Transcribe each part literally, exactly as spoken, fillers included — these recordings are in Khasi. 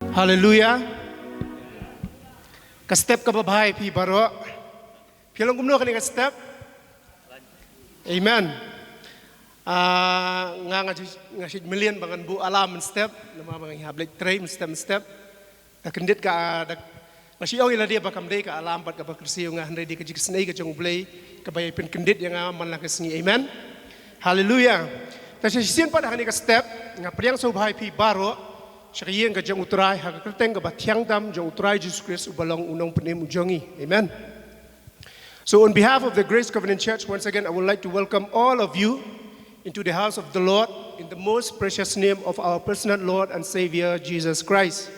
Haleluya. Ka step kaba bha ïa phi baroh. Phi long kumno kane ka step? Amen. Ah, nga nga nga shit million ba ngan buh alarm mynstep, namar ba nga hap leit trei mynstep mynstep. Da kyndit ka da nga shu ong ïa lade ba kam dei ka alarm bad kaba kyrsiew nga, hynrei dei ka jingisynei ka jong U Blei kaba ïai pynkyndit ïa nga man la ka sngi. Amen. Haleluya. Te shisien pat ha kane ka step nga pdiang sngewbha ïa phi baroh sha ka ïing ka jong U Trai ha ka kyrteng kaba thiang tam jong U Trai Jisu Khrist uba long U Nongpynim u jong ngi. Amen. So on behalf of the Grace Covenant Church, once again I would like to welcome all of you into the house of the Lord in the most precious name of our personal Lord and Savior Jesus Christ.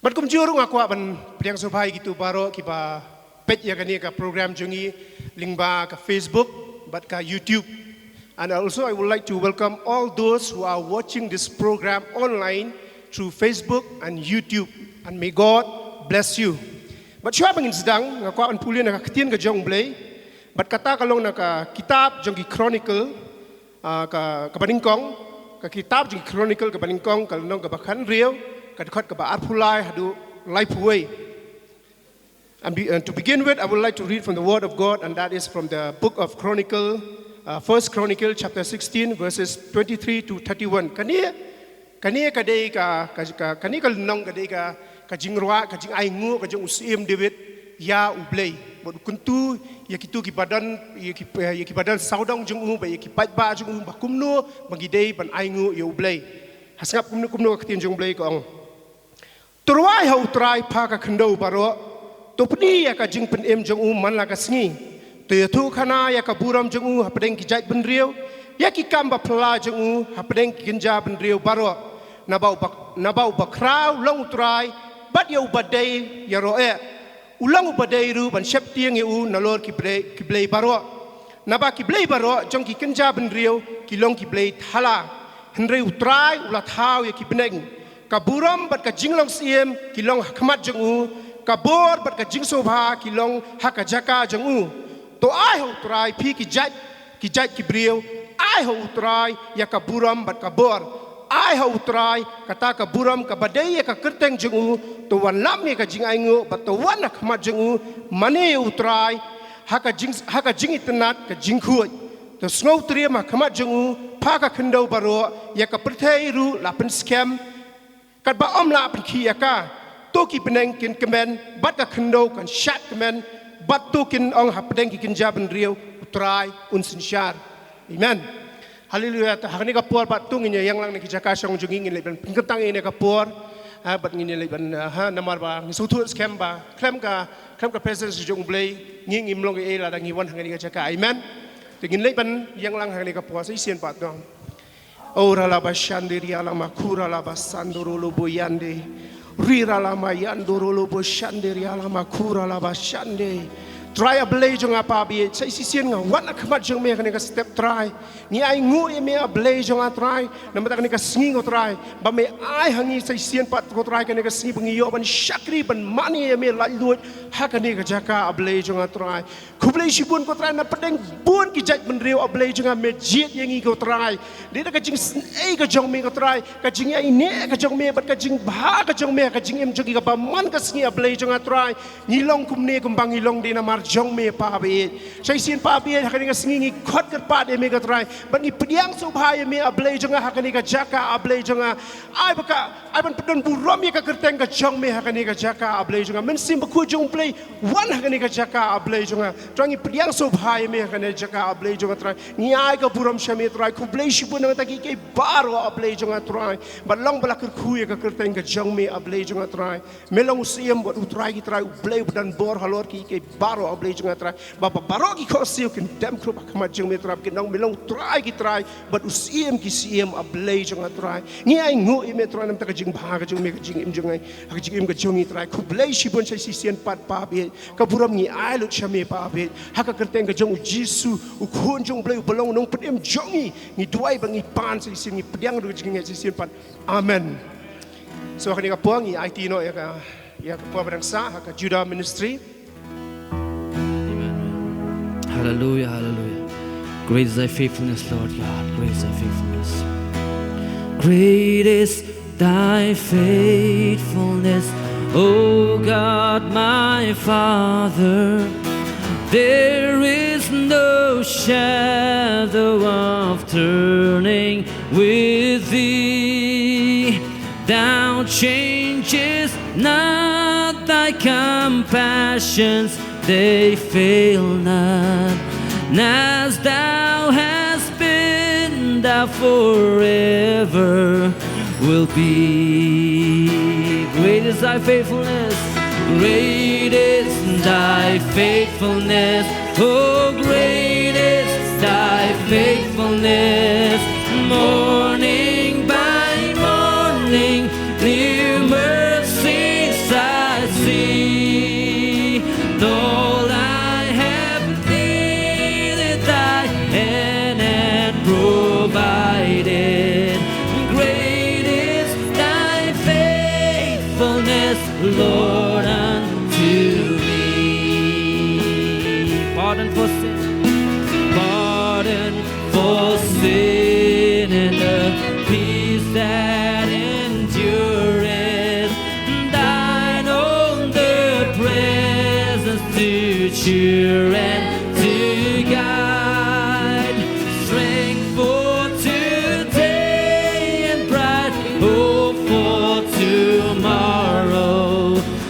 Bad kumjuh ruh nga kwah ban pdiang sngewbha ïa kito baroh kiba peit ïa kane ka program jong ngi lyngba ka Facebook bad ka YouTube. And also I would like to welcome all those who are watching this program online through Facebook and YouTube. And may God bless you. Bad shuwa ba ngin sdang nga kwah ban pule na ka ktien ka jong U Blei. Bad kata ka long na ka kitab jong ki Chronicle, ah, ka, kaba nyngkong, ka kitab jong ki Chronicle kaba nyngkong, ka lynnong kaba khathynriew, ka dkhot kaba arphew lai haduh laiphew wei. And be, uh, to begin with, I would like to read from the Word of God, and that is from the book of Chronicle, uh, First Chronicle chapter sixteen, verses twenty-three to thirty-one. Kane, kane ka dei ka, ka, ka, kane ka lynnong ka dei ka, ka jingrwai, ka jingainguh ka jong u Syiem David ïa U Blei. Bad u kyntu ïa kito kiba don, ïa ki, ïa kiba don sawdong jong u, bad ïa ki paidbah jong u, ba kumno ba ngi dei ban ainguh ïa U Blei. Ha sngap kumno kumno ka ktien jong U Blei ka ong. To rwai ha U Trai pha ka khyndew baroh. To pyni ïa ka jingpynim jong u man la ka sngi. To ïathuhkhana ïa ka burom jong u hapdeng ki jaitbynriew, ïa ki kam baphylla jong u hapdeng ki kynja bynriew baroh. Naba u bak-, naba u bakhraw long U Trai, bad ïa u badei ïaroh eh. U long u badei ruh ban sheptieng ïa u nalor ki blei, ki blei baroh. Naba ki blei baroh jong ki kynja bynriew ki long ki blei thala. Hynrei U Trai u la thaw ïa ki bneng. Ka burom bad ka jinglong syiem ki long ha khmat jong u. Ka bor bad ka jingsngewbha ki long ha ka jaka jong u. To ai ha U Trai phi ki jait, ki jait ki briew. Ai ha U Trai ïa ka burom bad ka bor. Ai ha U Trai kata ka burom kaba dei ïa ka kyrteng jong u. To wanlam ïa ka jingainguh bad to wan ha khmat jong u. Mane ïa U Trai ha ka jing, ha ka jingitynnad ka jingkhuid. To sngewtriem ha khmat jong u pha ka khyndew baroh, ïa ka pyrthei ruh la pynskhem katba ym lah pynkhih ïa ka. To ki bneng kin kmen bad ka khyndew kan shad kmen, bad to kin ong hapdeng ki kynja bynriew, U Trai un synshar. Amen. Haleluya. Te ha kane ka por bad to ngin ïa ïeng lang na ki jaka shong jong ngi, ngin leit ban pynkyntang ïa kane ka por. Ha, bad ngin ïa leit ban, ha, namar ba ngi sngewthuh skhem ba khlem ka, khlem ka presence jong U Blei ngi ngim long ei ei lada ngi wan ha kane ka jaka. Amen. Te ngin leit ban ïeng lang ha kane ka por sa shisien pat dong. O rala ba shande ria lama kura la ba sandoro lo bo yande. Ri rala ma yandoro lo bo shande ria lama kura la ba shande. Trai A Blei jong nga pa bit, sa shisien nga wan ha khmat jong me ha kane ka step Trai. Ngi ainguh ïa me A Blei jong nga Trai. Namar kane ka sngi ko Trai, ba me ai ha ngi sa shisien pat ko Trai, kane ka sngi ba ngi ïoh ban shakri ban mane ïa me laitluid ha kane ka jaka A Blei jong nga Trai. Khublei shibun ko Trai, na pdeng bun ki jait bynriew A Blei jong nga me jied ïa ngi ko Trai. Dei da ka jingsnei ka jong me ko Trai, ka jingïaineh ka jong me bad ka jingbha ka jong me, ka jingim jong ngi kaba man ka sngi A Blei jong nga Trai. Ngi long kumne kumba ngi long dei namar jong me pa bit. Sa shisien pa bit ha kane ka sngi ngi khot kyrpad ïa me ko Trai, bad ngi pdiang sngewbha ïa me A Blei jong nga ha kane ka jaka A Blei jong nga. Ai ba ka, ai ban pynbeit burom ïa ka kyrteng ka jong me ha kane ka jaka A Blei jong nga. Mynsiem Bakhuid jong U Blei wan ha kane ka jaka A Blei jong nga. Trai ngi pdiang sngewbha ïa me ha kane ka jaka A Blei jong nga Trai. Ngi ai ka burom sha me Trai. Khublei shibun na ka bynta kiei kiei baroh A Blei jong nga Trai. Bad long ba la kyrkhu ïa ka kyrteng ka jong me A Blei jong nga Trai. Me long u Syiem bad U Trai ki trai, U Blei ba don bor halor kiei kiei baroh A Blei jong nga Trai. Ba, ba baroh ki khohsiew kin dem khrup ha khmat jong me Trai, kin ong me long U Trai ki trai bad U Syiem ki syiem A Blei jong nga Trai. Ngi ainguh ïa me Trai namar ka jingbha ka jong me, ka jingim jong ngi, ka jingim ka jong ngi Trai. Khublei shibun sa shisien pat pa bit. Ka burom ngi ai lut sha me pa bit. Ha ka kyrteng ka jong U Jisu, U Khun jong U Blei uba long U Nongpynim jong ngi. Ngi duwai ba ngi pan sa shisien, ngi pdiang ruh ka jingngeit sa shisien pat. Amen. So ha kane ka por ngi aiti noh ïa ka, ïa ka por ba dang sah ha ka Judah Ministry. Amen. Hallelujah, hallelujah. Great is thy faithfulness, Lord God. Great is thy faithfulness. Great is Thy faithfulness, O God my Father, there is no shadow of turning with thee. Thou changest not, thy compassions, they fail not. And as thou hast been, thou forever will be. Great is thy faithfulness. Great is thy faithfulness. Oh, great is thy faithfulness. Morning by morning, new mercies I see. And all I have needed, thy hand hath provided. Great is thy faithfulness, Lord, unto me. Pardon for sin, pardon for sin, and the peace that endureth. Thine own the presence to cheer and to guide. Strength for today and bright hope for tomorrow.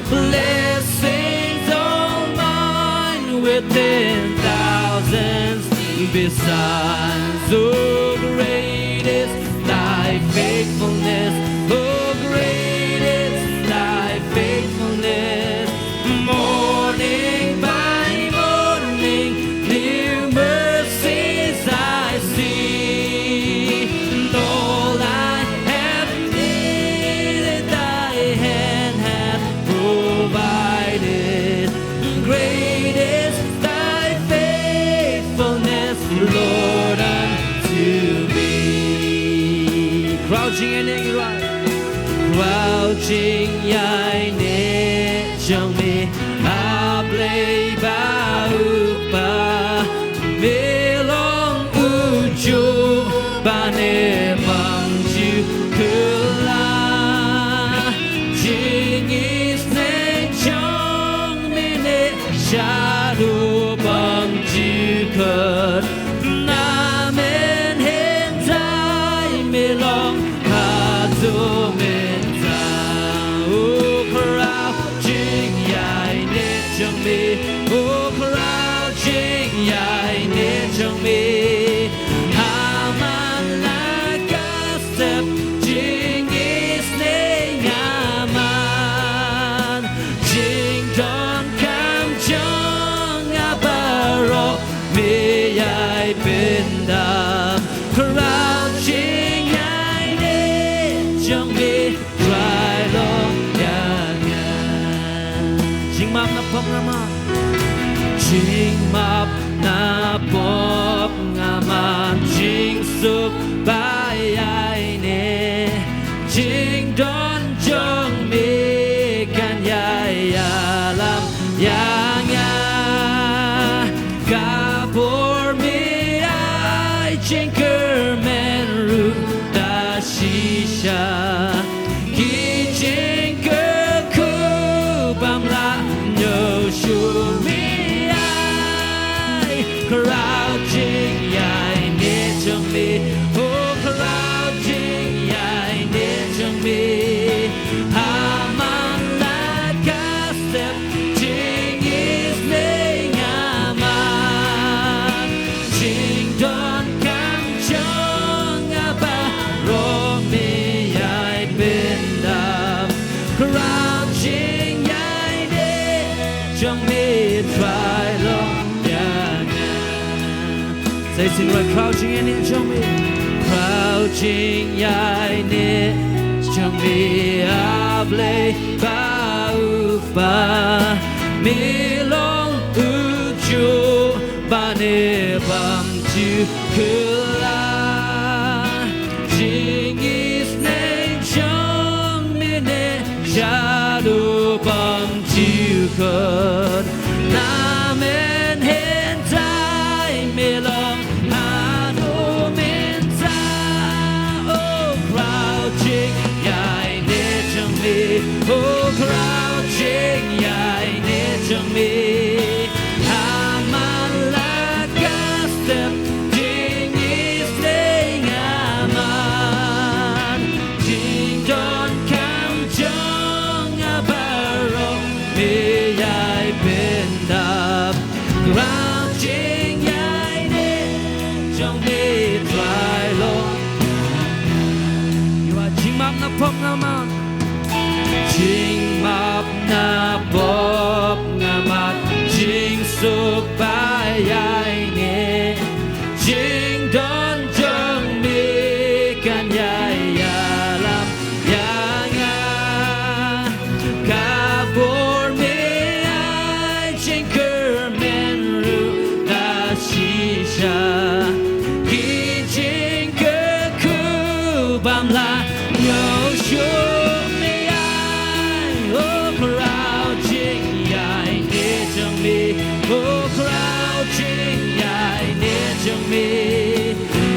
Blessings all mine with ten thousands besides. Oh, great is thy faithfulness. Oh, great is thy faithfulness. Morning by morning, new mercies I see. And all I have needed, thy hand hath provided. Great is thy faithfulness, Lord, unto me. Khrau jingïaineh, khrau jingïaineh jong me, A Blei ba u kpa, me long ujuh ba ne bam ju kylla. Jingisneng jong me ne shaduh bam ju kut. Na mynhynnin me long haduh mynta. U khrau jingïaineh jong me, u khrau jingïaineh jong me. Ha man la ka step jingisneng ha man. Jingdonkam jong nga baroh me ïai pyndap. Khrau jingïaineh jong me, Trai long ïa nga. Jingmap na pop nga man. Jingmap na pop nga man. Jingsuk ba ïaineh. Jingdon jong me kan ïai ïalam ïa nga. Ka bor me ai jingkyrmen ruh da shisha. Ki jingkyrkhu bym lah ñiew shuh me ai. Khrau jingïaineh jong me, oh, khrau jingïaineh jong me. Ha man la ka step jingisneng ha man. Jingdonkam jong nga baroh me ïai pyndap. Khrau jingïaineh jong me, Trai long ïa nga. Sa shisien, khrau jingïaineh jong me. Khrau jingïaineh jong me, A Blei ba u kpa, me long ujuh ba ne bym ju kylla. Jingisneng jong me ne shaduh bym ju kut. Na mynhynnin me long haduh mynta. Oh, khrau jingïaineh me, oh, khraw jingïaineh jong me. Ha man la ka step jingïaseng, ha man jingdonkam jong nga baroh me ïai pyndap. Khraw jingïaineh jong me Trai Lord. Ïa jingmap na pop nga map. Jingmap na pop nga map. Jingsuk ba ïaineh. Jingdon jong me kan ïai ïalam ïa nga. Ka bor me ai jingkyrmen ruh da shisha. Ki jingkyrkhu bym lah ñiew shuh me ai. Oh, khraw jingïaineh jong me. Oh, khraw jingïaineh jong me.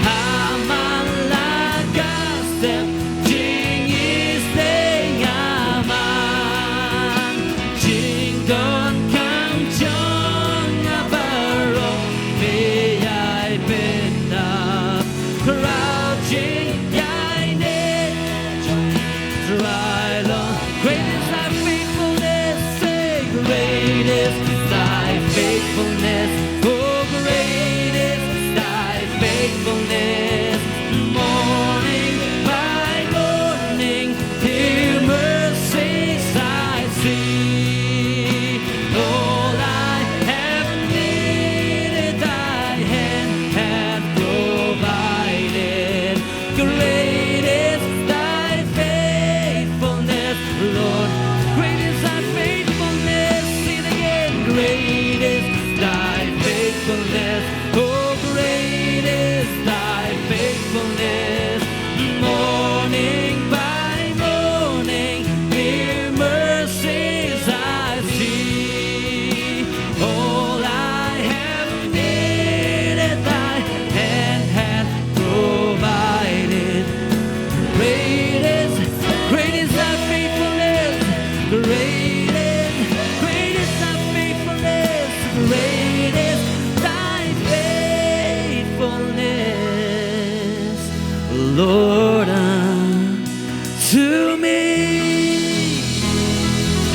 Ha man la ka step jingïaseng, ha man jingdonkam jong nga baroh me ïai pyndap. Khraw jingïaineh jong me Trai Lord. Great is thy faithfulness, say, great is thy faithfulness. Oh, great is thy faithfulness. Morning by morning, new mercies I see. All I have needed, thy hand hath provided. Great is thy faithfulness, Lord. Great is thy faithfulness. Sing it again. Great is thy faithfulness. Oh, great is thy faithfulness. Morning by morning, new mercies I see. All I have needed, thy hand hath provided. Great is, great is thy faithfulness. Great is, great is thy faithfulness. Great is thy faithfulness, Lord, unto me.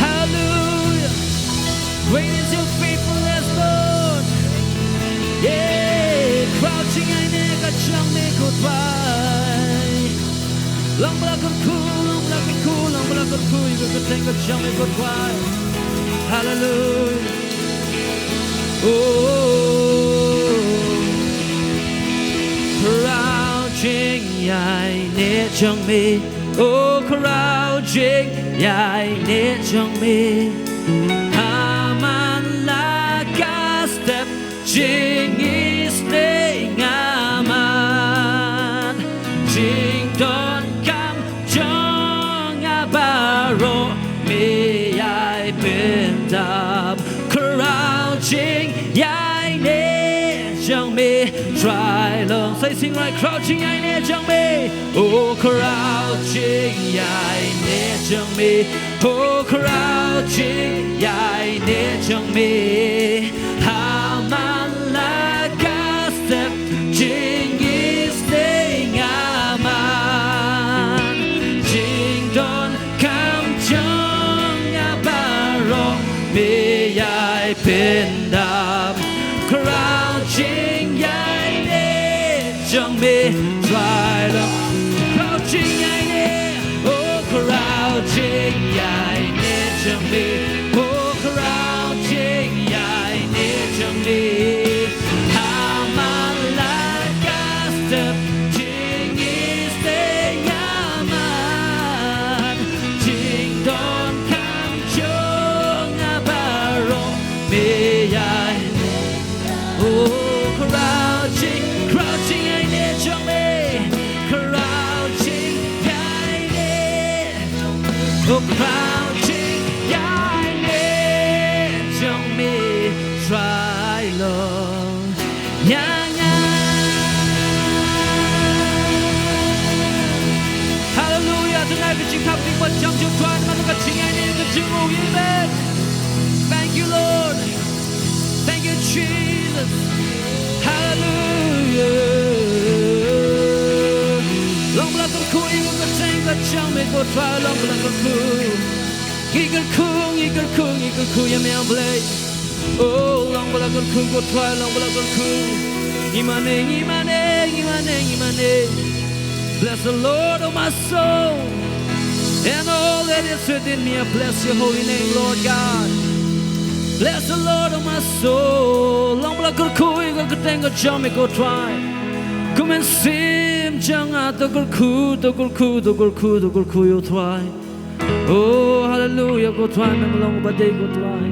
Hallelujah. Great is your faithfulness, Lord. Yeah, khraw jingïaineh ka jong me ko Trai. Long ba la kyrkhu, long ba la kyrkhu, long ba la kyrkhu ïa ka kyrteng ka jong me ko Trai. Hallelujah. Oh, khraw jingïaineh jong me. Oh, khraw jingïaineh jong me. Ha man la ka step jingïaseng, ha man jingdonkam jong nga baroh me ïai pyndap. Khraw jingïaineh jong me Trai Lord. Sa sing right, khraw jingïaineh jong me. Oh, khraw jingïaineh jong me. Oh, khraw jingïaineh jong me. Ha man la ka step jingïaseng, ha man jingdonkam jong nga baroh me ïai pyndap. Khraw jingïaineh jong me Trai Lord. Khraw jingïaineh, oh, khraw jingïaineh jong me. Oh, khraw jingïaineh jong me. Ha man la ka step jingïaseng, ha man jingdonkam jong nga baroh me ïai. Oh, khraw jing, khraw jingïaineh jong me. Khraw jingïaineh. Oh, khraw jingïaineh. Haleluya. Long ba la kyrkhu ïa ka kyrteng ka jong me ko Trai, long ba la kyrkhu. Ngi kyrkhu, ngi kyrkhu, ngi kyrkhu ïa me A Blei. Oh, long ba la kyrkhu ko Trai, long ba la kyrkhu. Ngi mane, ngi mane, ngi mane, ngi mane. Bless the Lord, oh my soul, and all that is within me, I bless your holy name, Lord God. Bless the Lord, oh my soul. Long ba la kyrkhu ïa ka kyrteng ka jong me ko Trai. Kum u mynsiem jong nga to kyrkhu, to kyrkhu, to kyrkhu, to kyrkhu ïa u Trai. Oh, haleluya, ko Trai, me long ba dei ko Trai.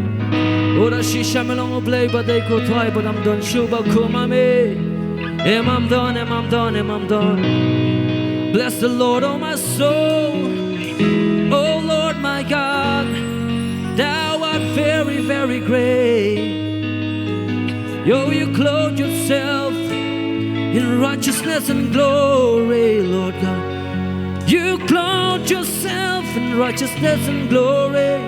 Oh, da shisha me long U Blei ba dei ko Trai, ba ym don shuh ba kum ma me. Em ym don, em ym don, em ym don. Bless the Lord, oh my soul. Oh Lord, my God, thou art very, very great. Yo, you clothe yourself in righteousness and glory, Lord God. You clothe yourself in righteousness and glory.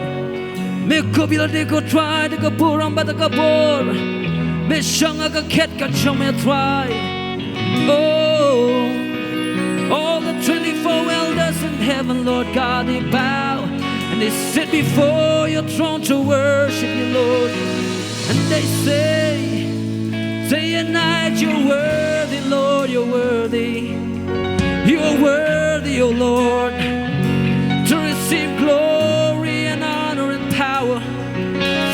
Me kup ïa lade ko Trai da ka burom bad da ka bor. Me shong ha ka khet ka jong me Trai. Oh, all the twenty-four elders in heaven, Lord God, they bow and they sit before your throne to worship you, Lord. And they say, day and night, you're worthy, Lord, you're worthy. You are worthy, O Lord, to receive glory and honor and power.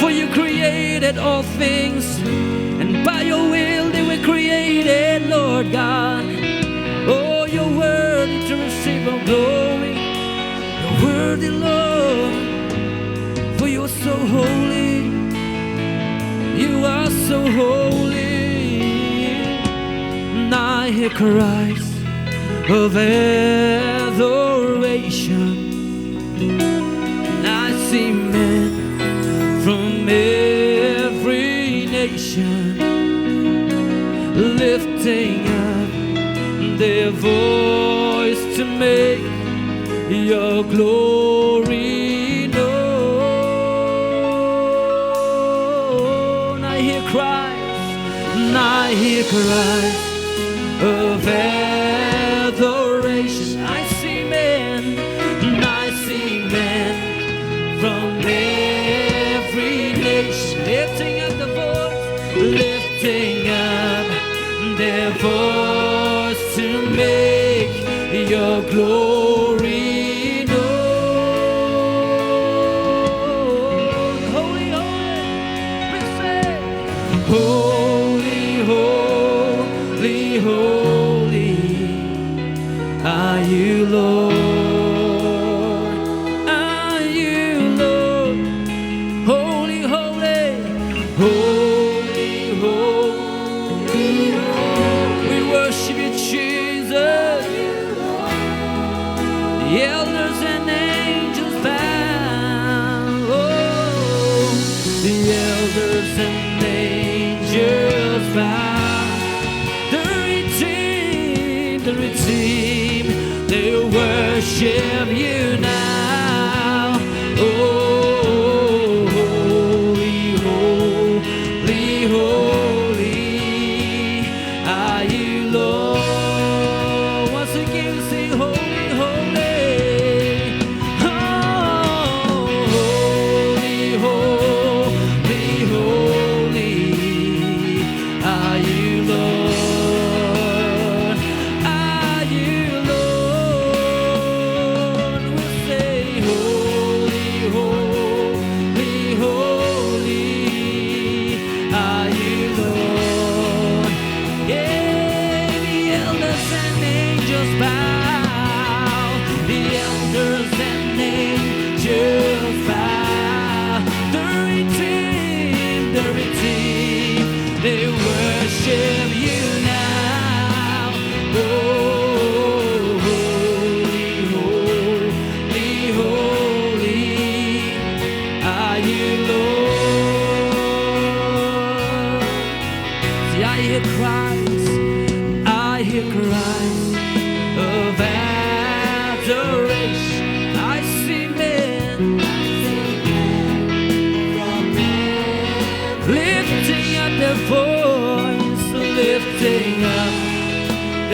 For you created all things, and by your will they were created, Lord God. Oh, you're worthy to receive all glory. You're worthy, Lord, for you're so holy. You are so holy. And I hear cries of adoration. I see men from every nation lifting up their voice to make your glory known. I hear cries, and I hear cries of adoration. I see men, and I see men from every nation lifting up the voice, lifting up their voice to make your glory known. Holy, holy, we say, holy, holy, holy are you, Lord. Are you, Lord. Holy, holy, holy, holy. We worship you, Jesus. The elders and angels bow. Oh, the elders and angels bow. The redeemed, the redeemed, they worship you now. Oh, holy, holy, holy are you, Lord. Once again, sing, holy, holy. Oh, holy, holy, holy are you, Lord. Are you, Lord. We say, holy, holy, holy are you, Lord. Yeah, the elders and angels bow. The elders and angels bow. The redeemed, the redeemed, they worship you now. Oh, holy, holy, holy are you, Lord. See, I hear cries, I hear cries of adoration. I see men lifting up their voice.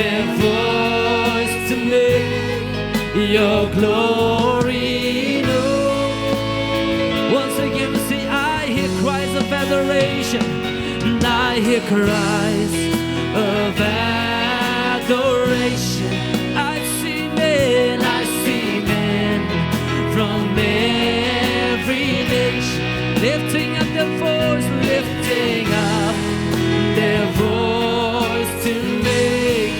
Their voice to make your glory known. Once again, we say, I hear cries of adoration, and I hear cries of adoration. I see men, I see men from every nation lifting up their voice, lifting up their voice to make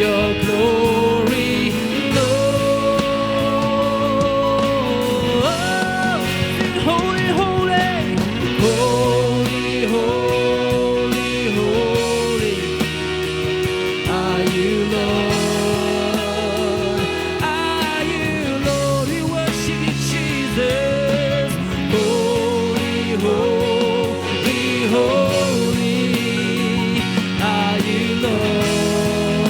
your glory known. Sing, holy, holy, holy, holy, holy are you, Lord. Are you, Lord. We worship you, Jesus. Holy, holy, holy are you, Lord.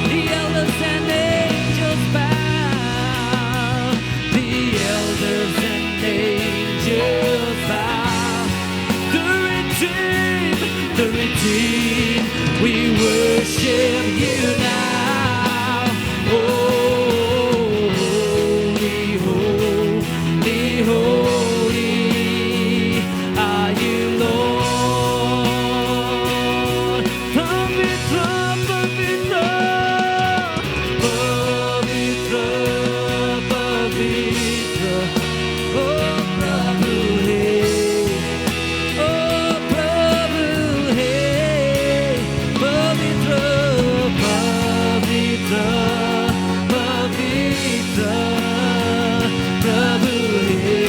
The elders and angels bow. The elders and angels bow. The redeemed, the redeemed, we worship you now. Oh, holy, holy, holy are you, Lord. Pavitra, pavitra, pavitra, pavitra, oh Prabhu hai, oh Prabhu hai, pavitra, pavitra, pavitra, Prabhu hai.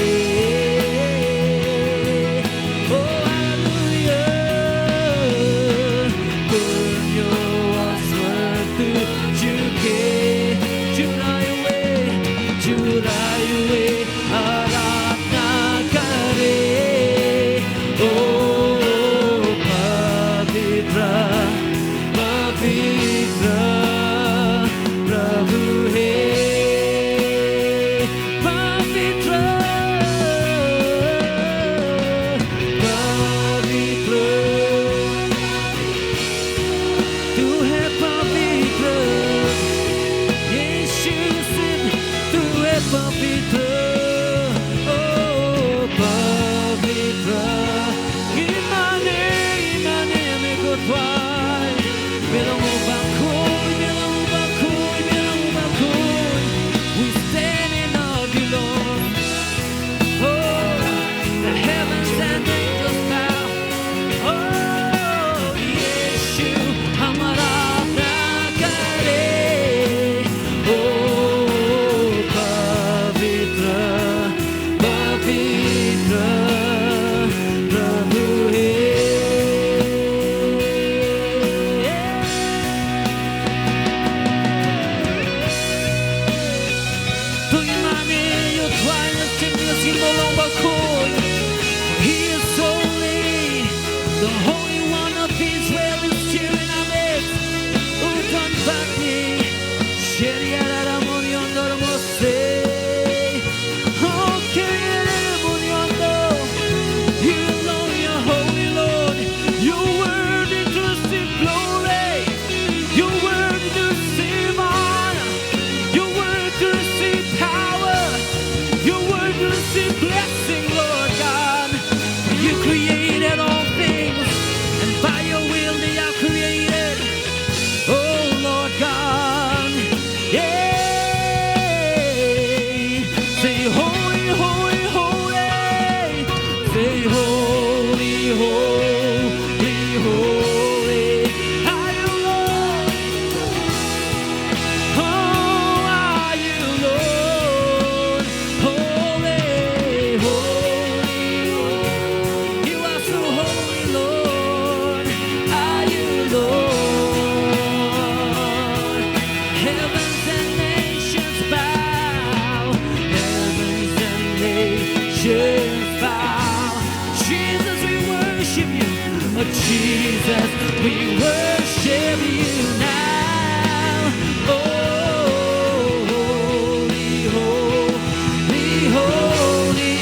Oh, hallelujah. Puno aswar tu jhuke, jhukna hue, jhukna hue, aradhna kare. Oh, pavitra, pavitra, Prabhu hai. Pavitra, pavitra, tu hai pavitra. Yeshu Singh, tu hai pavitra. Oh, pavitra. Imani, imani, me kotwai. Me long u bakhuid, me long u bakhuid, me long u bakhuid. We stand in awe of you, Lord. Oh, the heavens and angels bow. Oh, Yeshu, hamara aradhna kare. Oh, pavitra, pavitra, Prabhu hai. To imani, u trai na sting na simo long bakhuid. He is holy. The Holy One of Israel is here in our midst. Utan bakni, sheriara murion dormose. Okay, murion do. You alone, you're holy, Lord. You're worthy to receive glory. You're worthy to receive honor. You're worthy to receive power. You're worthy to receive blessing, Lord God. You created all things, and by your will they are created. Oh, Lord God. Yeah. Say, holy, holy, holy. Say, holy, holy, holy are you, Lord. Oh, are you, Lord. Holy, holy, holy. You are so holy, Lord. Are you, Lord? Heavens and nations bow. Heavens and nations bow. Jesus, we worship you. Oh, Jesus, we worship you now. Oh, holy, holy, holy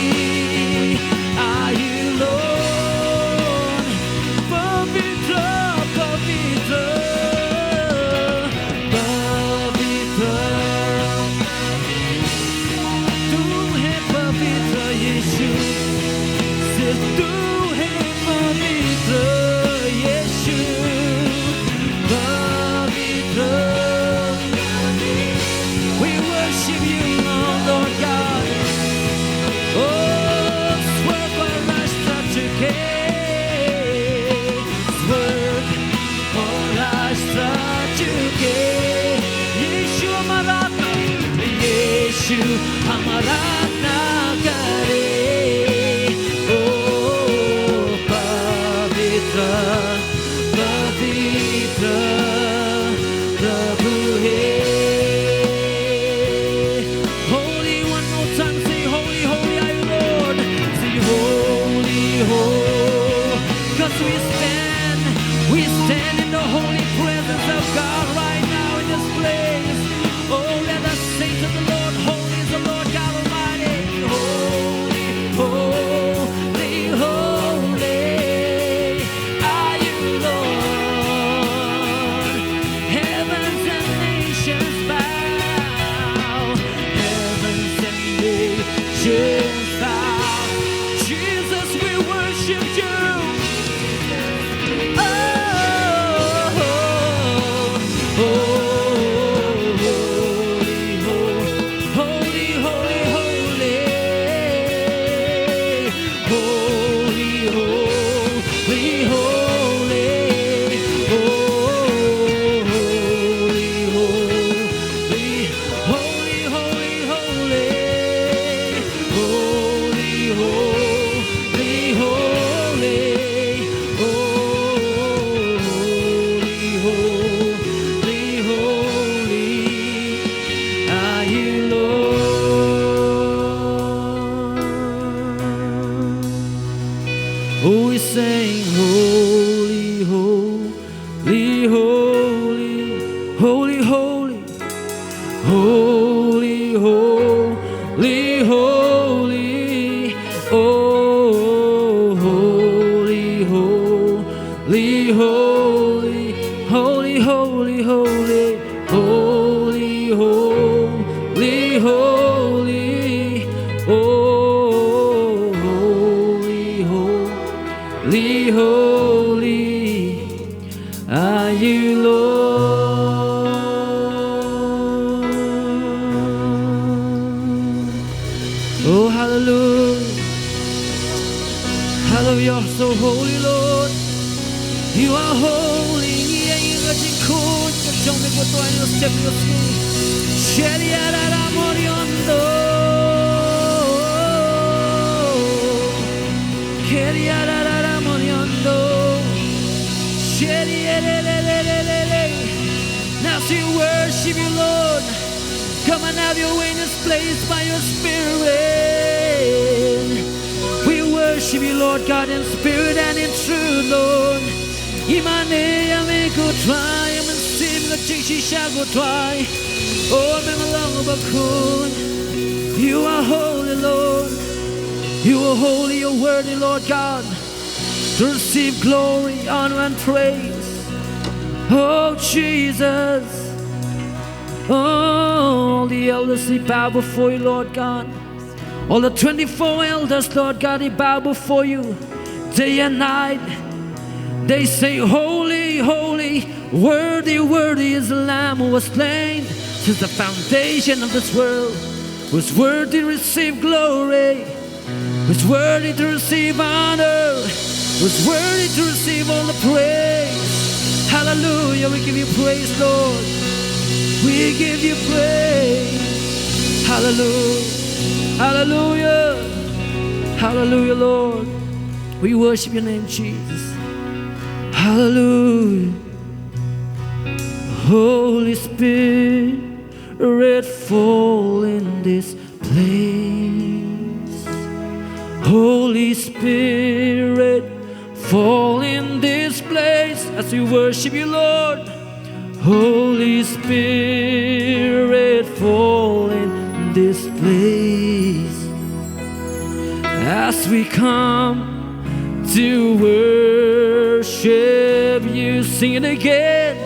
are you, Lord. Pavitra, pavitra. Tu hai pavitra, Yeshu, pavitra. We worship you, Lord, Lord God. Oh, swarg aur rajta jhuk gaye, swarg aur rajta jhuk gaye. Yeshu hamara, Yeshu hamara aradhna kare. Oh, pavitra, pavitra Prabhu hai. Holy, one more time, say, "Holy, holy are you, Lord." Say, "Holy, holy." 'Cause we stand, we stand in the holy presence of God right now in this place. Oh, let us sing to the Lord, "Holy is the Lord God Almighty." Holy, holy, holy are you, Lord. Heavens and nations bow. Heavens and nations bow. Jesus, we worship you. Oh, oh, oh, holy, holy, holy, holy, holy. Holy, holy, holy. Oh, holy, holy, holy, holy, holy. Holy, holy, holy. Oh, holy, holy, holy are you, Lord. Oh, we sing, "Holy, holy, holy, holy, holy, holy, holy, holy, oh, holy, holy, holy, holy, holy, holy, holy, holy, holy, oh, holy, holy, holy are you, Lord." Oh, hallelujah. Hallelujah, you're so holy, Lord. You are holy. Ïa ïa ka jingkhun ka jong me ko Trai, ïa step ïa sngi. Sheri ara ra morion do. Keri ara ra ra morion do. Sheri ele le le le le le. Now as we worship you, Lord. Come and have your way in this place by your Spirit. We worship you, Lord God, in spirit and in truth, Lord. Imane ame ko Trai, amen sim ka jingshisha ko Trai. Oh, me malong bakun. You are holy, Lord. You are holy, you're worthy, Lord God, to receive glory, honor, and praise. Oh, Jesus. Oh, all the elders, they bow before you, Lord God. All the twenty-four elders, Lord God, they bow before you day and night. They say, "Holy, holy, worthy, worthy is the Lamb who was slain since the foundation of this world, who's worthy to receive glory, who's worthy to receive honor, who's worthy to receive all the praise." Hallelujah, we give you praise, Lord. We give you praise. Hallelujah. Hallelujah. Hallelujah, Lord. We worship your name, Jesus. Hallelujah. Holy Spirit, fall in this place. Holy Spirit, fall in this place as we worship you, Lord. Holy Spirit, fall in this place as we come to worship you. Sing it again.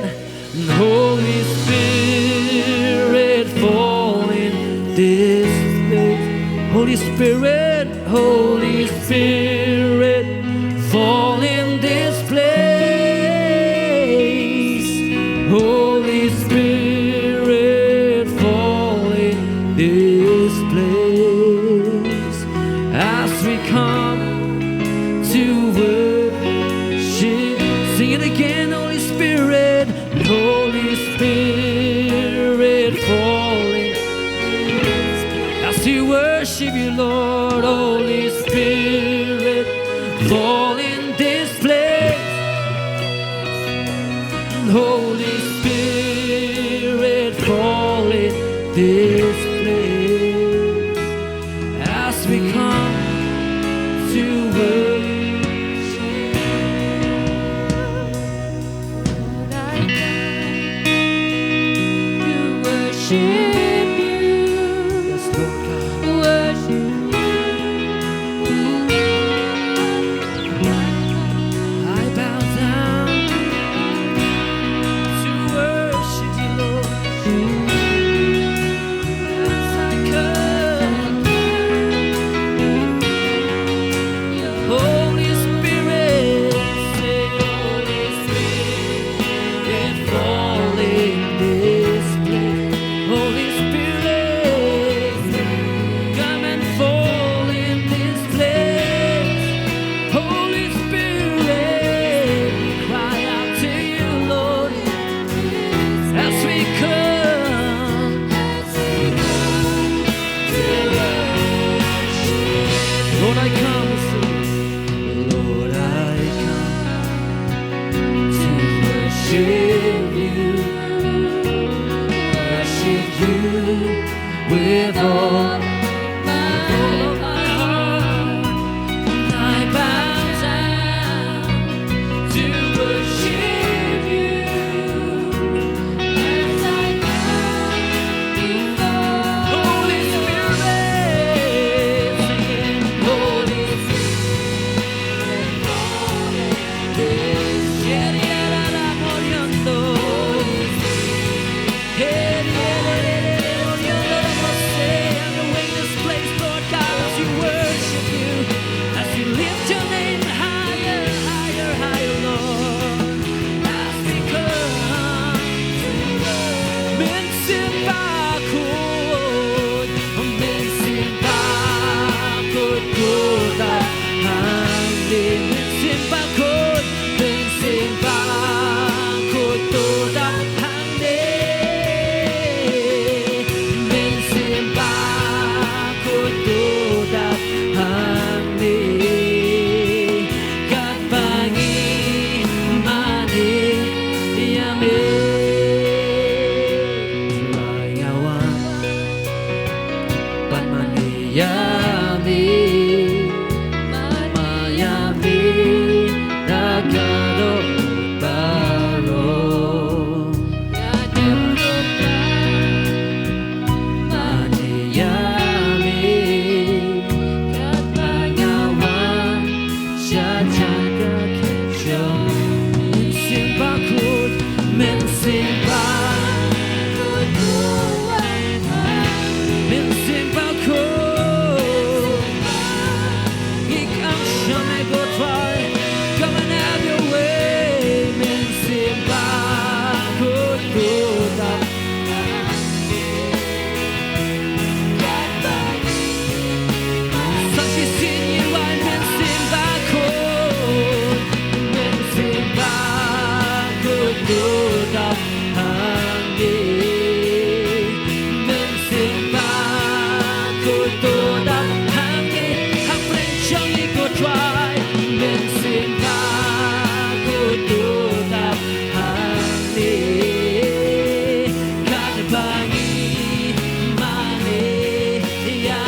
Holy Spirit, fall in this place. Holy Spirit, Holy Spirit, fall in this place. Holy Spirit, fall in this place. As we come to worship, sing it again, Holy Spirit, Holy Spirit, fall in. As we worship you, Lord, Holy Spirit, fall in this place. Holy Spirit, fall in this place. As we come to worship, Lord, I come to worship you. Yes, Lord God. Worship you. I bow down to worship you, Lord. As I come, Holy Spirit, say, Holy Spirit, fall in this place. Holy Spirit, come and fall in this place. Holy Spirit, we cry out to you, Lord, as we come. Lord, I come, Lord, I come to worship you, worship you with all my heart. I bow down to worship you as I bow before Holy Spirit, singing, Holy Spirit, Holy Spirit. Have your way in this place, Lord God, as we worship you, as we lift your name higher, higher, higher, Lord. As we come, Mynsiem Bakhuid, Mynsiem Bakhuid, khuid da hangne. Mynsiem Bakhuid, Mynsiem Bakhuid, khuid da hangne. Mynsiem Bakhuid, khuid da hangne. Katba ngi mane ïa me. Trai, nga wan ban mane ïa me. Mane ïa me da ka dohnud baroh. Mane ïa me katba nga wan sha jaka khyndiat. Mynsiem Bakhuid, Mynsiem Bakhuid, Mynsiem Bakhuid. Ngi kham shane ko Trai, come and have your way. Mynsiem Bakhuid, khuid da. Sa shisien ngin wan. Mynsiem Bakhuid, Mynsiem Bakhuid, khuid da hangne. Mynsiem Bakhuid, khuid da hangne. Ha pdeng jong ngi ko Trai. Mynsiem Bakhuid, khuid da hangne. Katba ngi mane ïa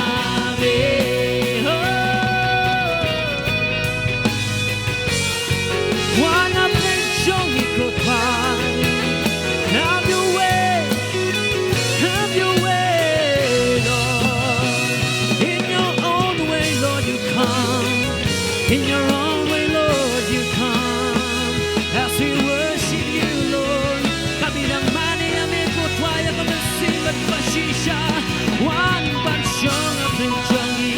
me. Oh. Wan ha pdeng jong ngi ko Trai. Have your way. Have your way, Lord. In your own way, Lord, you come. In your own way, Lord, you come. As we worship you, Lord. Ka bit dang mane ïa me ko Trai, ïa ka mynsiem bad ka shisha. Wan ban shong ha pdeng jong ngi.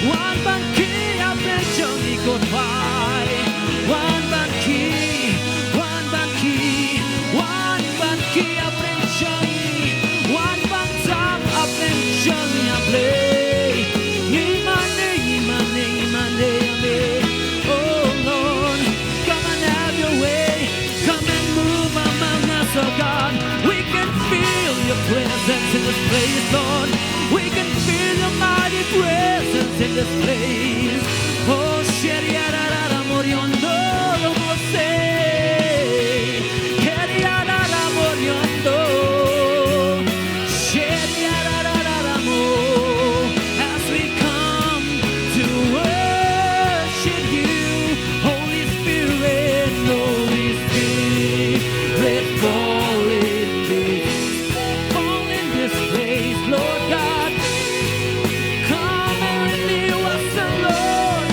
Wan ban Praise. Oh, sheriarara moriondo, mose. Keriarara moriondo. Sheriarara mo. As we come to worship you, Holy Spirit, Holy Spirit, fall in this, fall in this place, Lord God. Come and renew us, oh Lord.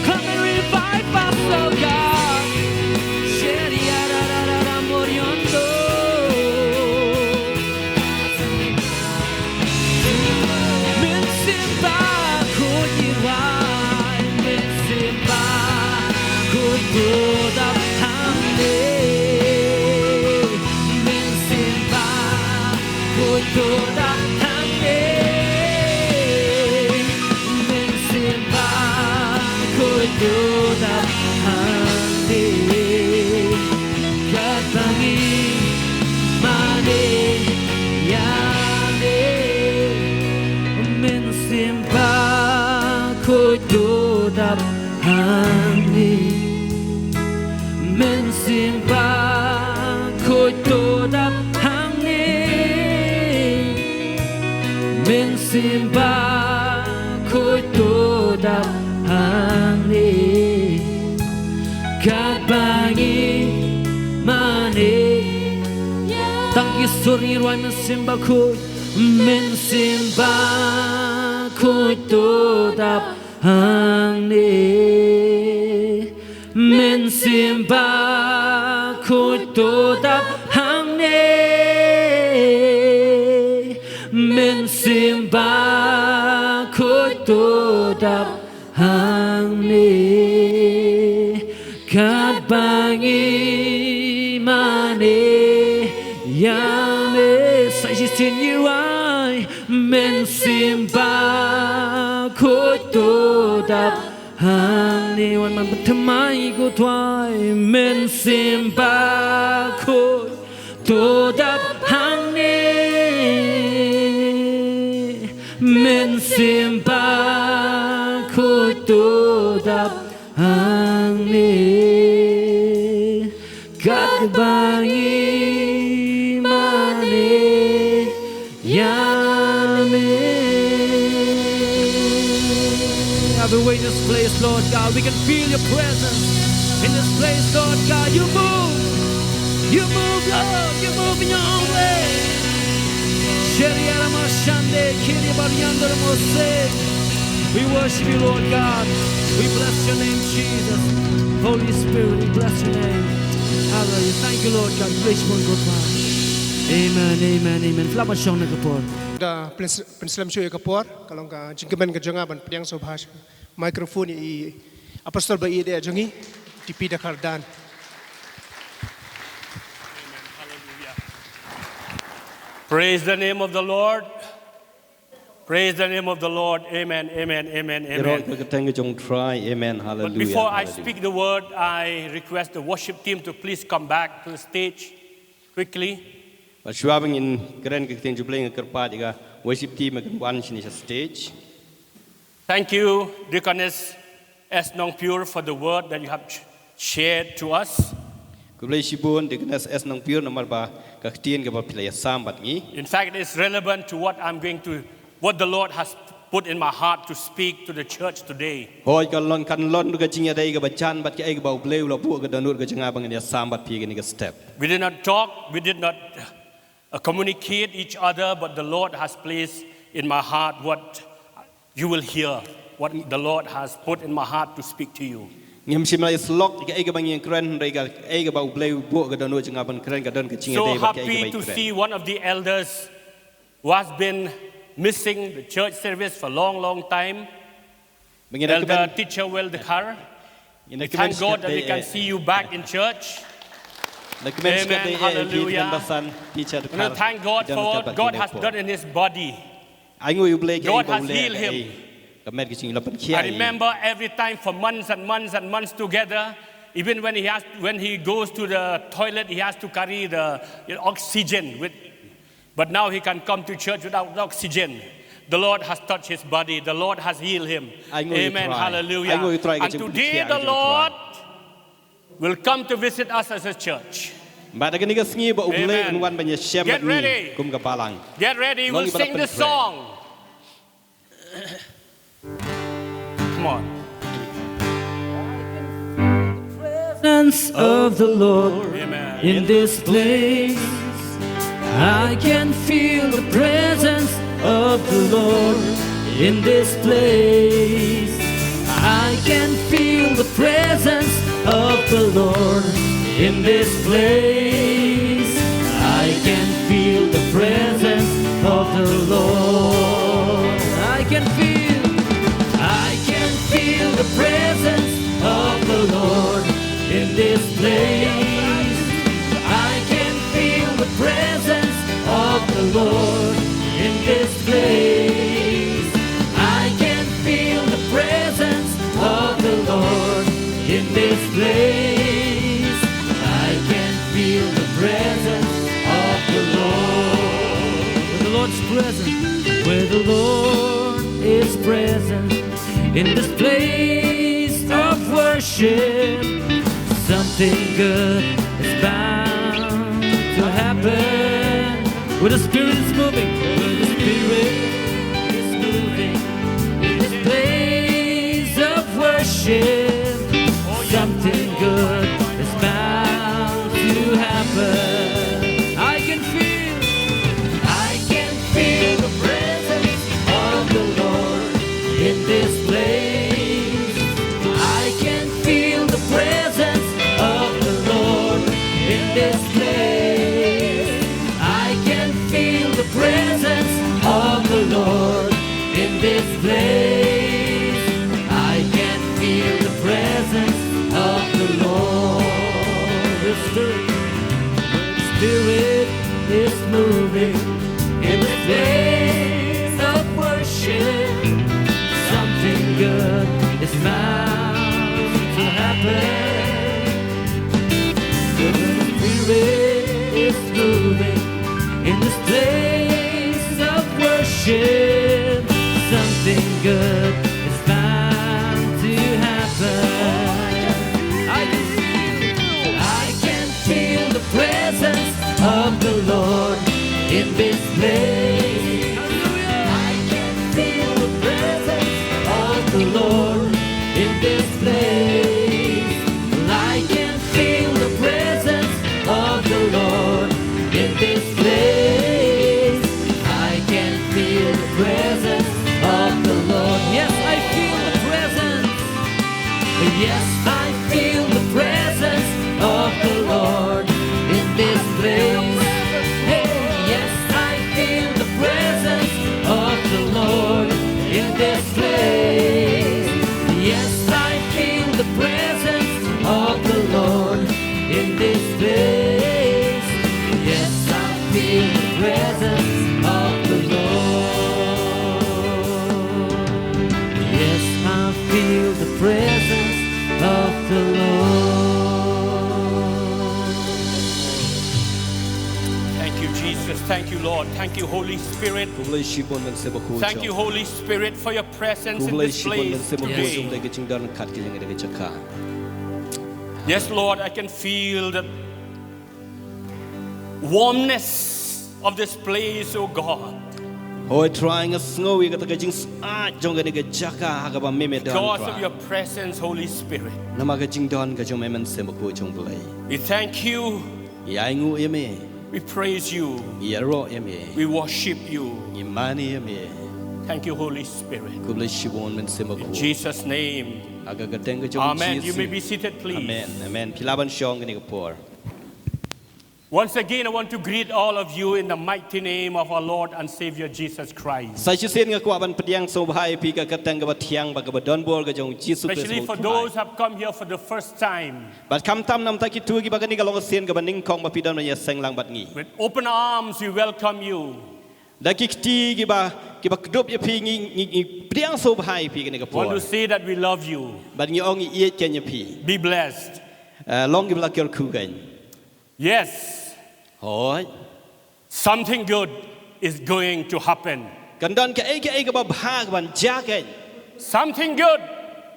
Come and revive us, oh God. Sheriarara moriondo. Mynsiem Bakhuid ngi rwai, Mynsiem Bakhuid to dap hangne. Mynsiem Bakhuid to dap hangne. Mynsiem Bakhuid to dap hangne. Katba ngi mane ïa me. Mynsiem Bakhuid to dap hangne. Mynsiem Bakhuid to dap hangne. Mynsiem Bakhuid to dap hangne. Katba ngi mane. Tang ki sur ngi rwai, Mynsiem Bakhuid. Mynsiem Bakhuid to dap hangne. Mynsiem Bakhuid to dap hangne. Mynsiem Bakhuid to dap hangne. Katba ngi mane ïa me. Sa shisien ngi rwai, Mynsiem Bakhuid to dap hangne. Wan man bad thymmai, ko Trai. Mynsiem Bakhuid to dap hangne. Mynsiem Bakhuid to dap hangne. Katba ngi mane ïa me. Have your way in this place, Lord God. We can feel your presence in this place, Lord God. You move. You move, Lord. You move in your own way. Sheriara mashande, kiri bariando mose. We worship you, Lord God. We bless your name, Jesus. Holy Spirit, we bless your name. Hallelujah. Thank you, Lord God. Praise you, Lord God. Amen, amen, amen. Flama shong na ka por. Da pynslem shuh ïa ka por, ka long ka jingkmen ka jong nga ban pdiang sngewbha sha microphone ïa i Apostle ba ïeit jong ngi, T P Dkhar Dan. Praise the name of the Lord. Praise the name of the Lord. Amen, amen, amen, amen. Ïaroh ïa ka kyrteng ka jong u Trai. Amen. Hallelujah. But before I speak the word, I request the worship team to please come back to the stage quickly. Bad shuwa ba ngin kren ka ktien jong U Blei, nga kyrpad ïa ka worship team ba kin wan shane sha stage. Thank you, Deaconess S Nongpure, for the word that you have sh-, shared to us. Khublei shibun Deaconess S Nongpure namar ba ka ktien kaba phi la ïasam bad ngi. In fact, it's relevant to what I'm going to, what the Lord has put in my heart to speak to the church today. Hooid, ka long, kan long ruh ka jingïadei kaba jan bad kaei kaba U Blei u la buh ka dohnud ka jong nga ba ngan ïasam bad phi ha kane ka step. We did not talk, we did not, uh, communicate each other, but the Lord has placed in my heart what you will hear, what the Lord has put in my heart to speak to you. Ngim shym la ïasyllok kaei kaba ngi kren, hynrei kaei kaba U Blei u buh ka dohnud jong nga ban kren, ka don ka jingïadei bad kaei kaba ngi kren. So happy to see one of the elders who has been missing the church service for a long, long time. Elder Teacher Well Dkhar. We thank God that we can see you back in church. Amen. Hallelujah. We thank God for what God has done in his body. God has healed him. I remember every time for months and months and months together, even when he has, when he goes to the toilet, he has to carry the, you know, oxygen with, but now he can come to church without oxygen. The Lord has touched his body. The Lord has healed him. Ai nguh ïa U Trai. Hallelujah. Ai nguh ïa U Trai ka jingpynkhia jong U Trai. And today the Lord will come to visit us as a church. Bad ha kane ka sngi ba U Blei un wan ban ïashem bad ngi kum ka balang. Get ready. We'll sing this song. Come on. Presence of the Lord in this place. I can feel the presence of the Lord in this place. I can feel the presence of the Lord in this place. I can feel the presence of the Lord. I can feel, I can feel the presence of the Lord in this place. I can feel the presence of the Lord in this place. I can feel the presence of the Lord in this place. I can feel the presence of the Lord. Where the Lord's presence, where the Lord is present in this place of worship. Something good is bound to happen. Where the Spirit is moving, where the Spirit is moving in this place of worship. Something good is bound to happen. I can feel, I can feel the presence of the Lord in this place. I can feel the presence of the Lord in this place. I can feel the presence of the Lord in this place. I can feel the presence of the Lord. The Spirit, Spirit is moving in the place of worship. Something good is bound to happen. The Spirit is moving in this place of worship. Something good is bound to happen. I can feel, I can feel the presence of the Lord in this place. I can feel the presence of the Lord in this place. I can feel the presence of the Lord in this place. I can feel the presence of the Lord. Yes, I feel the presence. Yes, I feel the presence of the Lord in this place. Hey, yes, I feel the presence of the Lord in this place. Yes, I feel the presence of the Lord in this place. Yes, I feel the presence of the Lord. Yes, I feel the presence of the Lord. Thank you, Jesus. Thank you, Lord. Thank you, Holy Spirit. Khublei shibun Mynsiem Bakhuid. Thank you, Holy Spirit, for your presence in this place today. Khublei shibun Mynsiem Bakhuid jong ka jingdon kat ka jong kane ka jaka. Yes, Lord, I can feel the warmness of this place, oh God. Hooid Trai, nga sngew ïa kata ka jingsngewsih jong kane ka jaka ha kaba me me don Trai. Because of your presence, Holy Spirit. Namar ka jingdon ka jong me Mynsiem Bakhuid jong U Blei. We thank you. Ngi ainguh ïa me. We praise you. Ngi ïaroh ïa me. We worship you. Ngi mane ïa me. Thank you, Holy Spirit. Khublei shibun Mynsiem Bakhuid. In Jesus' name. Ha ka kyrteng ka jong U Jisu. Amen. You may be seated, please. Amen. Amen. Phi lah ban shong kane ka por. Once again, I want to greet all of you in the mighty name of our Lord and Savior Jesus Christ. Sa shisien nga kwah ban pdiang sngewbha ïa phi ha ka kyrteng kaba thiang bad kaba donbor ka jong U Jisu Khrist. Especially for those who have come here for the first time. Bad khamtam namar kito kiba kane ka long ka sien kaba nyngkong ba phi don ban ïaseng lang bad ngi. With open arms, we welcome you. Da ki kti kiba, kiba kdup ïa phi ngi, ngi, ngi pdiang sngewbha ïa phi ha kane ka por. Want to say that we love you. Bad ngi ong ngi ïeit kein ïa phi. Be blessed. Eh, long kiba la kyrkhu kein. Yes. Hooid. Something good is going to happen. Kan don kaei kaei kaba bha kaban jia kein. Something good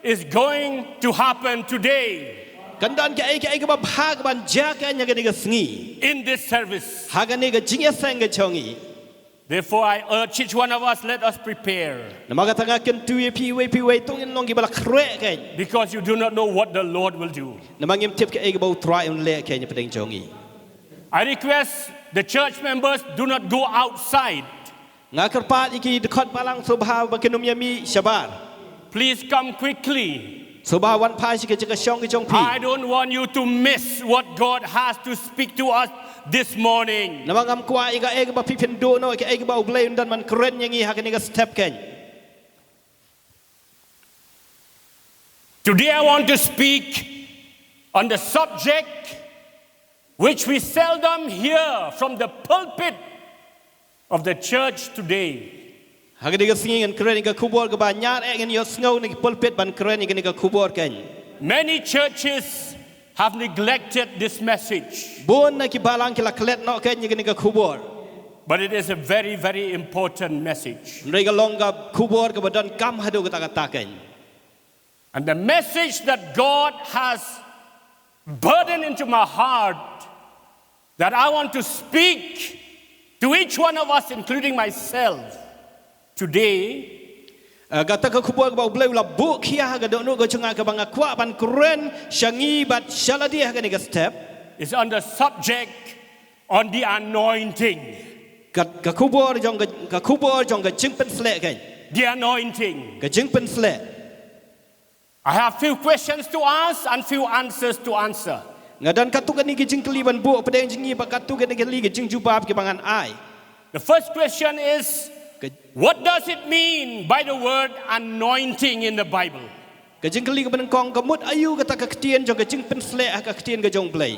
is going to happen today Kan don kaei kaei kaba bha kaban jia kein ha kane ka sngi. In this service. Ha kane ka jingïaseng ka jong ngi. Therefore, I urge each one of us, let us prepare. Namar kata nga kyntu ïa phi iwei pa iwei to ngin long kiba la khreh kein. Because you do not know what the Lord will do. Namar ngim tip kaei kaba U Trai un leh kein hapdeng jong ngi. I request the church members, do not go outside. Nga kyrpad ïa ki dkhot balang sngewbha ba kin ym ïa mih shabar. Please come quickly. Sngewbha wan phai sha ka jaka shong ka jong phi. I don't want you to miss what God has to speak to us this morning. Namar ngam kwah ïa kaei kaba phi phin duh noh, ïa kaei kaba U Blei un don ban kren ïa ngi ha kane ka step kein. Today I want to speak on the subject which we seldom hear from the pulpit of the church today. Ha kane ka sngi ngan kren ïa ka khubor kaba ñiar eh ngin ïohsngew na ki pulpit ban kren ïa kane ka khubor kein. Many churches have neglected this message. Bun na ki balang ki la klet noh kein ïa kane ka khubor. But it is a very, very important message. Hynrei ka long ka khubor kaba donkam haduh katta katta kein. And the message that God has burdened into my heart that I want to speak to each one of us, including myself, today, uh, kata ka khubor kaba U Blei u la buh khia ha ka dohnud ka jong nga kaba nga kwah ban kren sha ngi bad sha lade ha kane ka step, is on the subject on the anointing. Ka, ka khubor jong ka, ka khubor jong ka jingpynsleh kein. The anointing. Ka jingpynsleh. I have few questions to ask and few answers to answer. Nga don katto katne ki jingkylli ban buh hapdeng jong ngi bad katto katne ki kylli ki jingjubab kiba ngan ai. The first question is, ka, what does it mean by the word anointing in the Bible? Ka jingkylli kaba nyngkong, ka mut aïu kata ka ktien jong ka jingpynsleh ha ka ktien ka jong U Blei?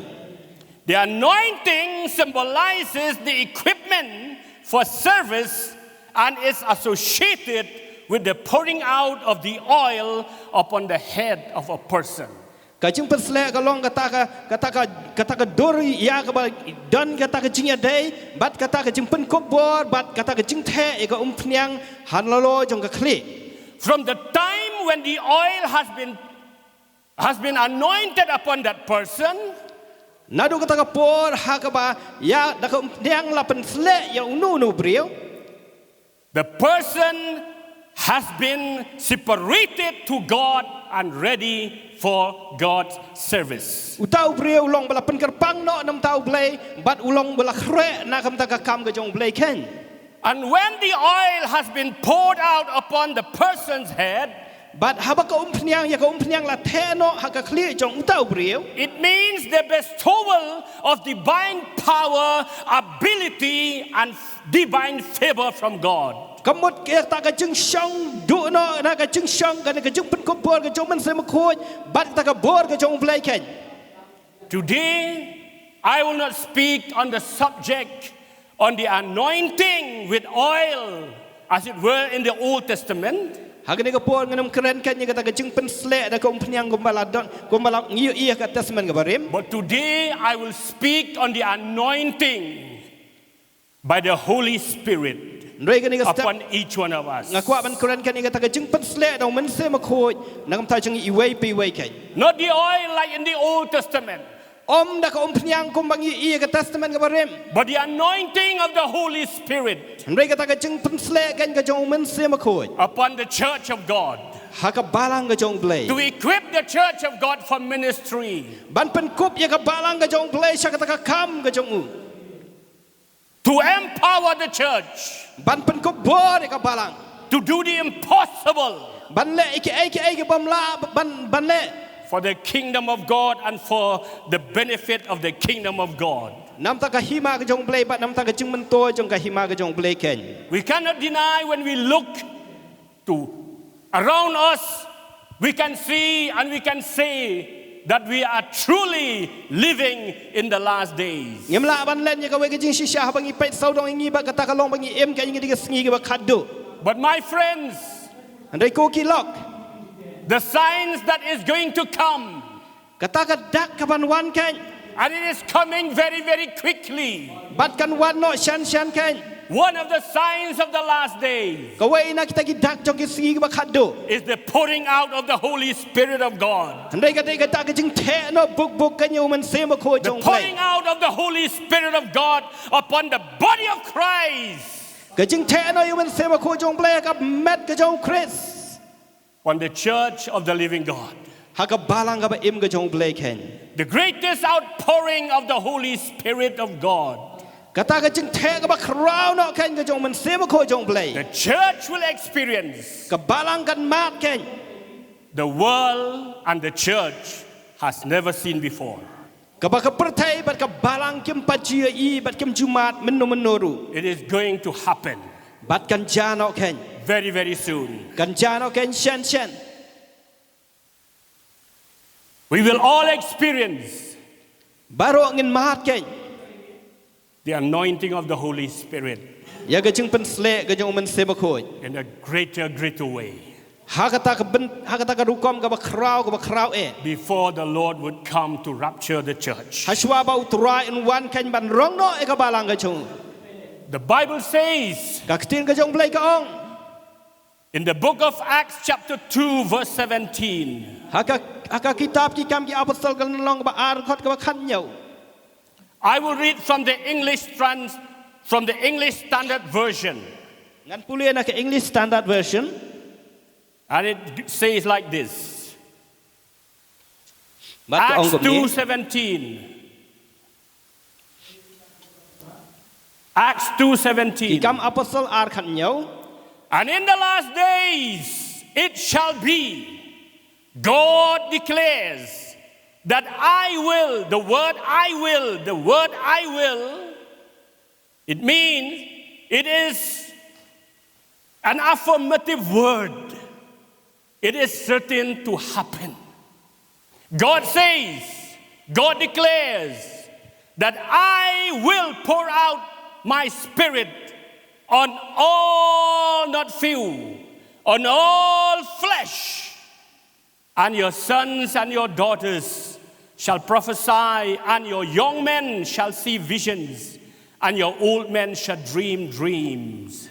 The anointing symbolizes the equipment for service and is associated with the pouring out of the oil upon the head of a person. Ka jingpynsleh ka long kata ka, kata ka, kata ka dur ïa kaba don kata ka jingïadei bad kata ka jingpynkup bor bad kata ka jingtheh ïa ka umphniang halor jong ka khlieh. From the time when the oil has been has been anointed upon that person, naduh kata ka por ha kaba ïa da ka umphniang la pynsleh ïa uno uno u briew, the person has been separated to God and ready for God's service. Uta u briew u long ba la pynkyrpang noh na ka bynta U Blei bad u long ba la khreh na ka bynta ka kam ka jong U Blei kein. And when the oil has been poured out upon the person's head, bad haba ka umphniang, ïa ka umphniang la theh noh ha ka khlieh jong uta u briew, it means the bestowal of divine power, ability, and divine favor from God. Ka mut kata ka jingshong duh noh na ka jingshong ka, ka jingpynkup bor ka jong U Mynsiem Bakhuid bad kata ka bor ka jong U Blei kein. Today, I will not speak on the subject on the anointing with oil, as it were in the Old Testament. Ha kane ka por ngan ym kren kein ïa kata ka jingpynsleh da ka umphniang kumba la don, kumba la ngi ïohi ha ka Testament kaba rim. But today I will speak on the anointing by the Holy Spirit. Hynrei kane ka step upon each one of us. Nga kwah ban kren kein ïa kata ka jingpynsleh da U Mynsiem Bakhuid na ka bynta jong ngi iwei pa iwei kein. Not the oil like in the Old Testament. Ym da ka umphniang kumba ngi ïohi ha ka Testament kaba rim. But the anointing of the Holy Spirit. Hynrei kata ka jingpynsleh kein ka jong U Mynsiem Bakhuid. Upon the church of God. Ha ka balang ka jong U Blei. To equip the church of God for ministry. Ban pynkup ïa ka balang ka jong U Blei sha kata ka kam ka jong u. To empower the church. Ban pynkup bor ïa ka balang. To do the impossible. Ban leh ïa kiei kiei ki bym lah ban, ban leh. For the kingdom of God and for the benefit of the kingdom of God. Na ka bynta ka hima ka jong U Blei bad na ka bynta ka jingmyntoi jong ka hima ka jong U Blei kein. We cannot deny when we look to around us, we can see and we can say that we are truly living in the last days. Ngim lah ban len ïa kawei ka jingshisha haba ngi peit sawdong ïa ngi ba kata ka long ba ngi im kein ha kine ki sngi kiba khatduh. But my friends, hynrei ko ki lok, the signs that is going to come, kata ka dak ka ban wan kein. And it is coming very, very quickly. Bad kan wan noh shen shen kein. One of the signs of the last days Kawei na kita ki dak jong ki sngi kiba khatduh. is the pouring out of the Holy Spirit of God. Hynrei ka dei kata ka jingtheh noh buk buk ka ïa u Mynsiem Bakhuid The jong U pouring Blei. Out of the Holy Spirit of God upon the body of Christ. Ka jingtheh noh ïa u Mynsiem Bakhuid jong U Blei ha ka met ka jong U Khrist. On the church of the living God. Ha ka balang kaba im ka jong U Blei khein. The greatest outpouring of the Holy Spirit of God. Kata ka jingtheh kaba khraw noh khein ka jong u Mynsiem Bakhuid jong U Blei. The church will experience. Ka balang kan mad khein. The world and the church has never seen before. Kaba ka pyrthei bad ka balang kim pat ju ïohi bad kim ju mad mynno mynno ruh. It is going to happen. Bad kan jia noh khein. Very, very soon. Kan jia noh khein shen shen. We will all experience Baroh ngin mad khein. The anointing of the Holy Spirit. Ïa ka jingpynsleh ka jong u Mynsiem Bakhuid. In a greater, greater way. Ha kata ka byn, ha kata ka rukom kaba khraw, kaba khraw eh. Before the Lord would come to rapture the church. Hashwa ba u Trai un wan khein ban rong noh ïa ka balang ka jong u. The Bible says, Ka ktien ka jong U Blei ka ong. In the book of Acts, chapter two, verse seventeen. Ha ka, ha ka kitab Ki Kam ki Apostol ka lynnong kaba ar dkhot kaba khathynñiew. I will read from the English trans, from the English Standard Version. Ngan pule na ka English Standard Version. And it says like this. Bad ka ong Acts kumne. two seventeen. Acts two seventeen. Ki Kam Apostol ar khathynñiew. And in the last days it shall be, God declares, that I will, the word I will, the word I will, it means it is an affirmative word. It is certain to happen. God says, God declares that I will pour out my spirit on all, not few, on all flesh. And your sons and your daughters shall prophesy, and your young men shall see visions, and your old men shall dream dreams.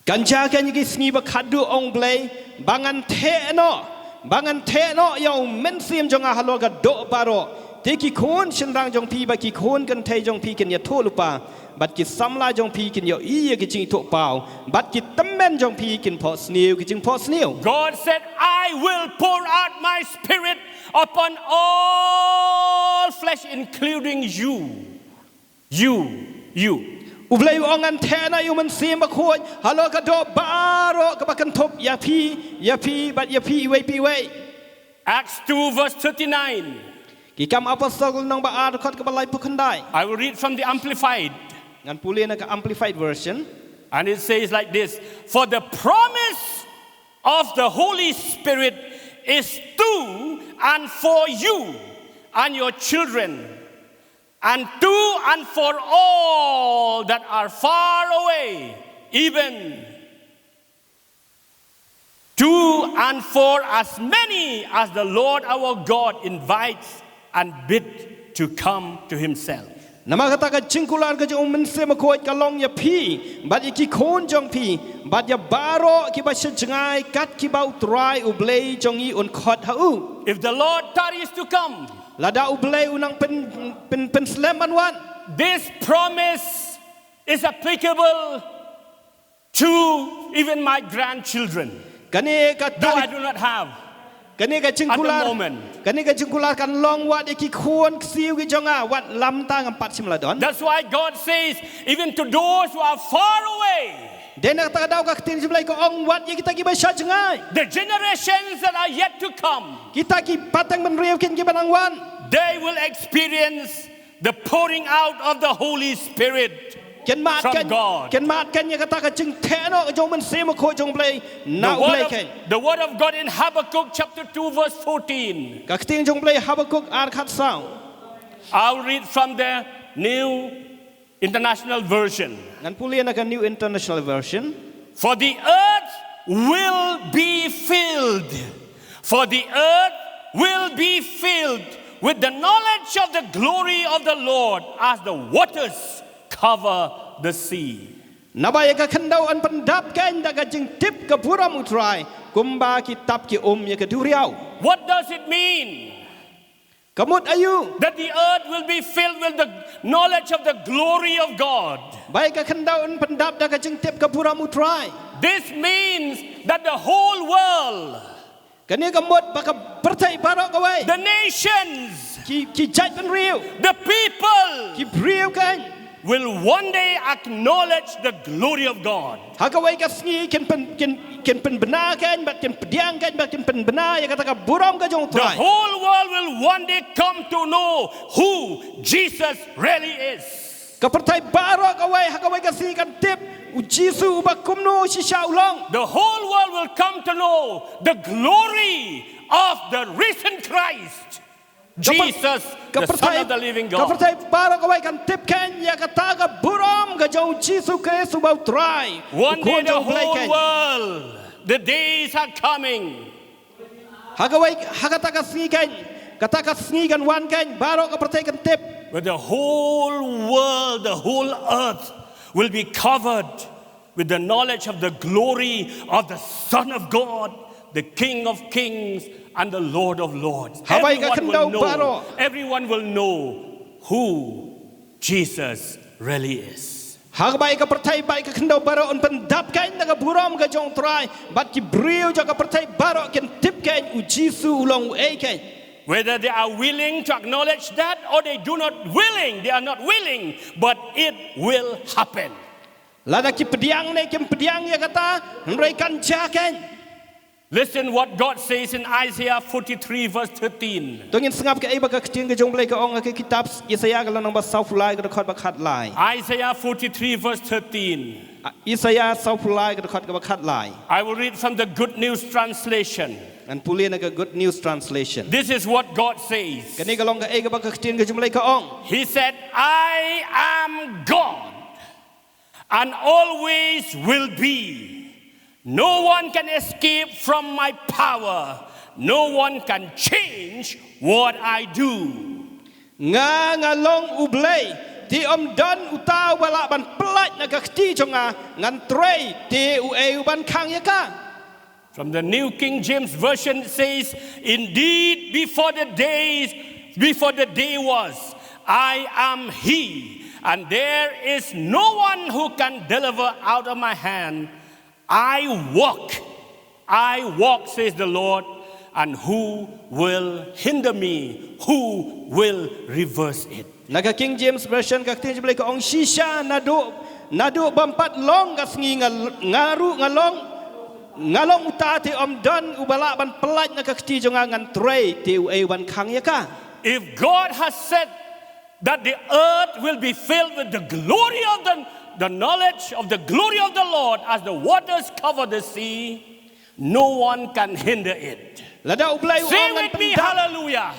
Kan jia khein ïa ki sngi ba khatduh ong U Blei, ba ngan theh noh, ba ngan theh noh ïa u Mynsiem jong nga halor ka doh baroh. Te ki khun shynrang jong phi bad ki khun kynthei jong phi kin ïathuh lypa, bad ki samla jong phi kin ïohi ïa ki jingïathuhpaw, bad ki tymmen jong phi kin phohsniew ki jingphohsniew. God said, I will pour out my spirit upon all flesh, including you. You, you. U Blei u ong ngan theh noh ïa u Mynsiem Bakhuid halor ka doh baroh kaba kynthup ïa phi, ïa phi bad ïa phi iwei pa iwei. Acts two, verse thirty-nine. Ki Kam Apostol lynnong ba ar dkhot kaba laiphew khyndai. I will read from the Amplified. Ngan pule na ka Amplified Version. And it says like this, for the promise of the Holy Spirit is to and for you and your children, and to and for all that are far away, even to and for as many as the Lord our God invites and bid to come to himself. Namar kata ka jingkular ka jong u Mynsiem Bakhuid ka long ïa phi, bad ïa ki khun jong phi, bad ïa baroh kiba sha jngai kat kiba u Trai U Blei jong ngi un khot ha u. If the Lord tarries to come, Lada U Blei u nang pyn, pyn, pynslem ban wan. This promise is applicable to even my grandchildren, Kane ka though I ta, do not have. kane ka At the jingkular. Moment. Kane ka jingkular kan long wat ïa ki khun ksiew ki jong nga wat lamta ngam pat shym la don. That's why God says, even to those who are far away, Dei na kata ka daw ka ktien jong U Blei ka ong wat ïa kita kiba sha jngai. The generations that are yet to come, Kita ki pateng bynriew kin kiba nang wan. They will experience the pouring out of the Holy Spirit. Kin mad From kan, God. Kin mad kan ïa kata ka jingtheh noh jong U Mynsiem Bakhuid jong U Blei. The Na U word, Blei of, kan. The word of God in Habakkuk chapter two, verse fourteen. Ka ktien jong U Blei Habakkuk ar khat saw. I'll read from the New International Version. Ngan pule na ka New International Version. For the earth will be filled. For the earth will be filled with the knowledge of the glory of the Lord as the waters cover the sea. Naba ïa ka khyndew yn pyndap kein da ka jingtip ka burom u Trai, kumba ki tap ki um ïa ka duriaw. What does it mean? Ka mut aïu? That the earth will be filled with the knowledge of the glory of God. Ba ïa ka khyndew yn pyndap da ka jingtip ka burom u Trai. This means that the whole world, kane ka mut ba ka pyrthei baroh kawei, the nations, ki, ki jaitbynriew, the people, ki briew kein, will one day acknowledge the glory of God. Ha kawei ka sngi kin pyn, kin, kin pynbna kein, bad kin pdiang kein, bad kin pynbna ïa kata ka burom ka jong u Trai. The whole world will one day come to know who Jesus really is. Ka pyrthei baroh kawei ha kawei ka sngi kan tip u Jisu uba kumno shisha u long. The whole world will come to know the glory of the risen Christ. Ka pyr-, Jesus, ka the Son pyrthei, of the living God. Ka pyrthei baroh kawei kan tip kein ïa kata ka burom ka jong u Jisu Khrist uba u Trai. One day the whole world, the days are coming. Ha kawei, ha kata ka sngi kein, kata ka sngi kan wan kein, baroh ka pyrthei kan tip. Where the whole world, the whole earth will be covered with the knowledge of the glory of the Son of God, the King of Kings and the Lord of Lords. Everyone will know, everyone will know who Jesus really is. Ha kaba ïa ka pyrthei bad ïa ka khyndew baroh yn pyndap kein da ka burom ka jong u Trai, bad ki briew jong ka pyrthei baroh kin tip kein u Jisu u long uei kein. Whether they are willing to acknowledge that or they do not willing, they are not willing, but it will happen. Lada ki pdiang ne kim pdiang ïa kata, hynrei kan jia kein. Listen what God says in Isaiah forty-three verse thirteen. To ngin sngap kaei ba ka ktien ka jong u Blei ka ong ha ka kitab Isaiah ka lynnong ba sawphew lai ka dkhot ba khatlai. Isaiah forty-three verse thirteen. Ah, Isaiah sawphew lai ka dkhot ka ba khatlai. I will read from the Good News translation. Ngan pule na ka Good News translation. This is what God says. Kane ka long kaei kaba ka ktien ka jong u Blei ka ong. He said, "I am God and always will be. No one can escape from my power. No one can change what I do." Nga, nga long u Blei, te ym don uta uba lah ban pyllait na ka kti jong nga, ngan trei te uei u ban khang ïa ka. From the New King James Version it says, "Indeed, before the days, before the day was, I am He, and there is no one who can deliver out of my hand. I walk, I walk, says the Lord, and who will hinder me? Who will reverse it?" Na ka King James Version ka ktien jong u Blei ka ong shisha naduh, naduh bym pat long ka sngi nga, nga ruh nga long, nga long uta te ym don uba lah ban pyllait na ka kti jong nga ngan trei te uei u ban khang ïa ka. If God has said that the earth will be filled with the glory of the, the knowledge of the glory of the Lord as the waters cover the sea, no one can hinder it. Lada u Blei u ong ngan pyndap. Say with me, hallelujah.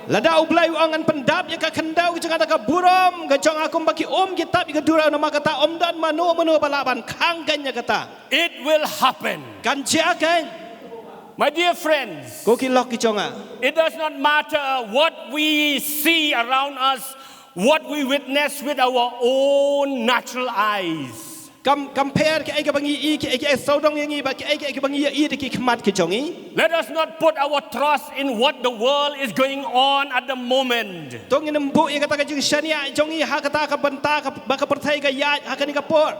Lada u Blei u ong ngan pyndap ïa ka khyndew ka jong nga da ka burom ka jong nga kumba ki um ki tap ïa ka duriaw, namar kata ym don mano mano ba lah ban khang kein ïa kata. It will happen. Kan jia kein. My dear friends, ko ki lok ki jong nga, it does not matter what we see around us, what we witness with our own natural eyes. Kam, kam pher kaei kaba ngi i, kaei kaei sawdong ïa ngi bad kaei kaei kaba ngi ïa i da ki khmat ki jong ngi. Let us not put our trust in what the world is going on at the moment. To ngin ym buh ïa kata ka jingshaniah jong ngi ha kata ka bynta kaba ka pyrthei ka ïaid ha kane ka por.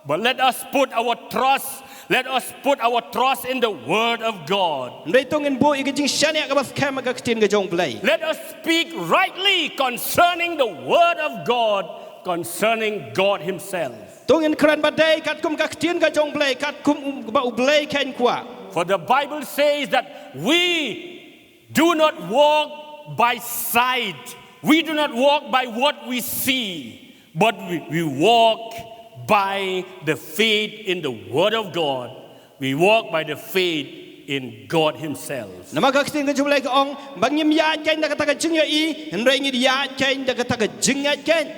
But let us put our trust, let us put our trust in the word of God. Hynrei to ngin buh ïa ka jingshaniah kaba skhem ha ka ktien ka jong u Blei. Let us speak rightly concerning the word of God, concerning God himself. To ngin kren ba dei katkum ka ktien ka jong u Blei, katkum u, ba u Blei kein u kwah. For the Bible says that we do not walk by sight. We do not walk by what we see, but we, we walk by the faith in the word of God. We walk by the faith in God himself. Namar ka ktien ka jong u Blei ka ong ba ngim ïaid kein da kata ka jingïohi, hynrei ngin ïaid kein da kata ka jingngeit kein.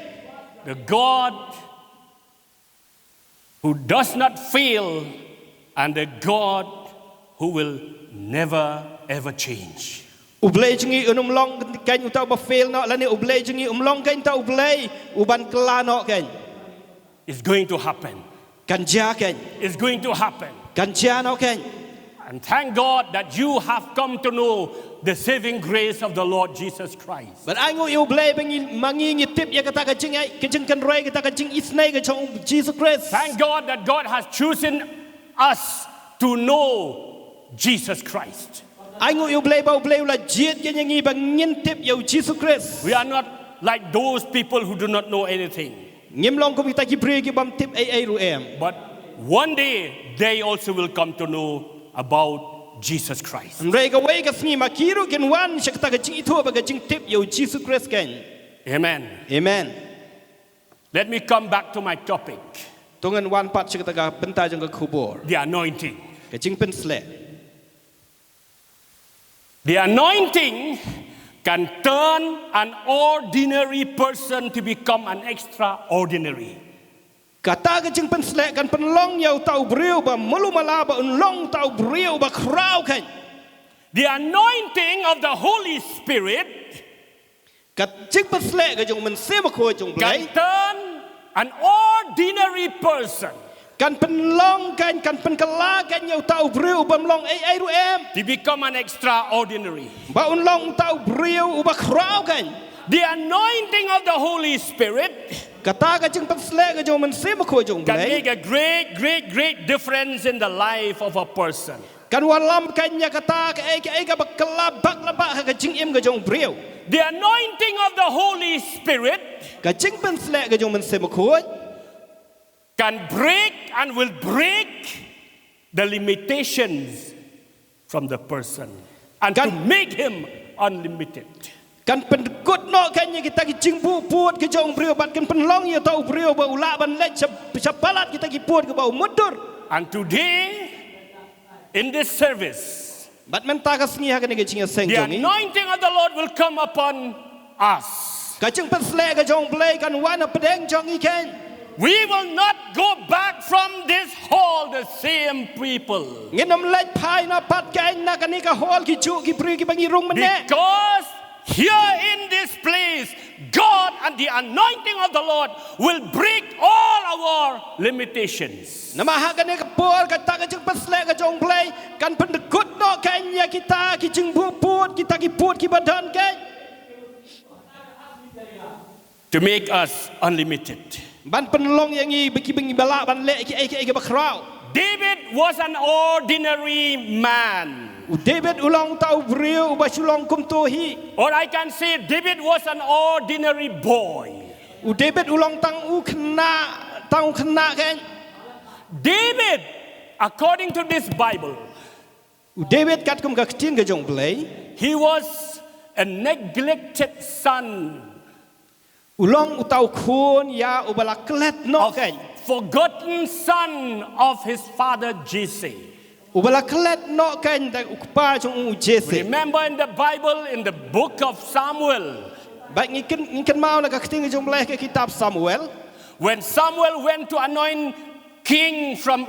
The God who does not fail and the God who will never ever change. U Blei jong ngi un ym long kein uta uba fail noh, lane u Blei jong ngi um long kein uta u Blei u ban kylla noh kein. It's going to happen. Kan jia keiñ. It's going to happen. Kan jia noh keiñ. And thank God that you have come to know the saving grace of the Lord Jesus Christ. Bad ai nguh ïa U Blei ba ngi, ma ngi ngi tip ïa kata ka jing, ka jingkynroi, kata ka jingisynei ka jong U Jisu Khrist. Thank God that God has chosen us to know Jesus Christ. Ai nguh ïa U Blei ba U Blei u la jied ïa ngi ba ngin tip ïa U Jisu Khrist. We are not like those people who do not know anything. Ngim long kum kita ki briew ki bym tip ei ei ruh em. But one day they also will come to know about Jesus Christ. Hynrei kawei ka sngi ma ki ruh kin wan sha kata ka jingithuh bad ka jingtip ïa U Jisu Khrist keiñ. Amen. Amen. Let me come back to my topic, To ngan wan pat sha kata ka bynta jong ka khubor. The anointing. Ka jingpynsleh. The anointing can turn an ordinary person to become an extraordinary. Kata ka jingpynsleh kan pynlong ïa uta u briew ba malu mala ba un long uta u briew ba khraw keiñ. The anointing of the Holy Spirit Ka jingpynsleh ka jong U Mynsiem Bakhuid jong U Blei can turn an ordinary person kan pynlong keiñ, kan pynkylla keiñ ïa uta u briew u bym long ei ei ruh em to become an extraordinary. ba un long uta u briew uba khraw keiñ. The anointing of the Holy Spirit Kata ka jingpynsleh ka jong U Mynsiem Bakhuid jong U can Blei make a great, great, great difference in the life of a person. kan wallam keiñ ïa kata kaei kaei kaba kylla bak la bak ha ka jingim ka jong u briew. The anointing of the Holy Spirit Ka jingpynsleh ka jong U Mynsiem Bakhuid can break and will break the limitations from the person and to Kan- make him unlimited. kan pynkut noh keiñ ïa kita ki jingbuh pud ka jong u briew bad kan pynlong ïa uta u briew ba u lah ban leit sha, sha palat kita ki pud kaba u mutdur. And today, in this service, Bad mynta ka sngi ha kane ka jingïaseng the jong ngi anointing of the Lord will come upon us. Ka jingpynsleh ka jong U Blei kan wan hapdeng jong ngi keiñ. We will not go back from this hall the same people. Ngin ym leit phai noh pat keiñ na kane ka hall ki juh ki briew kiba ngi rung mynne. Because here in this place, God and the anointing of the Lord will break all our limitations. Namar ha kane ka por kata ka jingpynsleh ka jong U Blei kan pynkut noh keiñ ïa kita ki jingbuh pud, kita ki pud kiba don keiñ. To make us unlimited. Ban pynlong ïa ngi ba kiba ngi ba lah ban leh kiei kiei kiba khraw. David was an ordinary man. U David u long tang u briew uba shu long kumto hi. Or I can say David was an ordinary boy. U David u long tang u khynnah, tang u khynnah keiñ. David, according to this Bible, U David katkum ka ktien ka jong U Blei, he was a neglected son, u long uta u khun ïa uba la klet noh keiñ. Forgotten son of his father Jesse. Uba la klet noh keiñ da u kpa jong u Jesse. Remember in the Bible, in the book of Samuel, Bad ngi kyn, ngi kynmaw na ka ktien ka jong U Blei ka kitab Samuel. When Samuel went to anoint king from,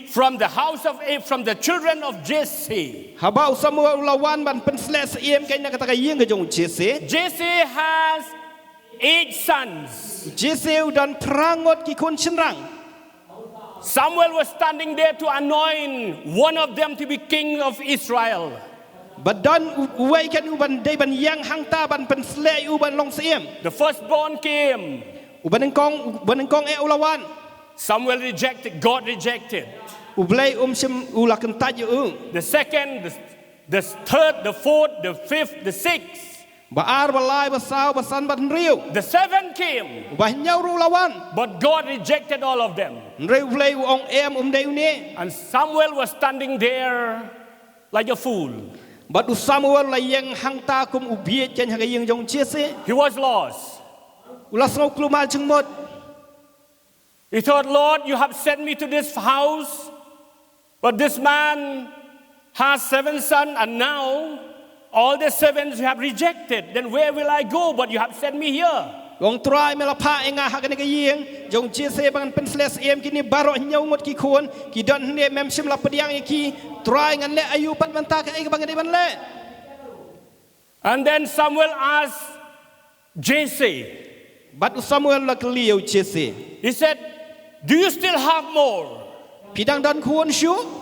from the house of, from the children of Jesse, Haba u Samuel u la wan ban pynsleh syiem keiñ na kata ka ïing ka jong u Jesse. Jesse has eight sons. Jesse u don phra ngut ki khun shynrang. Samuel was standing there to anoint one of them to be king of Israel. Bad don u, uwei keiñ uban dei ban ïeng hangta ban pynsleh ïa u ban long syiem. The firstborn came. Uba nyngkong, uba nyngkong eh u la wan. Samuel rejected, God rejected. U Blei um shym, u la kyntait ïa u. The second, the, the third, the fourth, the fifth, the sixth. Ba ar, ba lai, ba saw, ba san, ba hynriew. The seventh came. Uba hynñiew ruh u la wan. But God rejected all of them. Hynrei U Blei u ong em, um dei une. And Samuel was standing there like a fool. Bad u Samuel u la ïeng hangta kum u bieit keiñ ha ka ïing jong u Jesse. He was lost. U la sngew kulmar jingmut. He thought, Lord, you have sent me to this house, but this man has seven sons, and now all the sevens you have rejected. Then where will I go? But you have sent me here. U ong, Trai, me la phah ïa nga ha kane ka ïing jong u Jesse ba ngan pynsleh syiem, kine baroh hynñiew ngut ki khun ki don hangne, mem shym la pdiang ïa ki. Trai, ngan leh aïu pat mynta, kaei kaba nga dei ban leh? And then Samuel asked Jesse, Bad u Samuel u la kylli ïa u Jesse. He said, Do you still have more? Phi dang don khun shuh?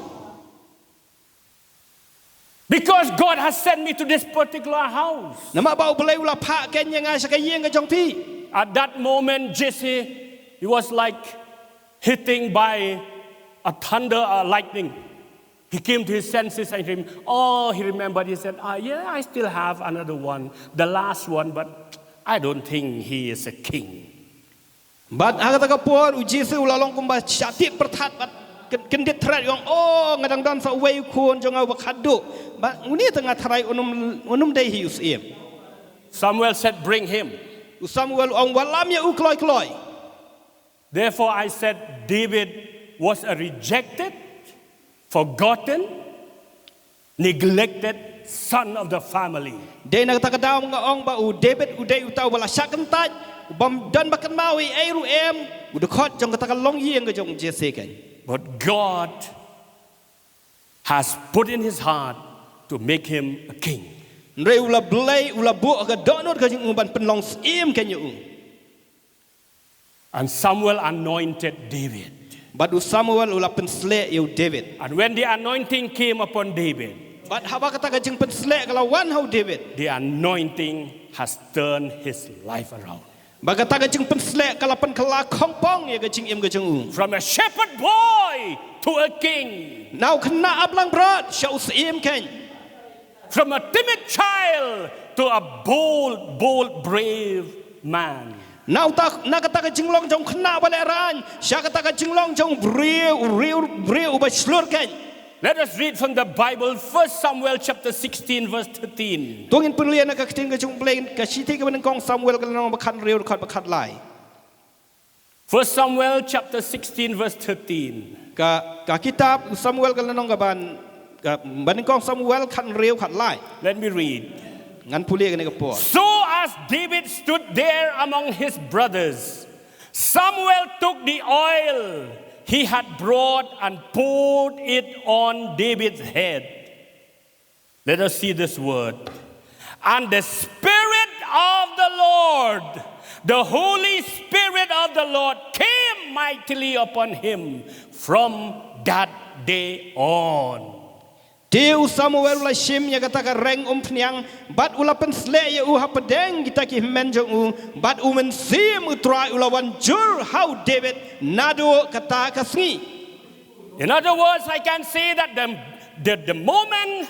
Because God has sent me to this particular house. Namar ba U Blei u la phah kein ïa nga sha ka ïing ka jong phi. At that moment, Jesse, he was like hitting by a thunder, a lightning. He came to his senses and he, oh, he remembered. He said, ah, yeah, I still have another one, the last one, but I don't think he is a king. Bad ha kata ka por u Jesse u la long kumba shah tip pyrthat bad kyn- kyndit thret, u ong, oh, nga dang don sa uwei u khun jong nga uba khatduh. Bad une te nga tharai un ym un ym dei hi u syiem. Samuel said, bring him. U Samuel u ong, wallam ïa u kloi kloi. Therefore, I said, David was a rejected, forgotten, neglected son of the family. Dei na kata ka daw nga ong ba u David u dei uta uba la shah kyntait, u bym don ba kynmaw ei ei ruh em, u dkhot jong kata ka longïing ka jong Jesse kein. But God has put in his heart to make him a king. Hynrei u la Blei u la buh ha ka dohnud ka jong u ban pynlong syiem kein ïa u. And Samuel anointed David. Bad u Samuel u la pynsleh ïa u David. And when the anointing came upon David, Bad haba kata ka jingpynsleh ka la wan ha u David. The anointing has turned his life around. Ba kata ka jingpynsleh ka la pynkylla khongpong ïa ka jingim ka jong u. From a shepherd boy to a king. Na u khynnah ap langbrot sha u syiem kein. From a timid child to a bold, bold, brave man. Na uta na kata ka jinglong jong u khynnah ba lehraiñ sha kata ka jinglong jong u briew, u briew, u briew uba shlur kein. Let us read from the Bible, First Samuel chapter sixteen, verse thirteen. To ngin pule na ka ktien ka jong u Blei, ka shithi kaba nyngkong Samuel ka lynnong ba khathynriew, dkhot ba khatlai. First Samuel chapter sixteen, verse thirteen. Ka ka kitab Samuel ka lynnong ka ban ka ba nyngkong Samuel khathynriew, khatlai. Let me read. Ngan pule kane ka por. So as David stood there among his brothers, Samuel took the oil he had brought and poured it on David's head. Let us see this word. And the Spirit of the Lord, the Holy Spirit of the Lord, came mightily upon him from that day on. Te u Samuel u la shim ïa kata ka reng umphniang, bad u la pynsleh ïa u hapdeng kita ki hynmen jong u, bad u Mynsiem U Trai u la wan jur ha u David naduh kata ka sngi. In other words, I can say that the, the, the moment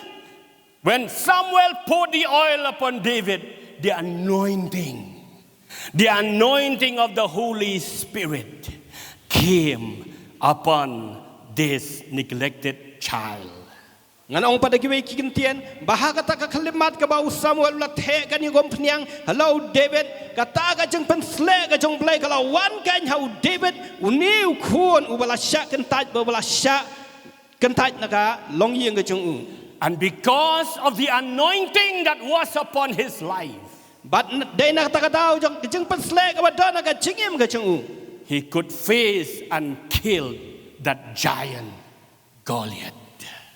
when Samuel poured the oil upon David, the anointing, the anointing of the Holy Spirit came upon this neglected child. Ngan ong pat da kiwei ki kyntien, ba ha kata ka khyllipmat kaba u Samuel u la theh kane ka umphniang ha la u David, kata ka jingpynsleh ka jong u Blei ka la wan kein ha u David, une u khun uba la shah kyntait, ba uba la shah kyntait na ka longïing ka jong u. And because of the anointing that was upon his life, bad dei na kata ka daw jong ka jingpynsleh kaba don ha ka jingim ka jong u, he could face and kill that giant Goliath.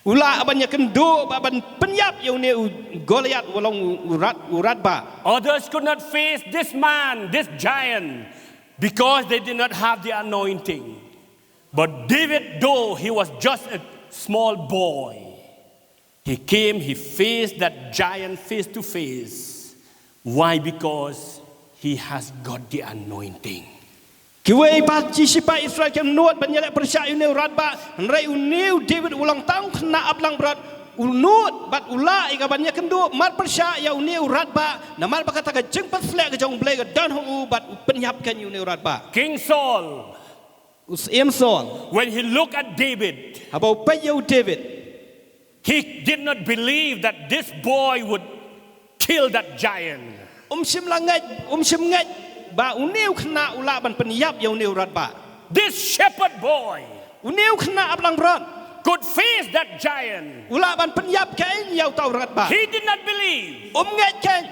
U lah ban ïakynduh bad ban pynïap ïa une u Goliath, u long u rat, u rat bah. Others could not face this man, this giant, because they did not have the anointing. But David, though he was just a small boy, he came, he faced that giant face to face. Why? Because he has got the anointing. Kiwei pat ki shipai Israel kim nud ban ïaleh pyrshah ïa une u rat bah, hynrei une u David u long tang u khynnah ap langbrot, u nud bad u lah ïa ka ban ïakynduh mar pyrshah ïa une u rat bah, namar ba kata ka jingpynsleh ka jong u Blei ka don ha u bad u pynïap kein ïa une u rat bah. King Saul U Syiem Saul, when he looked at David, haba u peit ïa u David, he did not believe that this boy would kill that giant. Um shym la ngeit, um shym ngeit ba une u khynnah u lah ban pynïap ïa une u rat bah. This shepherd boy, une u khynnah ap langbrot, could face that giant. U lah ban pynïap kein ïa uta u rat bah. He did not believe. Um ngeit kein.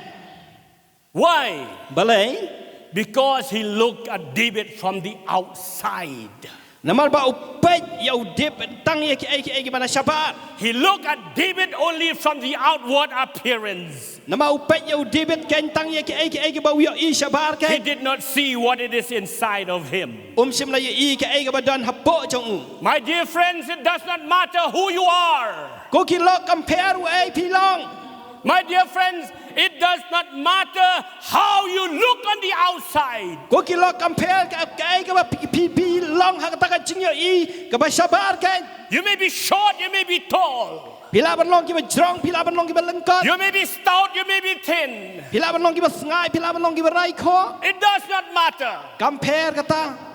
Why? Balei? Because he looked at David from the outside. Namar ba u peit ïa u David tang ïa kiei kiei kiba na shabar. He looked at David only from the outward appearance. Namar u peit ïa u David keiñ tang ïa kiei kiei kiba u ïohi shabar keiñ. He did not see what it is inside of him. Um shym la ïohi kaei kaba don hapoh jong u. My dear friends, it does not matter who you are. Ko ki lok, kam pher uei phi long. My dear friends, it does not matter how you look on the outside. Ko ki lok, kam pher ka, kaei kaba phi, phi, phi long ha kata ka jingïohi kaba shabar keiñ. You may be short, you may be tall. Phi lah ban long kiba jrong, phi lah ban long kiba lyngkot. You may be stout, you may be thin. Phi lah ban long kiba sngai, phi lah ban long kiba raikhoh. It does not matter. Kam pher kata.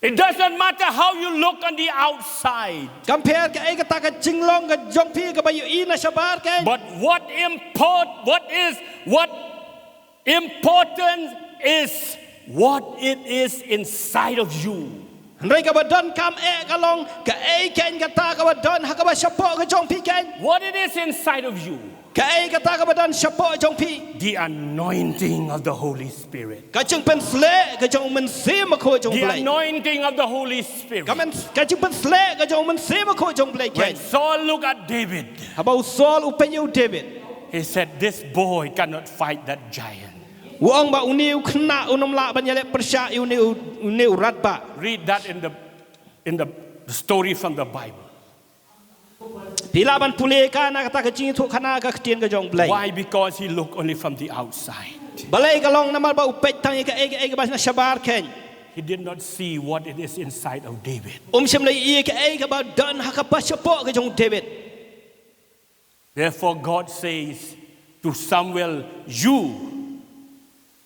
It does not matter how you look on the outside. Kam pher kaei kata ka jinglong ka jong phi kaba ïohi na shabar keiñ. But what import, what is, what important is what it is inside of you. Hynrei kaba donkam eh ka long kaei keiñ kata kaba don ha kaba shapoh ka jong phi keiñ. What it is inside of you. Kaei kata kaba don shapoh jong phi. The anointing of the Holy Spirit. Ka jingpynsleh ka jong u Mynsiem Bakhuid jong u Blei. The anointing of the Holy Spirit. Ka men, ka jingpynsleh ka jong u Mynsiem Bakhuid jong u Blei keiñ. When Saul looked at David, haba u Saul u peit ïa u David, he said, "This boy cannot fight that giant." U ong ba une u khynnah unym lah ban ïaleh pyrshah ïa une u, une u radbah. Read that in the, in the story from the Bible. Phi lah ban pule ka na kata ka jingïathuhkhana ka ktien ka jong u Blei. Why? Because he looked only from the outside. Balei ka long? Namar ba u peit tang ïa kaei kaei kaba na shabar keiñ. He did not see what it is inside of David. Um shym la ïohi kaei kaba don ha kaba shapoh ka jong u David. Therefore, God says to Samuel, "You,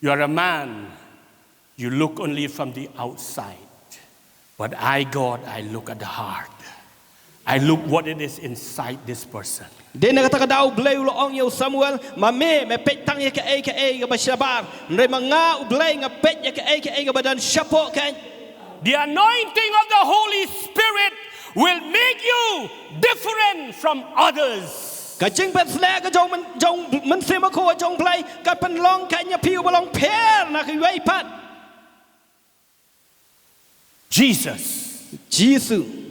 you are a man, you look only from the outside. But I, God, I look at the heart. I look what it is inside this person." Dei na kata ka daw u Blei u la ong ïa u Samuel, "Ma me, me peit tang ïa kaei kaei kaba shabar. Hynrei ma nga u Blei nga peit ïa kaei kaei kaba don shapoh keiñ." The anointing of the Holy Spirit will make you different from others. Ka jingpynsleh ka jong u Myn-, jong u Mynsiem Bakhuid jong u Blei ka pynlong keiñ ïa phi uba long pher na kiwei pat. Jesus. Jisu.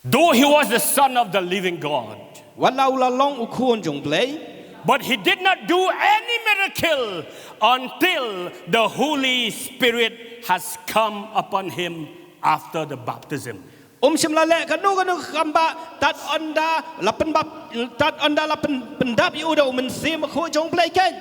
Though he was the Son of the living God, wat la u la long u Khun jong u Blei, but he did not do any miracle until the Holy Spirit has come upon him after the baptism. Um shym la leh kano kano ka kam bah tad ynda la pynbap-, tad ynda la pyn-, pyndap ïa u da u Mynsiem Bakhuid jong u Blei keiñ.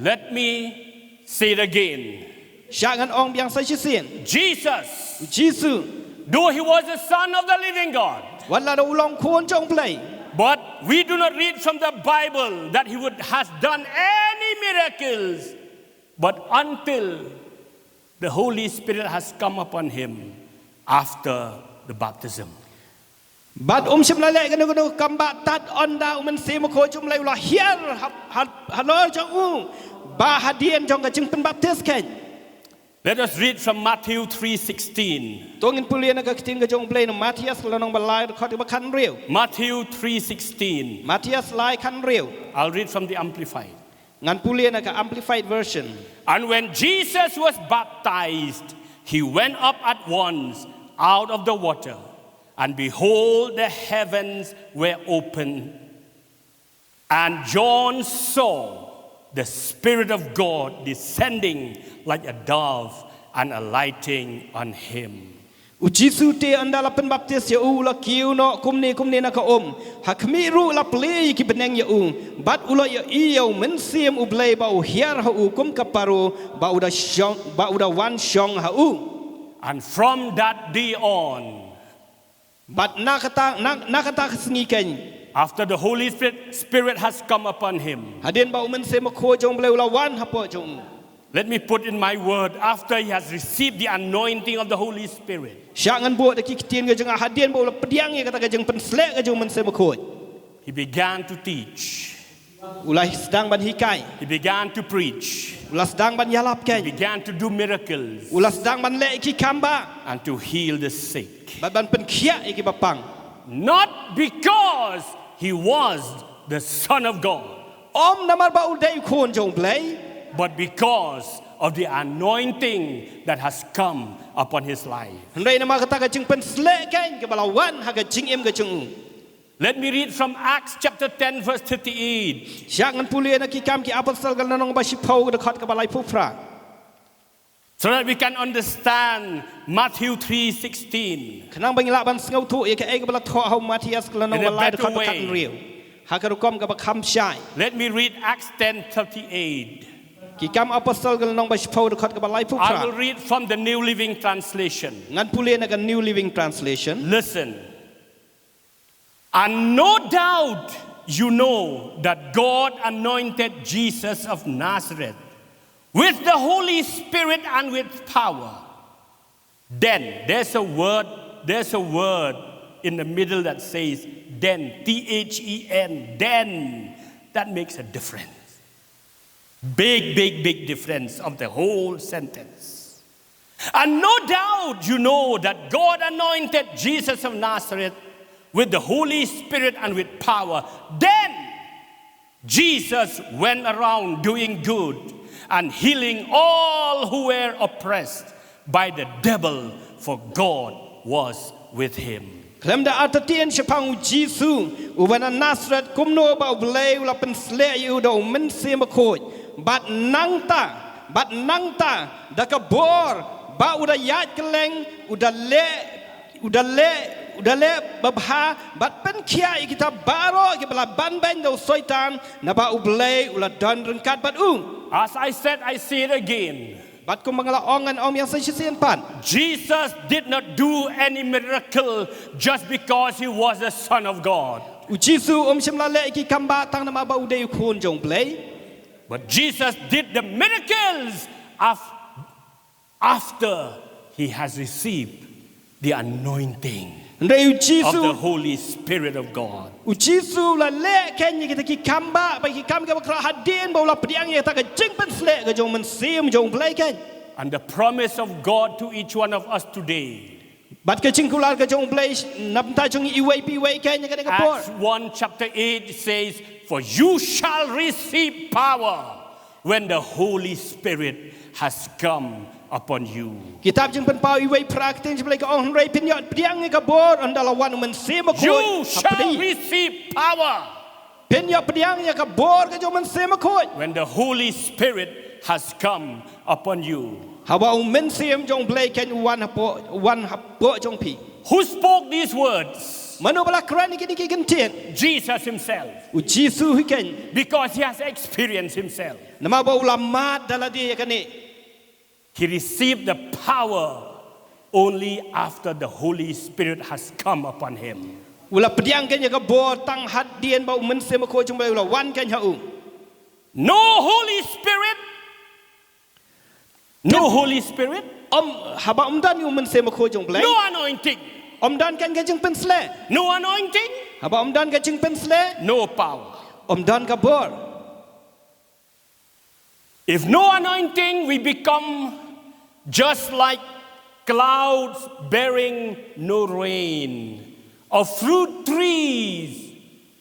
Let me say it again. Shah ngan ong biang sa shisien. Jesus, Jisu, though he was the Son of the living God, wat la u long Khun jong u Blei, but we do not read from the Bible that he would, has done any miracles, but until the Holy Spirit has come upon him after the baptism. Bad um shym la leh kano kano ka kam bah tad ynda u Mynsiem Bakhuid jong u Blei u la hiar ha, ha, halor jong u, bah hadien jong ka jingpynbaptis keiñ. Let us read from Matthew three sixteen. To ngin pule na ka ktien ka jong u Blei na Mathaios lynnong ba lai, dkhot ba khathynriew. Matthew three sixteen. Mathaios lai khathynriew. I'll read from the Amplified. Ngan pule na ka Amplified Version. And when Jesus was baptized, he went up at once out of the water. And behold, the heavens were opened. And John saw the Spirit of God descending like a dove and alighting on him. U Jisu te ynda la pynbaptis ïa u, u la kiew noh kumne kumne na ka um. Ha khmih ruh la plie ïa ki bneng ïa u. Bad u la ïohi ïa u Mynsiem u Blei ba u hiar ha u kum ka paro, ba u da shong, ba u da wan shong ha u. And from that day on, bad na kata, na, na kata ka sngi keiñ, after the Holy Spirit, Spirit has come upon him. Hadien ba u Mynsiem Bakhuid jong u Blei u la wan hapoh jong u. Let me put in my word, after he has received the anointing of the Holy Spirit, shah ngan buh da ki ktien ka jong nga, hadien ba u la pdiang ïa kata ka jingpynsleh ka jong u Mynsiem Bakhuid, he began to teach. U la sdang ban hikai. He began to preach. U la sdang ban ïalap keiñ. He began to do miracles. U la sdang ban leh ki kam bah. And to heal the sick. Bad ban pynkhiah ïa ki bapang. Not because he was the Son of God, um namar ba u dei u Khun jong u Blei, but because of the anointing that has come upon his life. Hynrei namar kata ka jingpynsleh kein kaba la wan ha ka jingim ka jong u. Let me read from Acts chapter ten, verse thirty-eight. Sha ngan pule na Ki Kam ki Apostol ka lynnong ba shiphew ka dkhot kaba laiphew phra. So that we can understand Matthew three sixteen. Khnang ba ngi lah ban sngewthuh ïa kaei kaba la thoh ha u Mathaios ka lynnong ba lai dkhot ba khathynriew. Ha ka rukom kaba kham shai. Let me read Acts ten thirty-eight. Ki Kam Apostol ka lynnong ba shiphew dkhot kaba laiphew phra. I will read from the New Living Translation. Ngan pule na ka New Living Translation. Listen. And no doubt you know that God anointed Jesus of Nazareth with the Holy Spirit and with power. Then, there's a word, there's a word in the middle that says then, T H E N, then. That makes a difference. Big, big, big difference of the whole sentence. And no doubt you know that God anointed Jesus of Nazareth with the Holy Spirit and with power. Then Jesus went around doing good and healing all who were oppressed by the devil, for God was with him. Khlem da artatien shaphang u Jisu uba na Nasareth, kumno ba U Blei u la pynsleh ïa u da U Mynsiem Bakhuid. Bad nangta, bad nangta, da ka bor ba u da ïaid kylleng, u da leh, u da leh, u da leh babha bad pynkhiah ïa kita baroh kiba la banbeiñ da u Soitan, naba U Blei u la don ryngkat bad u. As I said, I say it again. Bad kumba nga la ong, ngan ong biang sa shisien pat. Jesus did not do any miracle just because he was the Son of God. U Jisu um shym la leh ki kambah tang namar ba u dei u Khun jong U Blei. But Jesus did the miracles af- after he has received the anointing Hynrei u Jisu, of the Holy Spirit of God. U Jisu u la leh kein ïa kita ki kambah bad ki kam kiba khraw hadien ba u la pdiang ïa kata ka jingpynsleh ka jong U Mynsiem jong U Blei kein. And the promise of God to each one of us today. Bad ka jingkular ka jong U Blei na bynta jong ngi iwei pa iwei kein ïa kane ka por. Acts one chapter eight says, "For you shall receive power when the Holy Spirit has come upon you." Kitab Jingpynpaw iwei phra, ka ktien jong U Blei ka ong, hynrei phin ïoh pdiang ïa ka bor ynda la wan U Mynsiem Bakhuid. You shall receive power. Phin ïoh pdiang ïa ka bor ka jong U Mynsiem Bakhuid. When the Holy Spirit has come upon you. Haba U Mynsiem jong U Blei kein u wan hapoh, wan hapoh jong phi. Who spoke these words? Mano ba la kren ïa kine ki kyntien? Jesus himself. U Jisu hi kein. Because he has experienced himself. Namar ba u la mad da lade ïa kane. He received the power only after the Holy Spirit has come upon him. U la pdiang kein ïa ka bor tang hadien ba U Mynsiem Bakhuid jong U Blei u la wan kein ha u. No Holy Spirit. No Holy Spirit. Um, haba um don ïa U Mynsiem Bakhuid jong U Blei. No anointing. Um don kein ka jingpynsleh. No anointing. Haba um don ka jingpynsleh. No power. Um don ka bor. If no anointing, we become just like clouds bearing no rain, or fruit trees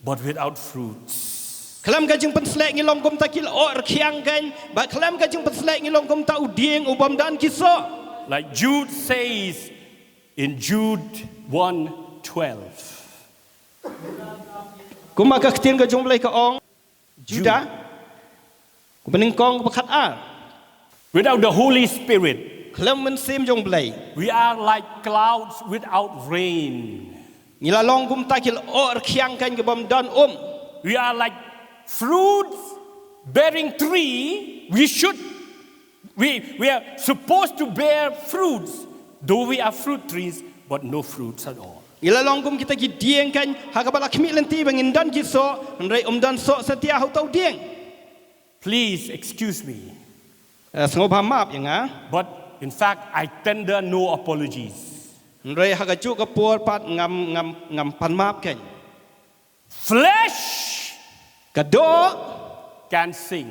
but without fruits. Khlem ka jingpynsleh ngi long kumta ki lyoh rkhiang kein, bad khlem ka jingpynsleh ngi long kumta u dieng u bym don ki soh. Like Jude says in Jude one twelve. Kumba ka ktien ka jong U Blei ka ong, Judah, kaba nyngkong kaba khatar. Without the Holy Spirit, khlem Mynsiem jong U Blei, we are like clouds without rain. Ngi la long kumta ki lyoh rkhiang kein ki bym don um. We are like fruits bearing tree. We should, we, we are supposed to bear fruits, though we are fruit trees, but no fruits at all. Ngi la long kum kita ki dieng kein ha kaba la khmih lynti ba ngin don ki soh, hynrei um don soh satia ha uta u dieng. Please excuse me. Eh, sngewbha map ïa nga. But in fact, I tender no apologies. Hynrei ha kajuh ka por pat ngam, ngam, ngam pan map kein. Flesh, ka doh, can sing.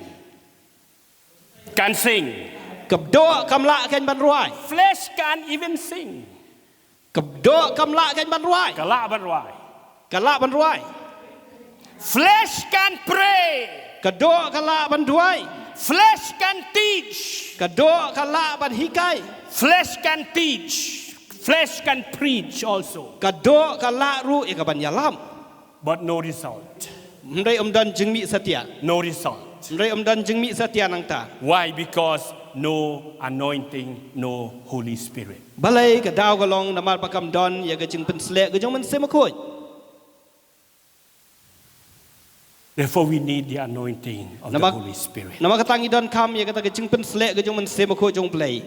Can sing. Ka doh kam lah kein ban rwai. Flesh can't even sing. Ka doh kam lah kein ban rwai. Ka lah ban rwai. Ka lah ban rwai. Flesh can pray. Ka doh ka lah ban duwai. Flesh can teach. Ka doh ka lah ban hikai. Flesh can teach. Flesh can preach also. Ka doh ka lah ruh ïa ka ban ïalap. But no result. Hynrei ym don jingmih satia. No result. Hynrei ym don jingmih satia nangta. Why? Because no anointing, no Holy Spirit. Balei? Ka daw ka long namar ba kam don ïa ka jingpynsleh ka jong u Mynsiem Bakhuid. Therefore, we need the anointing of the Namar, Holy Spirit. Namar kata ngi donkam ïa kata ka jingpynsleh ka jong u Mynsiem Bakhuid jong U Blei.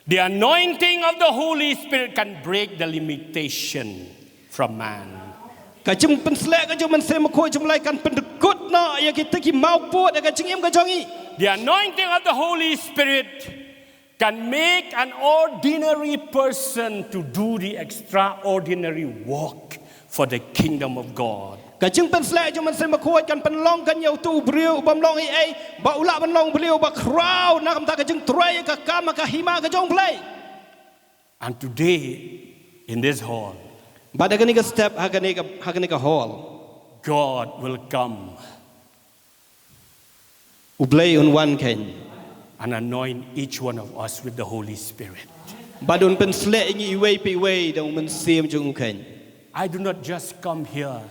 The anointing of the Holy Spirit can break the limitation from man. Ka jingpynsleh ka jong u Mynsiem Bakhuid jong U Blei kan pyndykut noh ïa kita ki mawpud ïa ka jingim ka jong ngi. The anointing of the Holy Spirit can make an ordinary person to do the extraordinary work for the kingdom of God. Ka jingpynsleh jong u Mynsiem Bakhuid kan pynlong kan ïa uto u briew u bym long ei ei ba u lah ban long u briew ba khraw na ka bynta ka jingtrei ka kam ka hima ka jong U Blei. And today, in this hall, Bad ha kane ka step, ha kane ka, ha kane ka hall, God will come U Blei un wan khein. And anoint each one of us with the Holy Spirit. Bad un pynsleh ïa ngi iwei pa iwei da u Mynsiem jong u khein. I do not just come here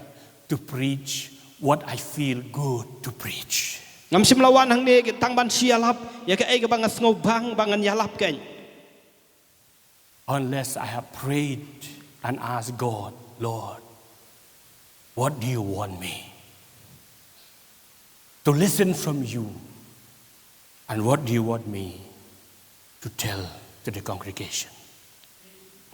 to preach what I feel good to preach. Ngam shym la wan hangne tang ban shu ïalap ïa kaei kaba nga sngewbang ba ngan ïalap khein. Unless I have prayed and asked God, Lord, what do you want me to listen from you? And what do you want me to tell to the congregation?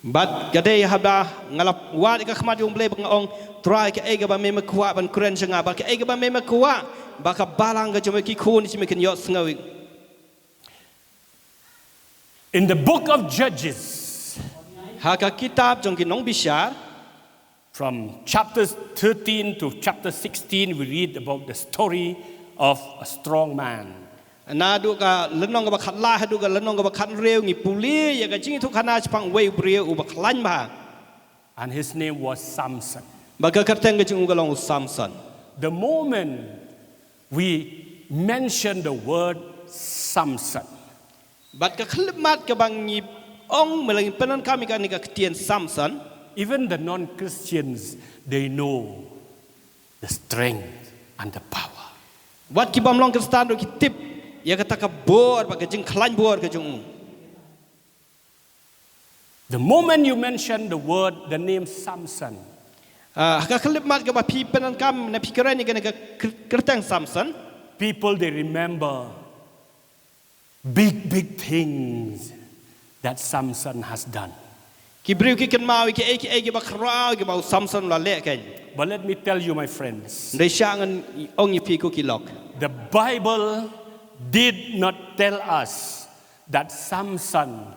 Bad ka dei haba nga la wad ïa ka khmat jong U Blei ba nga ong, Trai, kaei kaba me me kwah ban kren sha nga, bad kaei kaba me me kwah ba ka balang ka jong me, ki khun jong me kin ïohsngew. In the book of Judges, ha ka kitab jong ki Nongbishar, from chapter thirteen to chapter sixteen, we read about the story of a strong man. Naduh ka lynnong kaba khatlai haduh ka lynnong kaba khathynriew ngi pule ïa ka jingïathuhkhana shaphang uwei u briew uba khlaiñ bha. And his name was Samson. Bad ka kyrteng ka jong u ka long u Samson. The moment we mention the word Samson, bad ka khyllipmat kaba ngi ong, me la ngi pyndonkam ïa kane ka ktien Samson, even the non-Christians, they know the strength and the power. Wat ki bym long Khristan ruh ki tip ïa kata ka bor bad ka jingkhlaiñ bor ka jong u. The moment you mention the word, the name Samson, Ah, ha ka khyllipmat kaba phi pyndonkam ne phi kren ïa kane ka kyr-, kyrteng Samson, people, they remember big, big things that Samson has done. Ki briew ki kynmaw ïa kiei kiei kiba khraw kiba u Samson u la leh khein. But let me tell you, my friends, Hynrei sha ngan ong ïa phi ko ki lok, the Bible did not tell us that Samson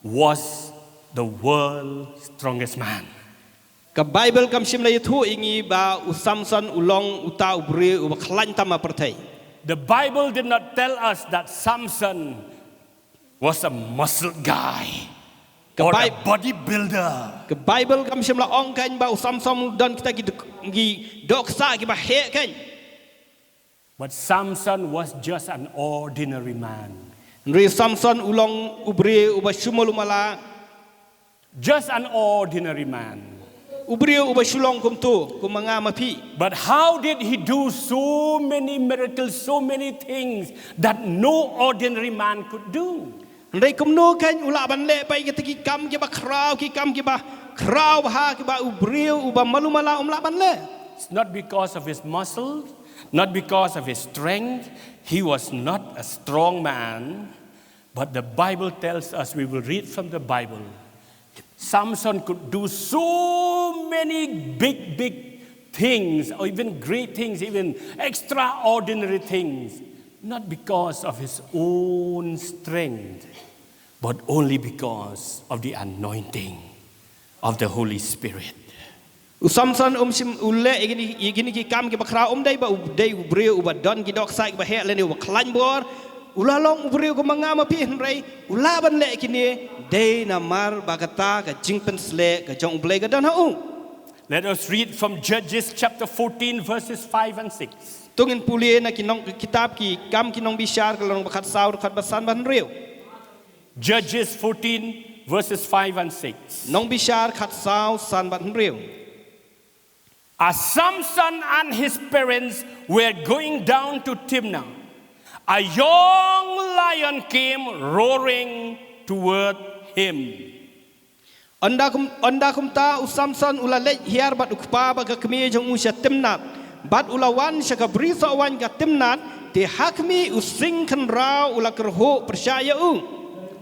was the world's strongest man. Ka Baibl kam shym la ïathuh ïa ngi ba u Samson u long uta u briew uba khlaiñ tam ha pyrthei. The Bible did not tell us that Samson was a muscle guy Ka or a Bi- bodybuilder. Ka Baibl kam shym la ong khein ba u Samson u don kita ki dok-, ki dohksah kiba heh khein. But Samson was just an ordinary man. Hynrei Samson u long u briew uba shu malu mala. Just an ordinary man. U briew uba shu long kumto, kum ma nga ma phi. But how did he do so many miracles, so many things that no ordinary man could do? Hynrei kumno khein u lah ban leh pat kita ki kam kiba khraw, ki kam kiba khraw bha kiba u briew uba malu mala um lah ban leh? It's not because of his muscle, not because of his strength. He was not a strong man. But the Bible tells us, we will read from the Bible, Samson could do so many big, big things, or even great things, even extraordinary things, not because of his own strength, but only because of the anointing of the Holy Spirit. U Samson um shym u leh ïa kine, ïa kine ki kam kiba khraw um dei ba u dei u briew uba don ki dohksah kiba heh lane uba khlaiñ bor. U la long u briew kum ma nga ma phi, hynrei u lah ban leh kine dei namar ba kata ka jingpynsleh ka jong U Blei ka don ha u. Let us read from Judges chapter fourteen, verses five and six. To ngin pule na ki nong kitab ki Kam ki Nongbishar ka lynnong ba khatsaw, dkhot ba san bad hynriew. Judges fourteen, verses five and six. Nongbishar khatsaw, san bad hynriew. As Samson and his parents were going down to Timnah, a young lion came roaring toward him. Ynda kum, ynda kumta u Samson u la leit hiar bad u kpa bad ka kmie jong u sha Timnath, bad u la wan sha ka bri soh waiñ ka Timnath, te ha khmih u sing khynraw u la kyrhuh pyrshah ïa u.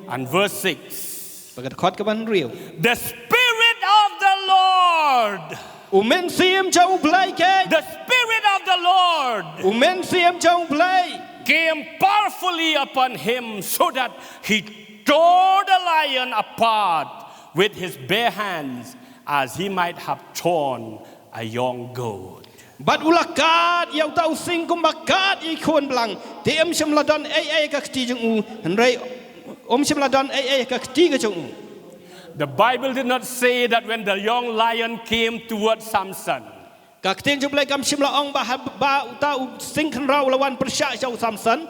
And verse six. Bad ka dkhot kaba hynriew. The Spirit of the Lord, U Mynsiem jong U Blei keiñ. the Spirit of the Lord U Mynsiem jong U Blei came powerfully upon him so that he tore the lion apart with his bare hands as he might have torn a young goat. Bad u la kad ïa uta u sing kumba kad ïa i khun blang. Te um shym la don ei ei ha ka kti jong u. Hynrei um shym la don ei ei ha ka kti ka jong u. The Bible did not say that when the young lion came toward Samson, Ka ktien jong U Blei kam shym la ong ba ha, ba uta u sing khynraw u la wan pyrshah sha u Samson.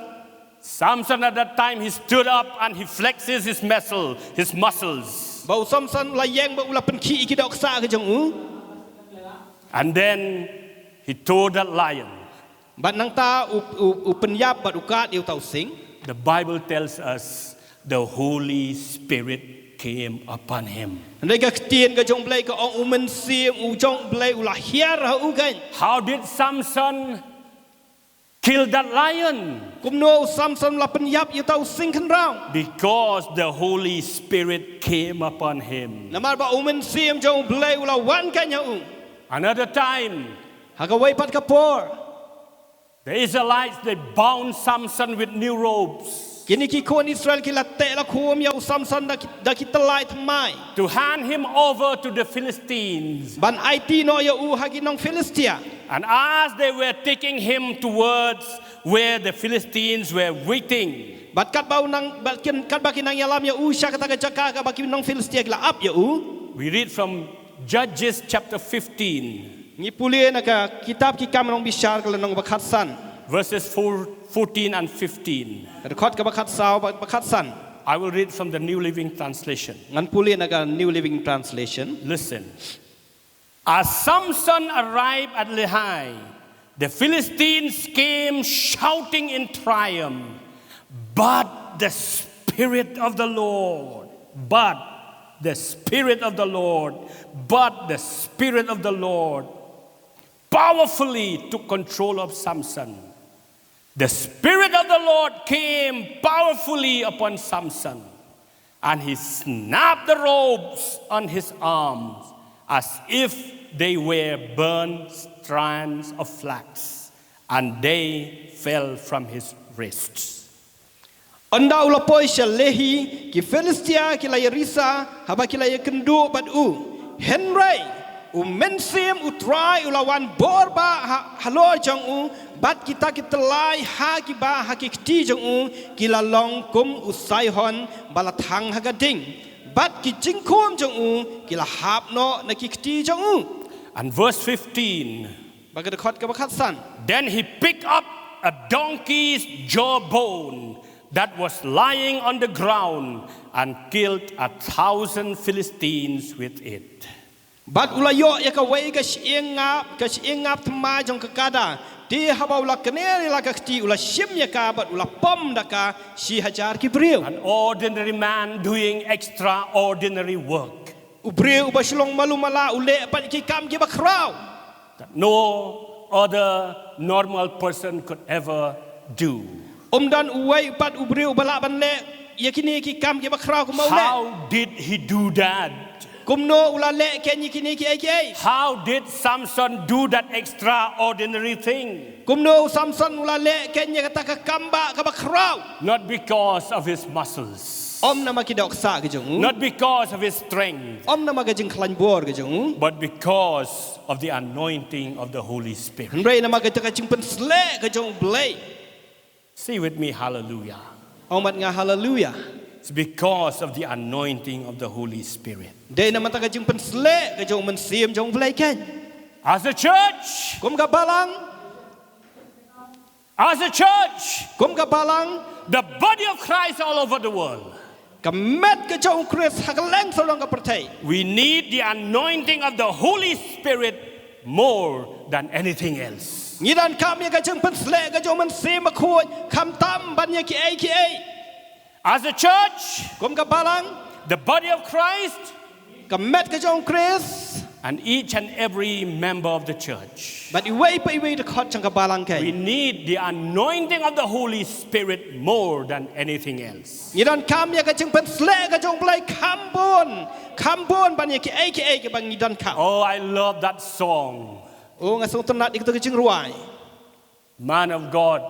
Samson at that time he stood up and he flexes his muscle, his muscles. Ba u Samson u la ïeng bad u la pynkhih ïa ki dohksah ka jong u. And then he told that lion. Bad nangta u, u, u pynïap bad u kad ïa uta u sing. The Bible tells us the Holy Spirit came upon him. Hynrei ka ktien ka jong U Blei ka ong U Mynsiem u jong U Blei u la hiar ha u keiñ. How did Samson kill that lion? Kumno u Samson u la pynïap ïa uta u sing khynraw? Because the Holy Spirit came upon him. Namar ba U Mynsiem jong U Blei u la wan keiñ ha u. Another time, Ha kawei pat ka por, the Israelites, they bound Samson with new ropes. Kine ki khun Israel ki la teh la khum ïa u Samson da ki, da ki tyllai thymmai. To hand him over to the Philistines. Ban aiti noh ïa u ha ki nong Philistia. And as they were taking him towards where the Philistines were waiting, Bad katba u nang, bad kin, katba ki nang ïalam ïa u sha kata ka jaka kaba ki nong Philistia ki la ap ïa u. We read from Judges chapter fifteen, Ngi pule na ka kitab ki Kam Nongbishar ka lynnong ba khatsan. Verses four, fourteen and fifteen. Ka dkhot kaba khatsaw bad ba khatsan. I will read from the New Living Translation. Ngan pule na ka New Living Translation. Listen. As Samson arrived at Lehi, the Philistines came shouting in triumph, but the Spirit of the Lord, but the Spirit of the Lord, but the Spirit of the Lord powerfully took control of Samson. The Spirit of the Lord came powerfully upon Samson, and he snapped the ropes on his arms as if they were burned strands of flax, and they fell from his wrists. Ynda u la poi sha Lehi, ki Philistia ki la ïarisa, haba ki la ïakynduh bad u. Hynrei u Mynsiem U Trai u la wan bor ba ha, halor jong u, bad kita ki tyllai ha kiba ha ki kti jong u ki la long kum u saihon ba la thang ha ka ding, bad ki jingkhum jong u ki la hap noh na ki kti jong u. And verse fifteen. Bad ka dkhot kaba khatsan. Then he picked up a donkey's jawbone that was lying on the ground and killed a thousand Philistines with it. Bad u la ïoh ïa kawei ka shyieng ngap, ka shyieng ngap thymmai jong ka kada. Te haba u la kner ïa la ka kti u la shim ïa ka bad u la pom da ka shi hajar ki briew. An ordinary man doing extraordinary work U briew uba shlong malu mala u leh pat ki kam kiba khraw. that no other normal person could ever do. Um don uwei pat u briew uba lah ban leh ïa kine ki kam kiba khraw kumba u leh. How did he do that? Kumno u la leh keiñ ïa kine kiei kiei? How did Samson do that extraordinary thing? Kumno u Samson u la leh keiñ ïa kata ka kam ba kaba khraw? Not because of his muscles, Um namar ki dohksah ka jong u. Not because of his strength, Um namar ka jingkhlaiñ bor ka jong u. But because of the anointing of the Holy Spirit. Hynrei namar kata ka jingpynsleh ka jong U Blei. Say with me, hallelujah. Ong bad nga haleluya. It's because of the anointing of the Holy Spirit. Dei namar ka jingpynsleh ka jong u Mynsiem jong u Blei kein. As a church, kum ka balang, as a church, kum ka balang, the body of Christ all over the world, ka met ka jong u Khrist ha kylleng sawdong ka pyrthei. We need the anointing of the Holy Spirit more than anything else. Ngi donkam ïa ka jingpynsleh ka jong u Mynsiem Bakhuid khamtam ban ïa kiei kiei. As a church, kum ka balang, the body of Christ, ka met ka jong u Khrist, and each and every member of the church, bad iwei pa iwei dkhot jong ka balang kein. We need the anointing of the Holy Spirit more than anything else. Ngi donkam ïa ka jingpynsleh ka jong u Blei kham bun, kham bun ban ïa kiei kiei kiba ngi donkam. Oh, I love that song. Oh, nga sngewtynnat ïa kato ka jingrwai. Man of God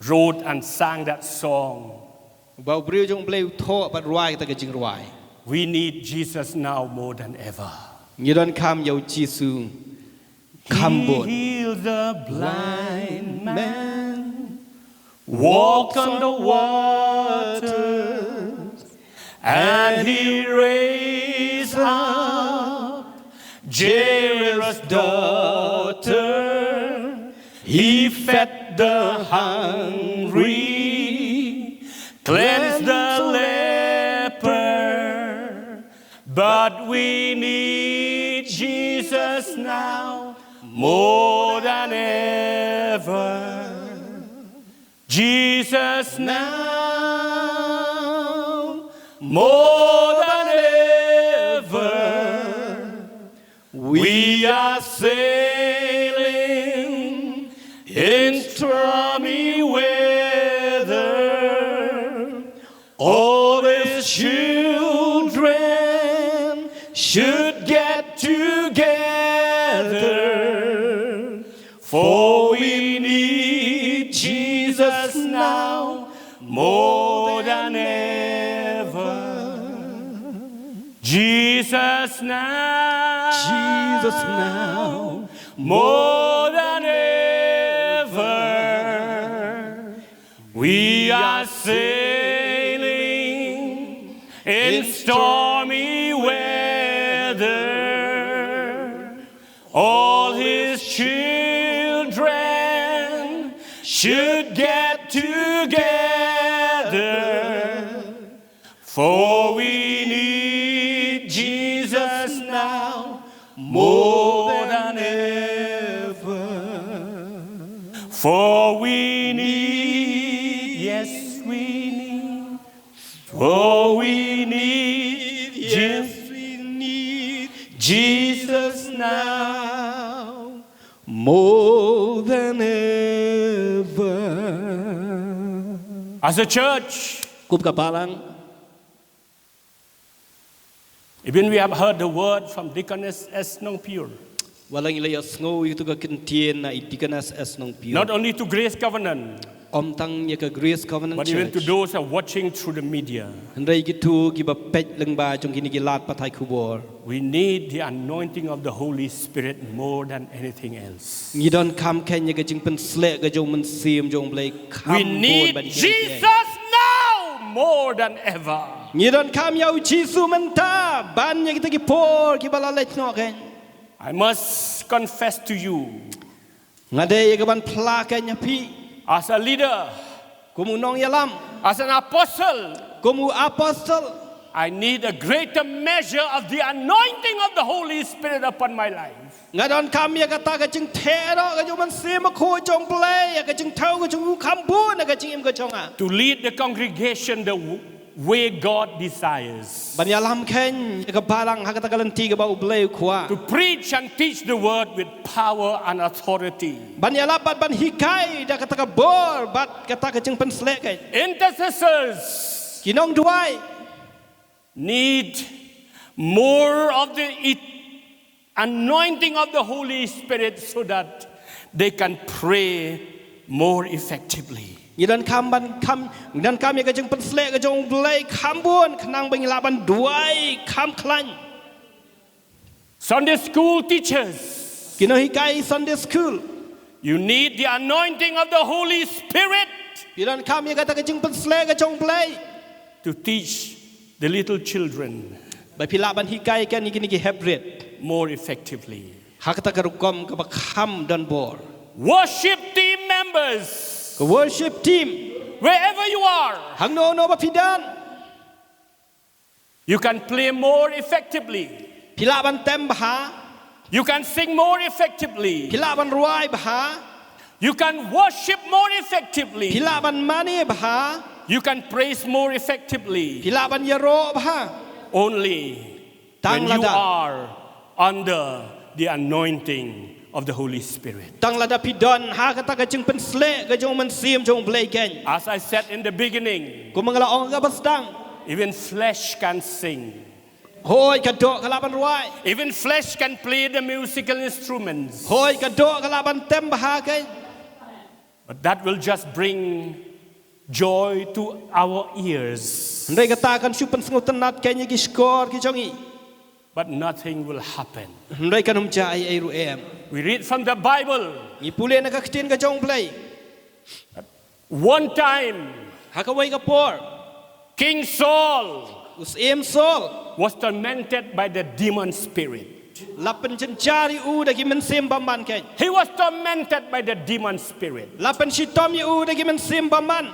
wrote and sang that song. Ba u briew jong u Blei u thoh bad rwai kato ka jingrwai. We need Jesus now more than ever. Ngi donkam ïa u Jisu kham bun. He healed the blind man, walked on the waters, and he raised up Jairus' daughter. He fed the hungry, cleansed the leper. But we need Jesus now more than ever. Jesus now more than ever. We are sailing in stormy weather. All these children should get together, for we need Jesus now more than ever. Jesus now. Jesus now. More than ever. We are sailing in stormy weather. All his children should get together, for we need Jesus now more than ever. For we need, yes, we need, for we need, yes, we need Jesus now more than ever. As a church, kum ka balang, even we have heard the word from Deaconess S Nongpure. Wat la ngi la ïohsngew ïa kato ka ktien na i Deaconess S Nongpure. Not only to Grace Covenant, ym tang ïa ka Grace Covenant Church, but even to those who are watching through the media. Hynrei kito kiba peit lyngba jong kine ki lad pathai khubor. We need the anointing of the Holy Spirit more than anything else. Ngi donkam kein ïa ka jingpynsleh ka jong u Mynsiem jong u Blei kham bun ban ïa kiei kiei. We need Jesus now more than ever. Ngi donkam ïa u Jisu mynta ban ïa kita ki por kiba la leit noh kein. I must confess to you. Nga dei ïa ka ban phla kein ïa phi. As a leader, kum u nongïalam, as an apostle, kum u apostol, I need a greater measure of the anointing of the Holy Spirit upon my life. Nga donkam ïa kata ka jingtheh noh ka jong u Mynsiem Bakhuid jong u Blei, ïa ka jingthew ka jong u kham bun ha ka jingim ka jong nga. To lead the congregation the w-, way God desires. Ban ïalam kein ïa ka balang ha kata ka lynti kaba u Blei u kwah. To preach and teach the word with power and authority. Ban ïalap bad ban hikai da kata ka bor bad kata ka jingpynsleh kein. Intercessors. Ki nongduwai. Need more of the e-, anointing of the Holy Spirit so that they can pray more effectively. Ngi donkam ban kham, ngi donkam ïa ka jingpynsleh ka jong u Blei kham bun khnang ba ngin lah ban duwai kham khlaiñ. Sunday school teachers. Ki nonghikai Sunday school. You need the anointing of the Holy Spirit. Ngi donkam ïa kata ka jingpynsleh ka jong u Blei. to teach the little children Ba phi lah ban hikai ïa kine ki heprit more effectively. Ha kata ka rukom kaba kham don bor. Worship team members, Ka worship team. Wherever you are, Hangno no ba phi don. You can play more effectively. Phi lah ban tem bha. You can sing more effectively. Phi lah ban rwai bha. You can worship more effectively. Phi lah ban mane bha. You can praise more effectively. Phi lah ban ïaroh bha. Only Tang when you lada. are under the anointing of the Holy Spirit. Tang lada phi don ha kata ka jingpynsleh ka jong u Mynsiem jong u Blei keiñ. As I said in the beginning, Kumba nga la ong ha kaba sdang. Even flesh can sing. Hooid ka doh ka lah ban rwai. Even flesh can play the musical instruments. Hooid ka doh ka lah ban tem bha keiñ. But that will just bring joy to our ears. Hynrei kata kan shu pynsngewtynnat keiñ ïa ki shkor ki jong ngi. But nothing will happen. Hynrei kan ym jia ei ei ruh em. We read from the Bible. Ngi pule na ka ktien ka jong u Blei. One time, Ha kawei ka por. King Saul U Syiem Saul. Was tormented by the demon spirit. La pynjynjar ïa u da ki mynsiem bymman keiñ. He was tormented by the demon spirit. La pynshitom ïa u da ki mynsiem bymman.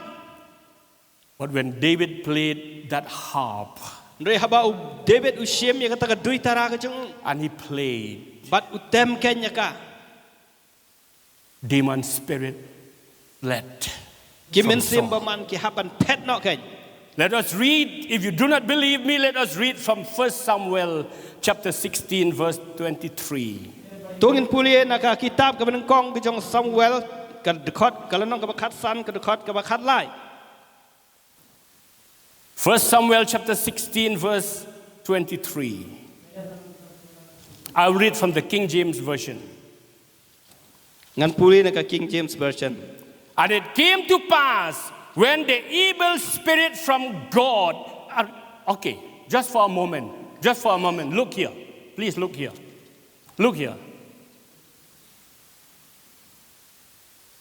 But when David played that harp, Hynrei haba u David u shim ïa kata ka duitara ka jong u. And he played. Bad u tem keiñ ïa ka. Demon spirit fled. Ki mynsiem bymman ki hap ban phet noh keiñ. Let us read, if you do not believe me, let us read from First Samuel chapter sixteen, verse twenty-three. To ngin pule na ka kitab kaba nyngkong ka jong u Samuel, ka dkhot, ka lynnong kaba khatsan, ka dkhot kaba khatlai. First Samuel chapter sixteen, verse twenty-three. I'll read from the King James Version. Ngan pule na ka King James Version. And it came to pass when the evil spirit from God. Uh, okay, just for a moment. Just for a moment. Look here. Please look here. Look here.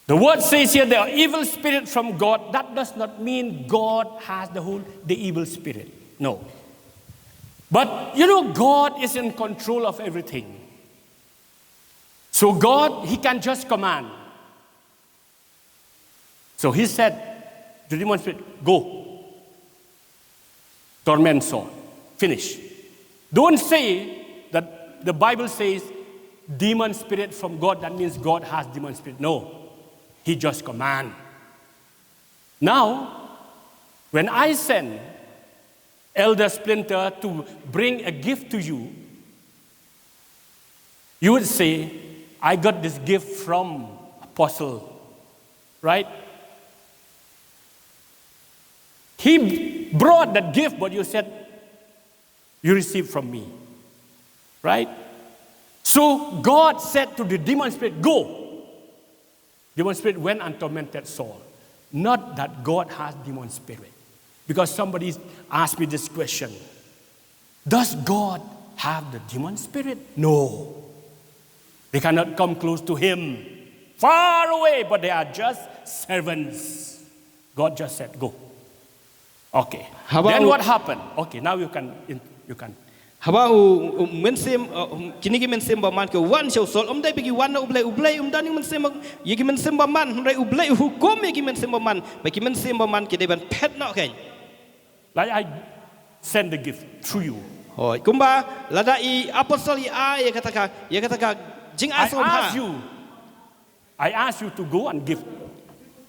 The word says here the evil spirit from God. That does not mean God has the whole the evil spirit. No. But you know, God is in control of everything. So God, He can just command. So He said to demon spirit, "Go. Torment Saul. Finish." Don't say that the Bible says demon spirit from God, that means God has demon spirit. No. He just command. Now, when I send Elder Splinter to bring a gift to you, you would say, "I got this gift from Apostle," right? He brought that gift, but you said, "You received from me," right? So God said to the demon spirit, "Go." Demon spirit went and tormented Saul. Not that God has demon spirit. Because somebody asked me this question, "Does God have the demon spirit?" No. They cannot come close to Him. Far away, but they are just servants. God just said, "Go." Okay. Then what happened? Okay, now you can, you can. Haba u, u mynsiem, uh, um, kine ki mynsiem bymman ki wan sha u Saul, um dei ba ki wan na u Blei, u Blei um don ïa ki mynsiem, ïa ki mynsiem bymman, hynrei u Blei u hukum ïa ki mynsiem bymman, ba ki mynsiem bymman ki dei ban phet noh keiñ. Like I send the gift through you. Hooid, kumba lada i apostol i ai ïa kata ka, ïa kata ka jingai sngewbha. I ask you to go and give.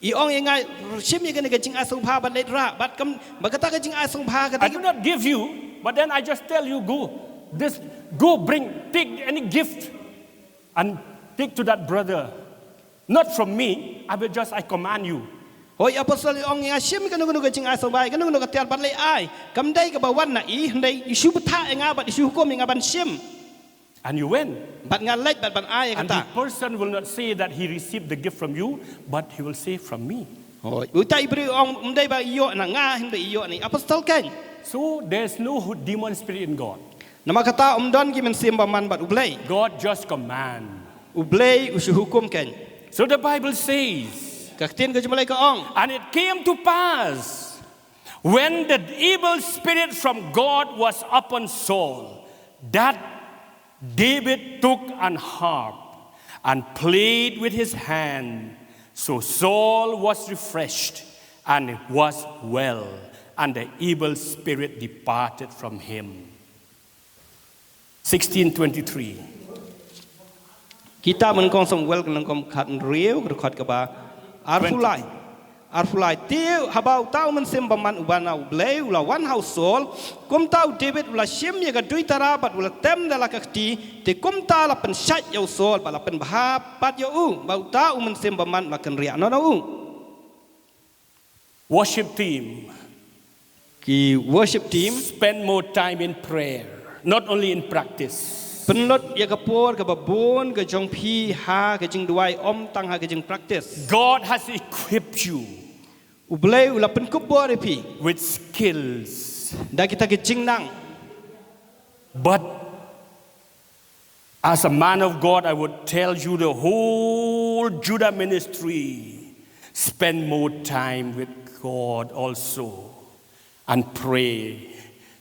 I ong ïa nga, "Shim ïa kane ka jingai sngewbha bad leit rah," bad kam, ba kata ka jingai sngewbha ka. I do not give you, but then I just tell you, "Go. This, go bring, take any gift and take to that brother. Not from me, I will just, I command you." Hooid, apostol i ong ïa nga, "Shim ïa kano kano ka jingai sngewbha, ïa kano kano ka tiar bad leit ai. Kam dei kaba wan na i, hynrei i shu bthah ïa nga bad i shu hukum ïa nga ban shim." And you went. Bad nga leit bad ban ai ïa kata. And the person will not say that he received the gift from you, but he will say, "From me." Hooid, uta i briew i ong, "Um dei ba i ïoh na nga, hynrei i ïoh na i apostol keiñ." So there's no demon spirit in God. Namar kata um don ki mynsiem bymman bad u Blei. God just command. U Blei u shu hukum keiñ. So the Bible says, ka ktien ka jong u Blei ka ong, and it came to pass When the evil spirit from God was upon Saul, that David took an harp and played with his hand. So Saul was refreshed and was well, and the evil spirit departed from him. Sixteen twenty-three. Kitab Mynsiem Samuel ka lynnong kaba khathynriew, ka dkhot kaba arphew lai. Arphew lai. Te haba uta u mynsiem bymman uba na U Blei u la wan ha u Saul, kumta u David u la shim ïa ka duitara bad u la tem da la ka kti, te kumta la pynshait ïa u Saul bad la pynbha pat ïa u, ba uta u mynsiem bymman u la kynriah noh na u. Worship team. Ki worship team. Spend more time in prayer, not only in practice. Pynlut ïa ka por kaba bun ka jong phi ha ka jingduwai, ym tang ha ka jingpractice. God has equipped you. U Blei u la pynkup bor ïa phi. With skills. Da kita ki jingnang. But as a man of God, I would tell you the whole Judah ministry, spend more time with God also and pray.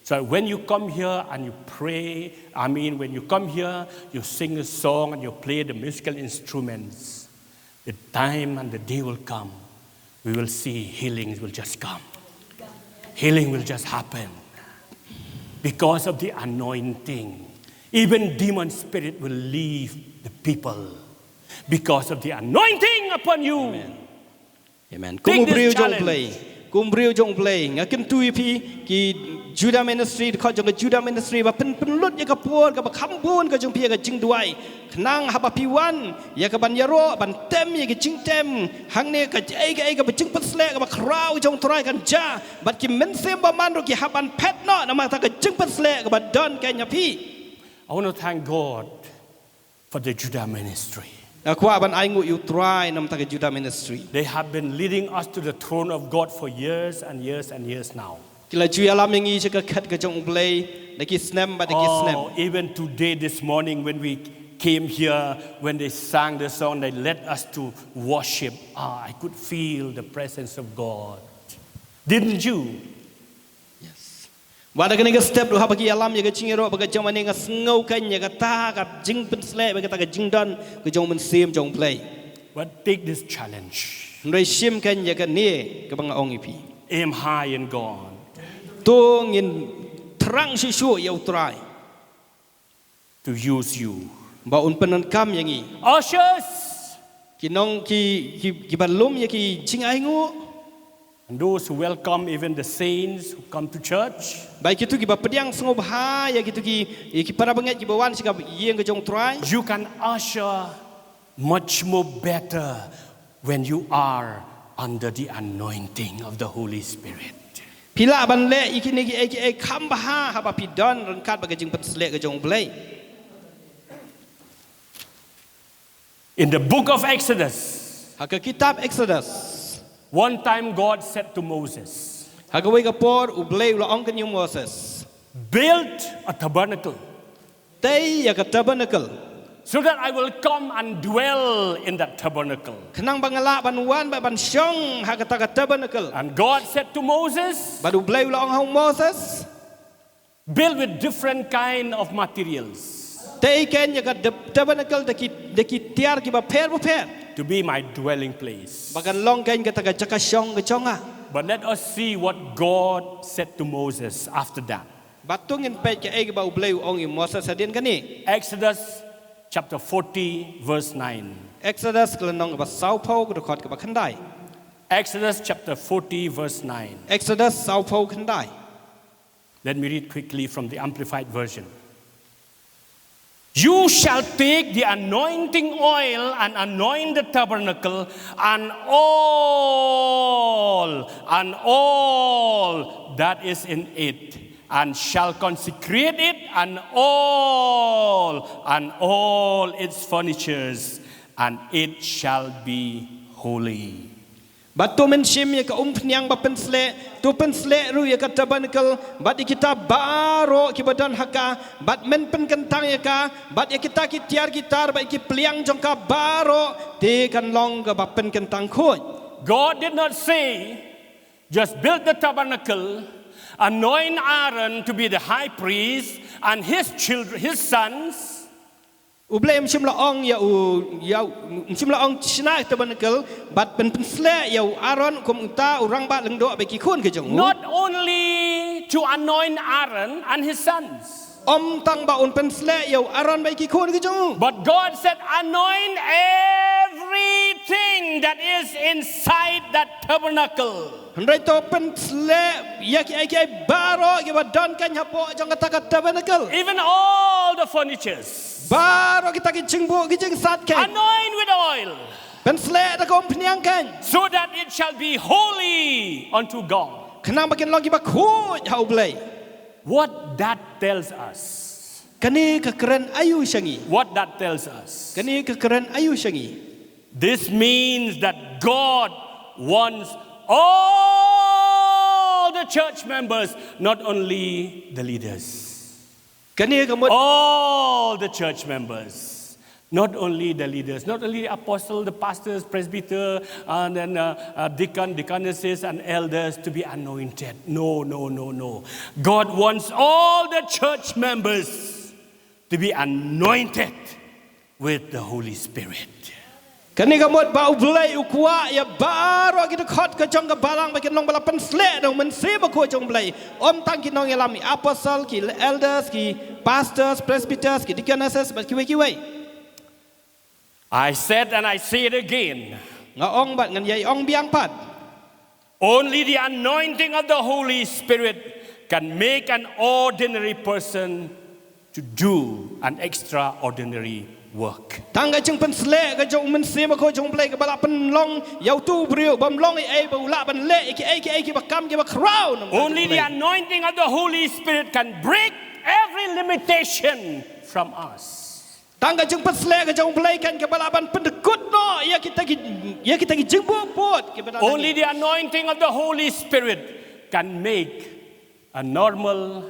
So when you come here and you pray, I mean, when you come here, you sing a song and you play the musical instruments, the time and the day will come, we will see healings will just come. Healing will just happen. Because of the anointing, even demon spirit will leave the people. Because of the anointing upon you. Amen. Amen. Take this challenge. Kum u briew jong U Blei, kum u briew jong U Blei, nga kyntu ïa phi, ki Judah Ministry, dkhot jong ka Judah Ministry, ba pyn, pynlut ïa ka por kaba kham bun ka jong phi ïa ka jingduwai. Khnang haba phi wan ïa kaban ïaroh, ban tem ïa ka jingtem hangne, kaei kaei kaba jingpynsleh kaba khraw jong U Trai kan jia, bad ki mynsiem bymman ruh ki hap ban phet noh namar kata ka jingpynsleh kaba don kane ha phi. I want to thank God for the Judah ministry. Nga kwah ban ainguh ïa U Trai namar kata ka Judah Ministry. They have been leading us to the throne of God for years and years and years now. Ki la ju ïalam ïa ngi sha ka khet ka jong U Blei da ki snem bad da ki snem. Oh, even today, this morning, when we came here, when they sang the song, they led us to worship. Ah, I could feel the presence of God. Didn't you? Yes. Wat ha kane ka step ruh haba ki ïalam ïa ka jingïaroh bad ka jingmane, nga sngew kein ïa kata ka jingpynsleh bad kata ka jingdon ka jong u Mynsiem jong U Blei. But take this challenge. Hynrei shim kein ïa kane kaba nga ong ïa phi. Aim high in God. To ngin thrang shuh shuh ïa U Trai. To use you. Ba un pyndonkam ïa ngi. Ushers. Ki nong, ki, ki, kiba lum ïa ki jingainguh. And those who welcome even the saints who come to church. Bad kito kiba pdiang sngewbha ïa kito ki, ïa ki para bangeit kiba wan sha ka ïing ka jong U Trai. You can usher much more better when you are under the anointing of the Holy Spirit. Phi lah ban leh ïa kine kiei kiei kham bha haba phi don ryngkat bad ka jingpynsleh ka jong U Blei. In the book of Exodus, ha ka kitab Exodus, one time God said to Moses, ha kawei ka por U Blei u la ong kane ïa u Moses, build a tabernacle. Tei ïa ka tabernacle. So that I will come and dwell in that tabernacle. Khnang ba nga lah ban wan bad ban shong ha kata ka tabernacle. And God said to Moses, bad U Blei u la ong ha u Moses, build with different kind of materials. Tei kein ïa ka dep-, tabernacle da ki, da ki tiar kiba pher bapher. To be my dwelling place. Ba kan long kein kata ka jaka shong ka jong nga. But let us see what God said to Moses after that. Bad to ngin peit kaei kaba U Blei u ong ïa u Moses hadien kane. Exodus chapter forty, verse nine. Exodus ka lynnong kaba sawphew, ka dkhot kaba khyndai. Exodus chapter forty, verse nine. Exodus sawphew khyndai. Let me read quickly from the Amplified Version. You shall take the anointing oil and anoint the tabernacle and all, and all that is in it, and shall consecrate it and all, and all its furnitures, and it shall be holy. Bad to men shim ïa ka umphniang ba pynsleh, to pynsleh ruh ïa ka tabernacle, bad ïa kita baroh kiba don ha ka, bad men pynkyntang ïa ka, bad ïa kita ki tiar ki tar, bad ïa ki pliang jong ka baroh, te kan long kaba pynkyntang khuid. God did not say, Just build the tabernacle, anoint Aaron to be the high priest and his children, his sons. U Blei um shym la ong ïa u ïa u- um shym la ong shna tabernacle bad pyn pynsleh ïa u Aaron kum uta u rangbah lyngdoh bad ki khun ki jong u. Not only to anoint Aaron and his sons, Ym tang ba un pynsleh ïa u Aaron bad ki khun ki jong u. But God said, anoint everything that is inside that tabernacle. Hynrei to pynsleh ïa ki ai ki ai baroh ki ba don kan hapoh jong kata ka tabernacle. Even all the furnitures. Baroh kita ki jingbuh ki jingsat kan. Anoint with oil. Pynsleh da ka umphniang kan. So that it shall be holy unto God. Khnang ba kin long ki ba khuid ha u Blei. What that tells us. Kane ka kren aïu sha ngi. What that tells us. Kane ka kren aïu sha ngi. This means that God wants all the church members, not only the leaders. Kane ka mut All the church members, not only the leaders, not only the apostle, the pastors, presbyter, and then uh, uh, deacon, deaconesses, and elders to be anointed. No, no, no, no. God wants all the church members to be anointed with the Holy Spirit. Kane ka mut ba u Blei u kwah ïa baroh ki dkhot ka jong ka balang ba kin long ba la pynsleh da u Mynsiem Bakhuid jong u Blei. Ym tang ki nongïalam, ki apostle, ki elders, ki pastors, presbyters, ki deaconesses bad kiwei kiwei. I said and I say it again. Nga ong bad ngan ïai ong biang pat. Only the anointing of the Holy Spirit can make an ordinary person to do an extraordinary work. Tang ka jingpynsleh ka jong u Mynsiem Bakhuid jong u Blei ka ba la pynlong ïa utu u briew bym long ei ei ba u lah ban leh ïa ki ei ki ei ki ba kam ki ba khraw. Only the anointing of the Holy Spirit can break every limitation from us. Tang ka jingpynsleh ka jong u Blei kan ka ba lah ban pyndkut noh ïa kita ki ïa kita ki jingbuh bud ki ba. Only the anointing of the Holy Spirit can make a normal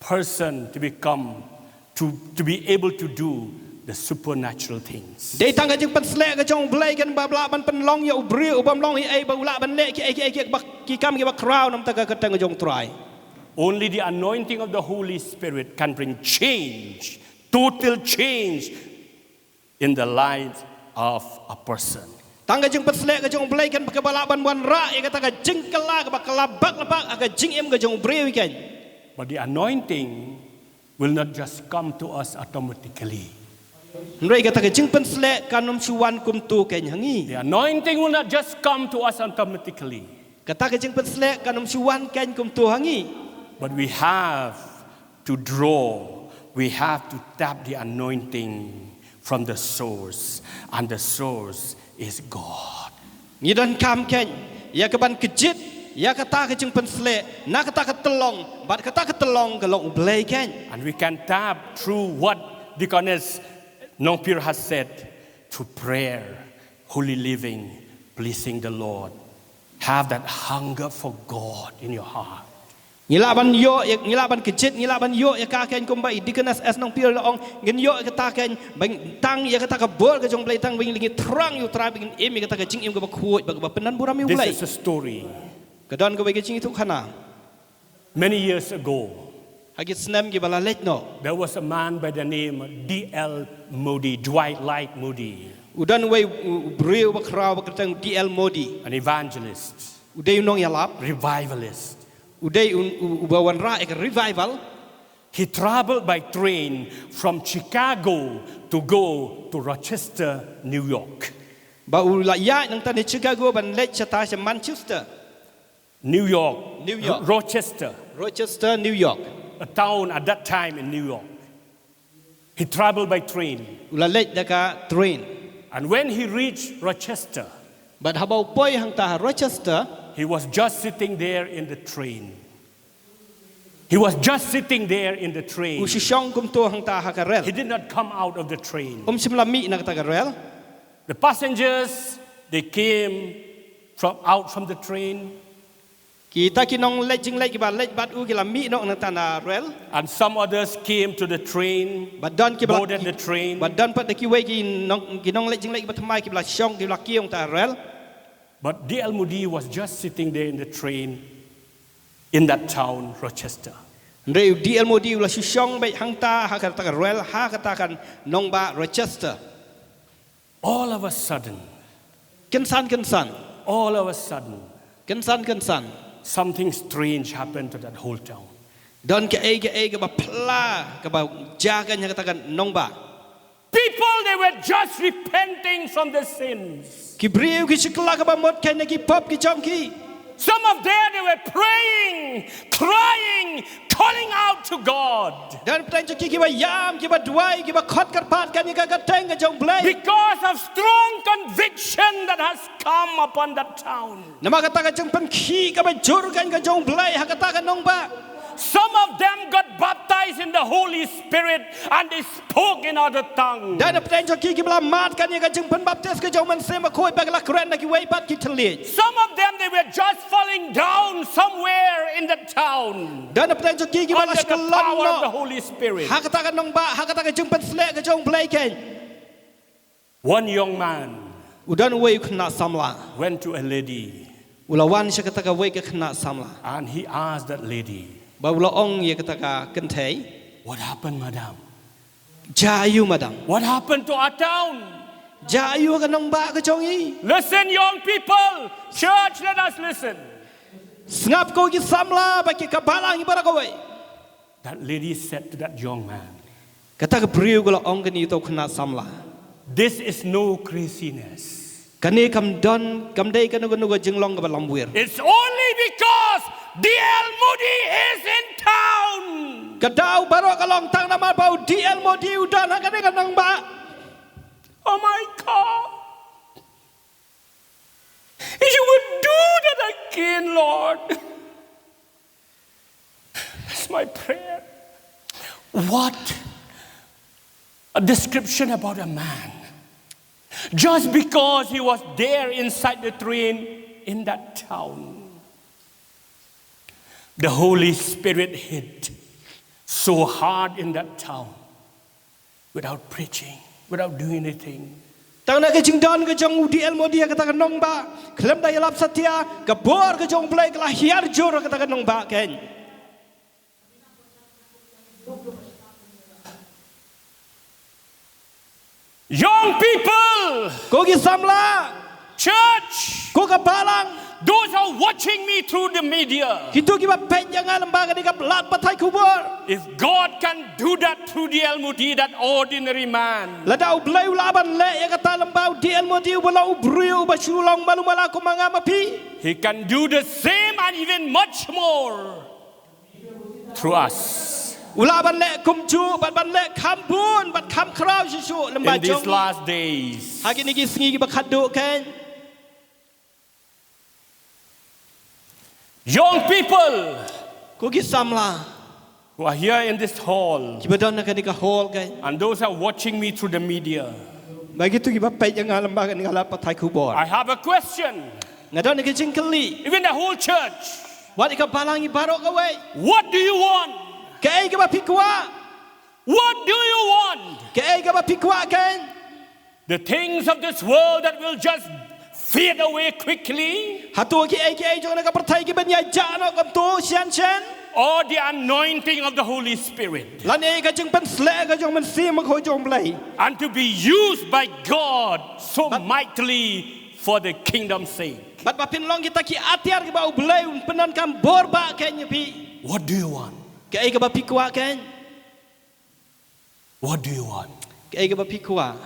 person to become, to, to be able to do the supernatural things. Dei tang ka jingpynsleh ka jong u Blei kan ba lah ban pynlong ïa u briew u bym long ei ei ba u lah ban leh ki ei ki ei ki ba ki kam ki ba khraw namar ka kyrteng ka jong u Trai. Only the anointing of the Holy Spirit can bring change, total change in the life of a person. Tang ka jingpynsleh ka jong u Blei kan ba ka ba lah ban wanrah ïa kata ka jingkylla ka ba kylla bak la bak ha ka jingim ka jong u briew kan. But the anointing will not just come to us automatically. Hynrei kata ka jingpynsleh kan ym shu wan kumto kan ha ngi. The anointing will not just come to us automatically. Kata ka jingpynsleh kan ym shu wan kan kumto ha ngi. But we have to draw, we have to tap the anointing from the source, and the source is God. Ngi donkam kan ïa ka ban kjit ïa kata ka jingpynsleh na kata ka tyllong bad kata ka tyllong ka long u Blei kan. And we can tap through what Deaconess Nongpir has said, through prayer, holy living, pleasing the Lord. Have that hunger for God in your heart. Ngi lah ban ïoh ïa- ngi lah ban kjit ngi lah ban ïoh ïa ka kan kumba i Deaconess S Nongpir la ong ngin ïoh ïa kata kan ban tang ïa kata ka bor ka jong u Blei tang ban ngi thrang ïa u Trai ban im ïa kata ka jingim ka ba khuid ba ka ba pyndonburom ïa u Blei. This is a story. Ka don kawei ka jingïathuhkhana. Many years ago, Ha ki snem ki ba la leit noh. There was a man by the name D L Moody, Dwight Lyte Moody, U don uwei u briew ba khraw ba kyrteng D L Moody. An evangelist, U dei u nongïalap. Revivalist. U dei u ba wanrah ïa ka revival. He traveled by train from Chicago to go to Rochester, New York. Ba u la ïaid nangta na Chicago ban leit shata sha Manchester. New York. New York. Rochester. Rochester, New York. A town at that time in New York. He traveled by train. U la leit da ka train. And when he reached Rochester, bad haba u poi hangta ha Rochester, he was just sitting there in the train. He was just sitting there in the train. U shu shong kumto hangta ha ka rel. He did not come out of the train. Um shym la mih na kata ka rel. The passengers, they came from out from the train. Kita ki nongleit jingleit ki ba leit bad u ki la mih noh na tana rel. And some others came to the train, bad don ki ba boarded the train. Bad don pat da kiwei ki nong ki nongleit jingleit ki ba thymmai ki ba la shong ki ba la kiew ta rel. But D L Moody was just sitting there in the train in that town, Rochester. Hynrei u D L Moody u la shu shong beit hangta ha kata ka rel ha kata ka nongbah Rochester. All of a sudden, kynsan kynsan, all of a sudden, kynsan kynsan, something strange happened to that whole town. Don kaei kaei kaba pla kaba jia kane ha kata ka nongbah. People, they were just repenting from their sins. Ki briew ki shu kylla kaba mut kane na ki pop ki jong ki. Some of them, they were praying, crying, calling out to God. Don pdeng jong ki kiba ïam, kiba duwai, kiba khot kyrpad kane ka kyrteng ka jong U Blei. Because of strong conviction that has come upon that town. Namar kata ka jingpynkhih kaba jur kane ka jong U Blei ha kata ka nongbah. Some of them got baptized in the Holy Spirit and they spoke in other tongues. Don pdeng jong ki kiba la mad kane ka jingpynbaptis ka jong U Mynsiem Bakhuid bad ki la kren da kiwei pat ki thylliej. Some of them, they were just falling down somewhere in the town. Don pdeng jong ki kiba la shu kyllon noh. Under the power of the Holy Spirit. Ha kata ka nongbah, ha kata ka jingpynsleh ka jong U Blei kane. One young man, u don uwei u khynnah samla, went to a lady. U la wan sha kata kawei ka khynnah samla. And he asked that lady, bad u la ong ïa kata ka kynthei, "What happened, madam? Jia aiu, madam? What happened to our town?" Jia aiu ka nongbah ka jong i? Listen, young people, church, let us listen. Sngap ko ki samla bad ki ka balang i baroh kawei. That lady said to that young man, kata ka briew ka la ong kane ïa uto u khynnah samla, "This is no craziness. Kane kam don, kam dei kano kano ka jinglong kaba lamwir. It's only because D L Moody is in town." Ka daw baroh ka long tang namar ba u D L Moody u don ha kane ka nongbah. Oh my God. You would do that again, Lord. That's my prayer. What a description about a man. Just because he was there inside the train in that town, the Holy Spirit hit so hard in that town. Without preaching, without doing anything. Tang na ka jingdon ka jong u D L Moody ha kata ka nongbah, khlem da ïalap satia, ka bor ka jong U Blei ka la hiar jur ha kata ka nongbah kane. Young people, ko ki samla, church, ko ka balang, those are watching me through the media. Kito kiba peit ïa nga lyngba kane ka lad pathai khubor. If God can do that through D L Moody, that ordinary man, lada U Blei u lah ban leh ïa kata lyngba u D L Moody uba long u briew uba shu long malu mala kum ma nga ma phi, He can do the same and even much more through us. U lah ban leh kumjuh, ban, ban leh kham bun, ban kham khraw shisha lyngba jong ngi. In these last days. Ha kine ki sngi kiba khatduh kane. Young people. Ko ki samla. Who are here in this hall. Kiba don ha kane ka hall kane. And those are watching me through the media. Bad kito kiba peit ïa nga lyngba kane ka lad pathai khubor. I have a question. Nga don ka jingkylli. Even the whole church. Wat ïa ka balang i baroh kawei. What do you want? Kaei kaba phi kwah? What do you want? Kaei kaba phi kwah kane? The things of this world that will just fade away quickly. Hato kiei kiei jong kane ka pyrthei kiban ïa jah noh kumto shen shen? Or the anointing of the Holy Spirit. Lane ka jingpynsleh ka jong u Mynsiem Bakhuid jong U Blei. And to be used by God so mightily for the kingdom's sake. Bad ba phin long kita ki atiar kiba U Blei un pyndonkam bor ba kane ïa phi. What do you want? Kaei kaba phi kwah kane? What do you want? Kaei kaba phi kwah?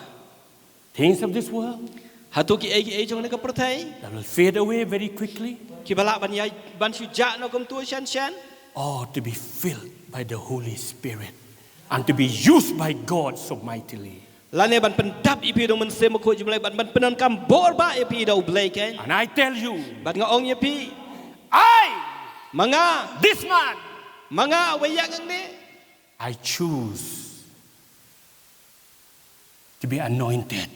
Things of this world. Hato kiei kiei jong kane ka pyrthei. That will fade away very quickly. Kiba lah ban ïa, ban shu jah noh kumto shen shen. Or to be filled by the Holy Spirit and to be used by God so mightily. Lane ban pyndap ïa phi da u Mynsiem Bakhuid jong U Blei, ban, ban pyndonkam bor ba ïa phi da U Blei kane. And I tell you, bad nga ong ïa phi, I, ma nga, this man, ma nga, uwei ïa ngi ne, I choose to be anointed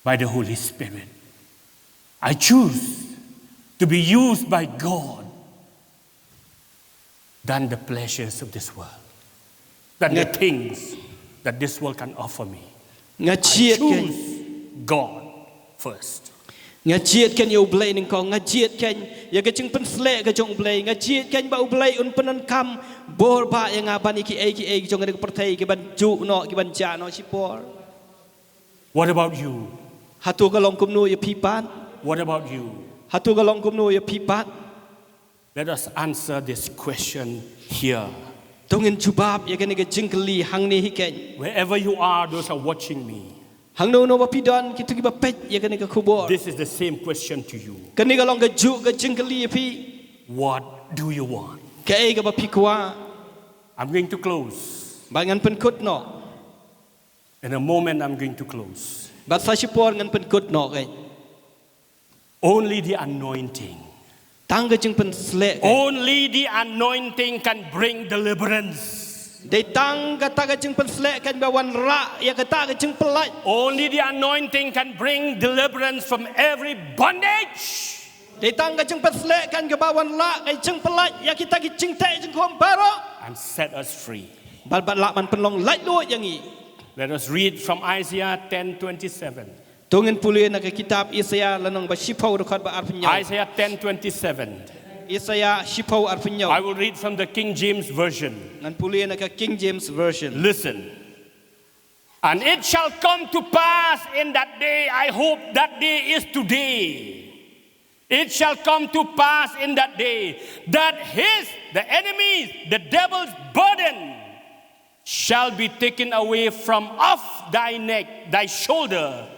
by the Holy Spirit. I choose to be used by God than the pleasures of this world, than the things that this world can offer me. Nga jied kane. I choose God first. Nga jied kein ïa U Blei nyngkong, nga jied kein ïa ka jingpynsleh ka jong U Blei, nga jied kein ba U Blei un pyndonkam bor ba ïa nga ban ïa kiei kiei ki jong ka pyrthei ki ban ju noh, ki ban jah noh shipor. What about you? Hato ka long kumno ïa phi pat? What about you? Hato ka long kumno ïa phi pat? Let us answer this question here. To ngin jubab ïa kane ka jingkylli hangne hi kein. Wherever you are, those are watching me. Hangno no ba phi don, kito ki ba peit ïa kane ka khubor. This is the same question to you. Kane ka long kajuh ka jingkylli ïa phi. What do you want? Kaei kaba phi kwah? I'm going to close. Bad ngan pynkut noh. In a moment, I'm going to close. Bad sa shipor ngan pynkut noh kein. Only the anointing. Tang ka jingpynsleh kein. Only the anointing can bring deliverance. Dei tang kata ka jingpynsleh kein ba wanrah ïa kata ka jingpyllait. Only the anointing can bring deliverance from every bondage. Dei tang ka jingpynsleh kein kaba wanrah ka jingpyllait ïa kita ki jingteh jingkhum baroh. And set us free. Bad bad lah ban pynlong laitluid ïa ngi. Let us read from Isaiah ten twenty-seven. To ngin pule na ka kitab Isaiah lynnong ba shiphew dkhot ba arphew hynñiew. Isaiah ten twenty-seven. Isaiah shiphew arphew hynñiew. I will read from the King James Version. Ngan pule na ka King James Version. Listen. And it shall come to pass in that day, I hope that day is today. It shall come to pass in that day that his, the enemies, the devil's burden shall be taken away from off thy neck, thy shoulder,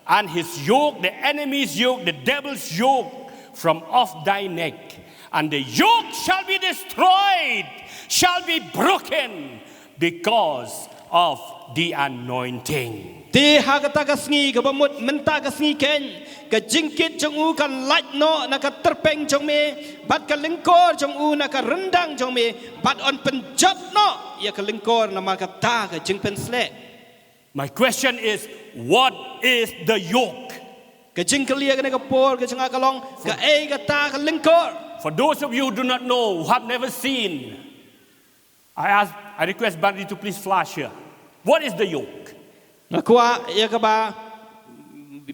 and his yoke, the enemy's yoke, the devil's yoke, from off thy neck. And the yoke shall be destroyed, shall be broken, because of the anointing. Te ha kata ka sngi kaba mut mynta ka sngi kein, ka jingkit jong u kan lait noh na ka tyrpeng jong me, bad ka lyngkor jong u na ka ryndang jong me, bad yn pynjot noh ïa ka lyngkor namar kata ka jingpynsleh. My question is, what is the yoke? Ka jingkylli ïa kane ka por ka jong nga ka long, kaei kata ka lyngkor? For those of you who do not know, who have never seen, I ask, I request Bandi to please flash here. What is the yoke? Nga kwah ïa kaba,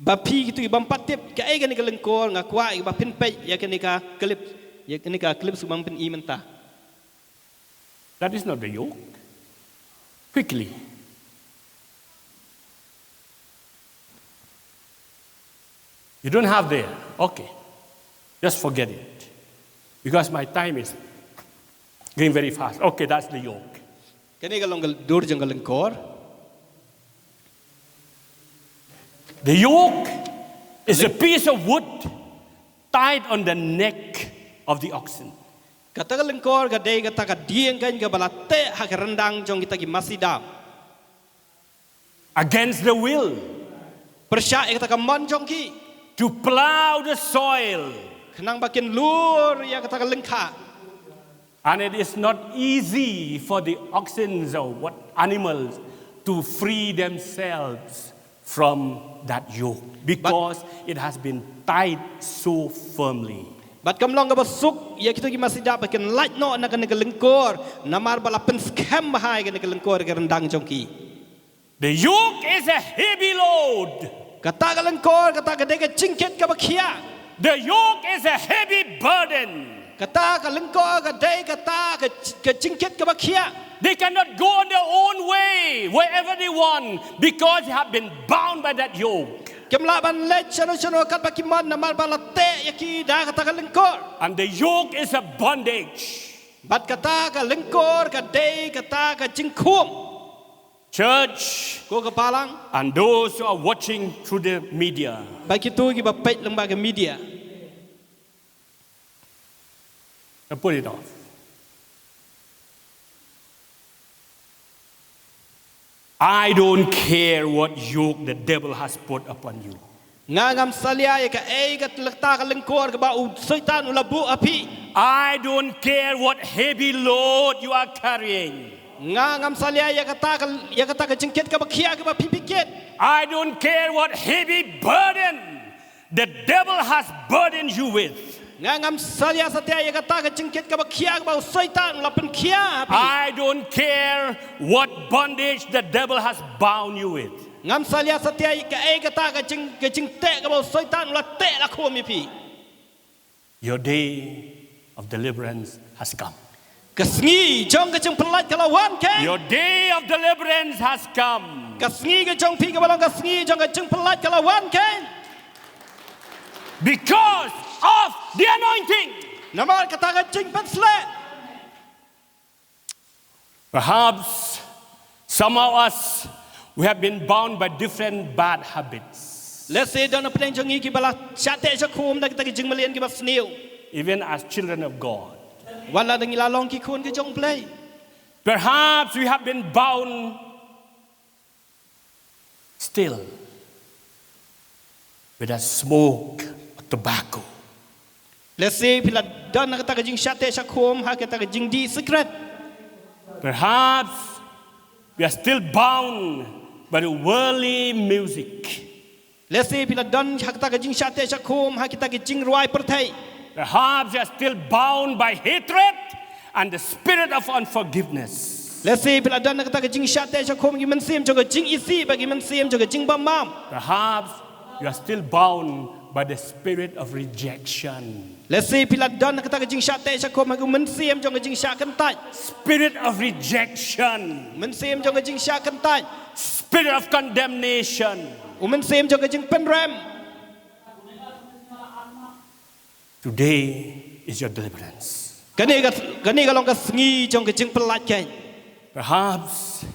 ba phi kito ki bym pat tip kaei kane ka lyngkor, nga kwah ïa kaba phin peit ïa kane ka clip, ïa kane ka clip shu ban pyni mynta. That is not the yoke. Quickly. You don't have there. Okay. Just forget it. Because my time is going very fast. Okay, that's the yoke. Kane ka long ka dur jong ka lyngkor. The yoke is a piece of wood tied on the neck of the oxen. Kata ka lyngkor ka dei kata ka dieng kein kaba la teh ha ka ryndang jong kita ki masi dab. Against the will. Pyrshah ïa kata ka mon jong ki. To plow the soil. Khnang ba kin lur ïa kata ka lyngkha. And it is not easy for the oxen or what animals to free themselves from that yoke because it has been tied so firmly. Bad kam long kaba suk ïa kito ki masi dab ba kin lait noh na kane ka lyngkor namar ba la pynskhem bha ïa kane ka lyngkor ha ka ryndang jong ki. The yoke is a heavy load. Kata ka lyngkor kata ka dei ka jingkit kaba khia. The yoke is a heavy burden. Kata ka lyngkor ka dei kata ka, ka jingkit kaba khia. They cannot go on their own way wherever they want because they have been bound by that yoke. Kim lah ban leit shano shano katba ki mon namar ba la teh ïa ki da kata ka lyngkor. And the yoke is a bondage. Bad kata ka lyngkor ka dei kata ka jingkhum. Church, Ko ka balang, and those who are watching through the media, bad kito kiba peit lyngba ka media. Put it off. I don't care what yoke the devil has put upon you. Nga ngam salia ïa kaei kata ka lyngkor kaba u Soitan u la buh ha phi. I don't care what heavy load you are carrying. Nga ngam salia ïa kata ka, ïa kata ka jingkit kaba khia kaba phi phi kit. I don't care what heavy burden the devil has burdened you with. Nga ngam salia satia ïa kata ka jingkit kaba khia kaba u Soitan u la pynkhia ha phi. I don't care what bondage the devil has bound you with. Ngam salia satia ïa kaei kata ka jing, ka jingteh kaba u Soitan u la teh la khum ïa phi. Your day of deliverance has come. Ka sngi jong ka jingpyllait ka la wan kein. Your day of deliverance has come. Ka sngi ka jong phi kaba long ka sngi jong ka jingpyllait ka la wan kein. Because of the anointing. Namar kata ka jingpynshlur. Perhaps some of us, we have been bound by different bad habits. Lehse don na pdeng jong ngi kiba la shah teh shah khum da kita ki jingmlien kiba sniew. Even as children of God. Wat la da ngi la long ki khun ka jong U Blei. Perhaps we have been bound still with a smoke of tobacco. Lehse phi la don ha kata ka jingshah teh shah khum ha kata ka jingdih sikret. Perhaps we are still bound by the worldly music. Lehse phi la don ha kata ka jingshah teh shah khum ha kita ka jingrwai pyrthei. Perhaps you are still bound by hatred and the spirit of unforgiveness. Lehse phi la don ha kata ka jingshah teh shah khum ki mynsiem jong ka jingisih bad ki mynsiem jong ka jingbymman. Perhaps you are still bound by the spirit of rejection. Lehse phi la don ha kata ka jingshah teh shah khum ha ka mynsiem jong ka jingshah kyntait. Spirit of rejection. Mynsiem jong ka jingshah kyntait. Spirit of condemnation. U mynsiem jong ka jingpynrem. Today is your deliverance. Kane ka, kane ka long ka sngi jong ka jingpyllait kein. Perhaps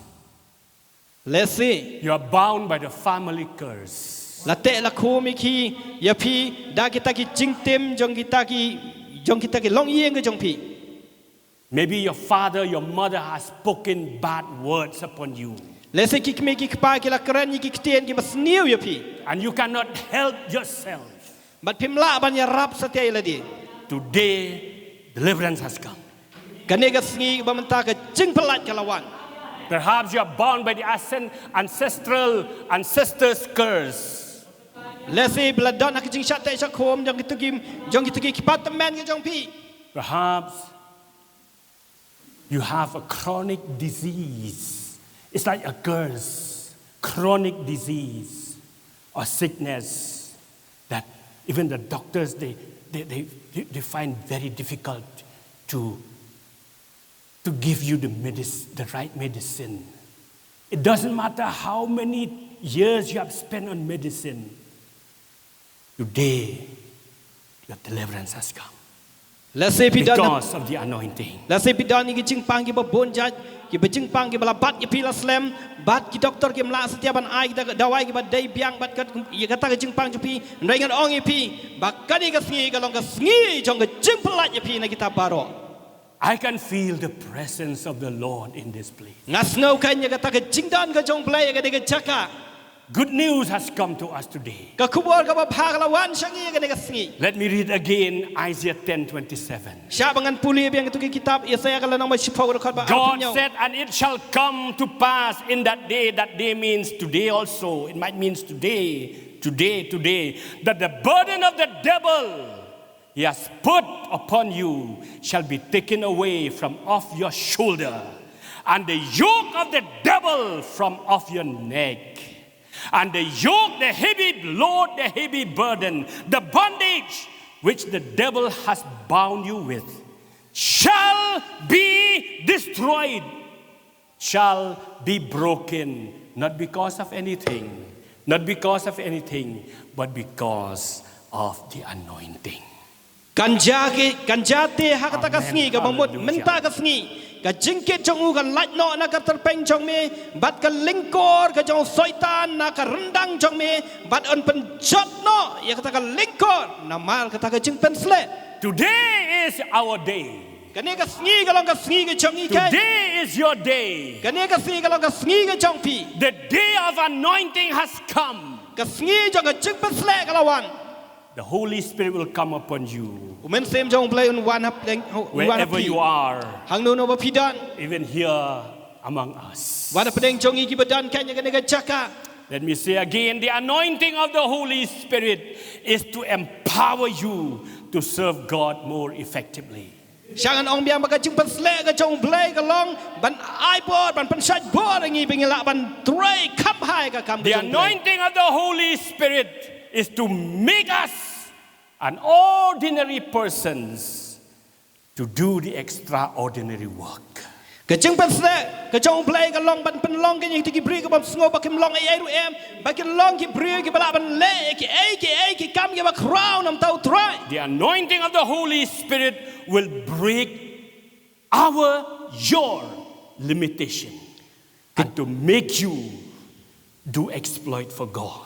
lehse you are bound by the family curse. La teh la khum ïa ki, ïa phi da kita ki jingtim jong kita ki, jong kita ki longïing ka jong phi. Maybe your father, your mother has spoken bad words upon you. Lehse ki kmie ki kpa ki la kren ïa ki ktien kiba sniew ïa phi. And you cannot help yourself. Bad phim lah ban ïarap satia ïa lade. Today, deliverance has come. Kane ka sngi ba mynta ka jingpyllait ka la wan. Perhaps you are bound by the ancestral, ancestors' curse. Lehse phi la don ha ka jingshah teh shah khum jong kita ki, jong kita ki kpa tymmen ka jong phi. Perhaps you have a chronic disease. It's like a curse. Chronic disease or sickness that even the doctors, they, they, they, they find very difficult to, to give you the, medic-, the right medicine. It doesn't matter how many years you have spent on medicine. Today, your deliverance has come. Lehse phi don, because of the anointing. Lehse phi don ïa ki jingpang kiba bun jait, kiba jingpang kiba la bat ïa phi la slem, bad ki doktor kim lah satia ban ai ki da-, dawai kiba dei biang bad kat, ïa kata ka jingpang jong phi, hynrei ngan ong ïa phi ba kane ka sngi ka long ka sngi jong ka jingpyllait ïa phi na kita baroh. I can feel the presence of the Lord in this place. Nga sngew kein ïa kata ka jingdon ka jong U Blei ïa kane ka jaka. Good news has come to us today. Ka khubor kaba bha ka la wan sha ngi ïa kane ka sngi. Let me read again Isaiah ten twenty-seven. Shah ba ngan pule biang ïa katu ka kitab Isaïah ka lynnong ba shiphew ka dkhot ba arphew hynñiew. God said, "And it shall come to pass in that day," that day means today also, it might means today, today, today, "that the burden of the devil he has put upon you shall be taken away from off your shoulder, and the yoke of the devil from off your neck, and the yoke, the heavy load, the heavy burden, the bondage which the devil has bound you with shall be destroyed." Shall be broken, not because of anything, not because of anything, but because of the anointing. Kan ja ki, kan ja te ha kata ka sngi, kaba mut mynta ka sngi, ka jingkit jong u kan lait noh na ka tyrpeng jong me, bad ka lyngkor ka jong u Soitan na ka ryndang jong me, bad yn pynjot noh ïa kata ka lyngkor namar kata ka jingpynsleh. Today is our day. Kane ka sngi ka long ka sngi ka jong ngi kein. Today is your day. Kane ka sngi ka long ka sngi ka jong phi. The day of anointing has come. Ka sngi jong ka jingpynsleh ka la wan. The Holy Spirit will come upon you. U Mynsiem jong U Blei un wan hapdeng, un wan ha phi. Wherever you are. Hangno hangno ba phi don. Even here among us. Wat hapdeng jong ngi kiba don kein ha kane ka jaka. Let me say again, the anointing of the Holy Spirit is to empower you to serve God more effectively. Sha ngan ong biang ba ka jingpynsleh ka jong U Blei ka long ban ai bor, ban pynshait bor ïa ngi ba ngin lah ban trei kham bha ïa ka kam ka jong U Blei. The anointing of the Holy Spirit is to make us an ordinary persons to do the extraordinary work. Ka jingpynsleh ka jong U Blei ka long ban pynlong ïa ngi ki briew ki bym sngew ba kim long ei ei ruh em, ba kin long ki briew kiba lah ban leh kiei kiei ki kam kiba khraw na bynta U Trai. The anointing of the Holy Spirit will break our, your limitation and to make you do exploit for God.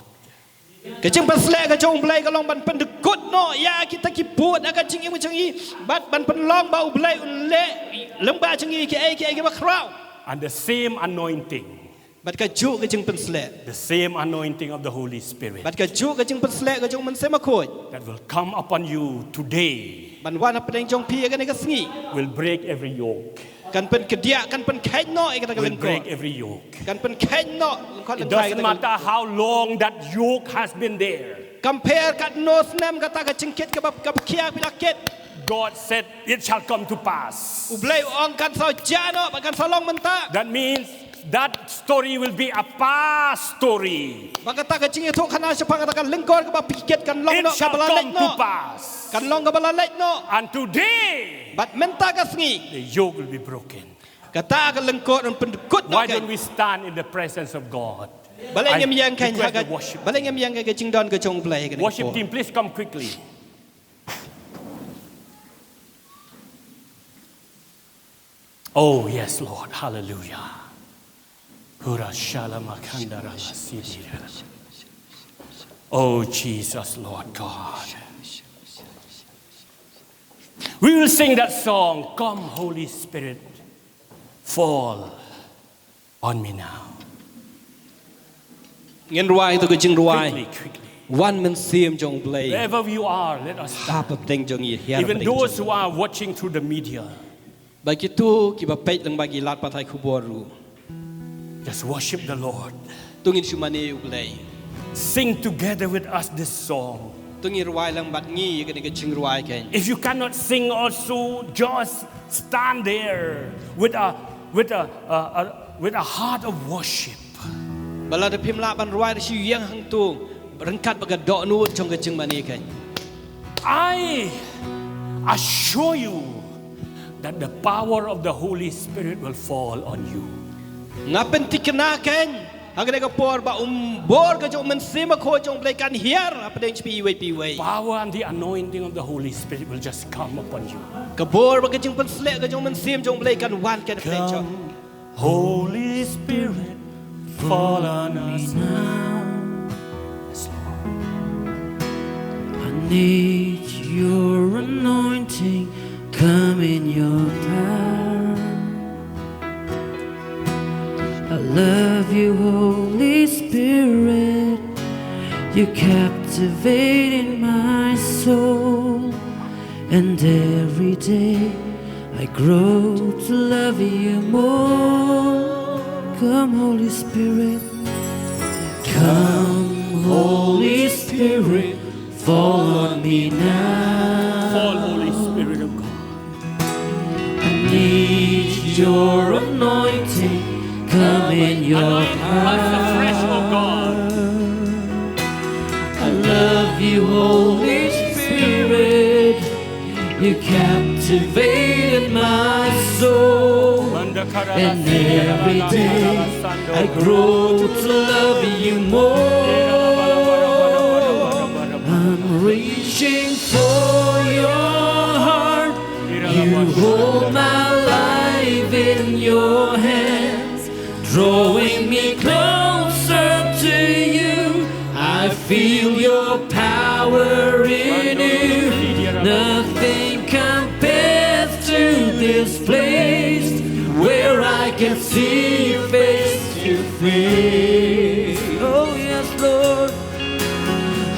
Ka jingpynsleh ka jong U Blei ka long ban pyndkut noh ïa kita ki pud ha ka jingim ka jong ngi, bad ban pynlong ba U Blei un leh lyngba jong ngi kiei kiei kiba khraw. And the same anointing, bad kajuh ka jingpynsleh, the same anointing of the Holy Spirit, bad kajuh ka jingpynsleh ka jong U Mynsiem Bakhuid, that will come upon you today, ban wan hapdeng jong phi ïa kane ka sngi, will break every yoke. Kan pynkheiñ, kan pynkheiñ noh ïa kata ka lyngkot. Will break every yoke. Kan pynkheiñ noh lyngkot lyngkhot. It doesn't matter how long that yoke has been there. Kam pher katno snem kata ka jingkit kaba, kaba khia phi la kit. God said, "It shall come to pass." U Blei u ong kan sa jia noh, bad kan sa long mynta. That means that story will be a past story. Ba kata ka jingïathuhkhana shaphang kata ka lyngkot kaba phi kit kan long noh kaba la leit noh. It shall come to pass. Kan long kaba la leit noh. And today, bad mynta ka sngi, the yoke will be broken. Kata ka lyngkot un pyndkut noh. Why don't we stand in the presence of God? Balei ngim ïeng khein ha ka, balei ngim ïeng ha ka jingdon ka jong U Blei ha kane ka por. Worship team, please come quickly. Oh, yes, Lord. Hallelujah. Hura shala makanda rala sidira. Oh, Jesus, Lord God. We will sing that song, "Come, Holy Spirit, fall on me now." Ngin rwai to ka jingrwai. Quickly, quickly. Wan Mynsiem jong U Blei. Wherever you are, let us stand. Hap hapdeng jong ngi, hiar hapdeng jong ngi. Even those who are watching through the media. Bad kito kiba peit lyngba ki lad pathai khubor ruh. Just worship the Lord. To ngin shu mane U Blei. Sing together with us this song. To ngin rwai lang bad ngi ïa kane ka jingrwai khein. If you cannot sing also, just stand there with a, with a, a, a, with a heart of worship. Bad lada phim lah ban rwai, shu ïeng hangto ryngkat bad ka dohnud jong ka jingmane khein. I assure you that the power of the Holy Spirit will fall on you. Nga pynthikna khein ha kane ka por ba u bor ka jong U Mynsiem Bakhuid jong U Blei kan hiar hapdeng jong phi iwei pa iwei. Power and the anointing of the Holy Spirit will just come upon you. Ka bor bad ka jingpynsleh ka jong U Mynsiem jong U Blei kan wan khein hapdeng jong phi. Holy Spirit, fall on us now. Yes, Lord. I need your anointing, come in your power. I love you, Holy Spirit. You're captivating my soul. And every day I grow to love you more. Come, Holy Spirit. Come, Holy Spirit, fall on me now. Fall, Holy Spirit of God. I need your anointing. Come in your power. Anoint us afresh, oh God. I love you, Holy Spirit. You captivated my soul, and every day I grow to love you more. I'm reaching for your heart. You hold my life in your hands, drawing me closer to you. I feel your power in you. Nothing compares to this place where I can see you face to face. Oh, yes, Lord.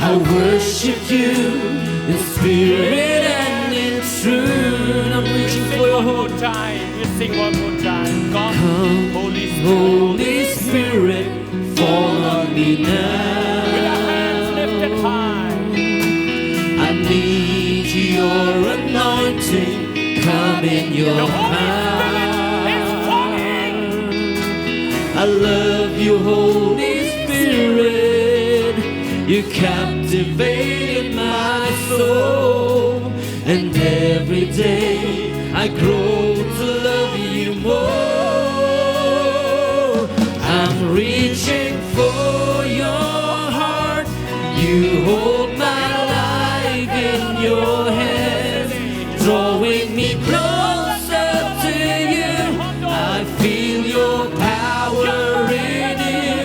I worship you in spirit and in truth. I'm reaching for your time. You sing one more time. Come, Holy Spirit. Holy Spirit, fall on me now. With our hands lifted high. I need your anointing. Come I'm in your hands. I love you, Holy Spirit. You captivated my soul, and every day I grow to love you more. I'm reaching for your heart. You hold my life in your hands, drawing me closer to you. I feel your power in you.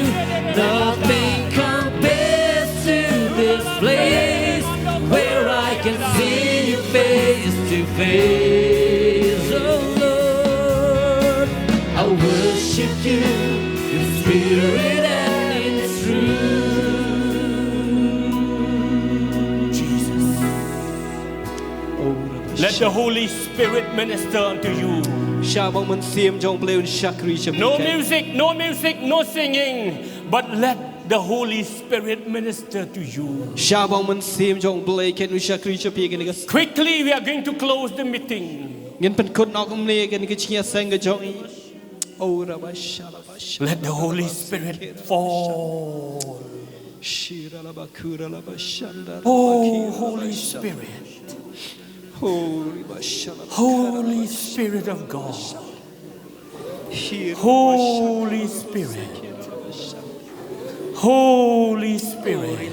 Nothing compares to this place where I can see you face to face. Oh Lord, I worship you in spirit and in truth. Jesus. Let the Holy Spirit minister unto you. Shah ba u Mynsiem jong u Blei un shakri sha phi. No music, no music, no singing, but let the Holy Spirit minister to you. Shah ba u Mynsiem jong u Blei kan un shakri sha phi kane ka. Quickly, we are going to close the meeting. Ngin pynkut noh kumne kane ka jingïaseng ka jong ngi. Oh, rabashala. Let the Holy Spirit fall. Oh, Holy Spirit. Holy Spirit of God. Holy Spirit. Holy Spirit.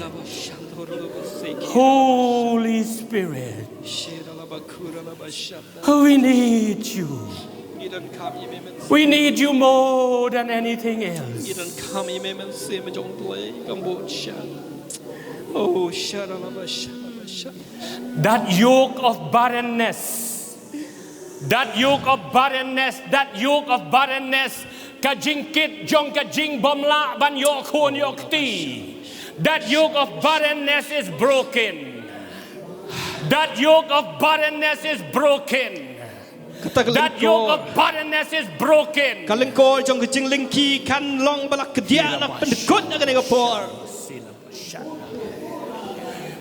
Holy Spirit. We need you. We need you more than anything else. That yoke of barrenness, that yoke of barrenness, that yoke of barrenness, ka jingkit jong ka jingbymlah ban ïoh khun ïoh kti. That yoke of barrenness is broken. That yoke of barrenness is broken. Kata ka lyngkor. That yoke of barrenness is broken. Ka lyngkor jong ka jinglyngkhi kan long ba la kdiah, la pyndkut ha kane ka por.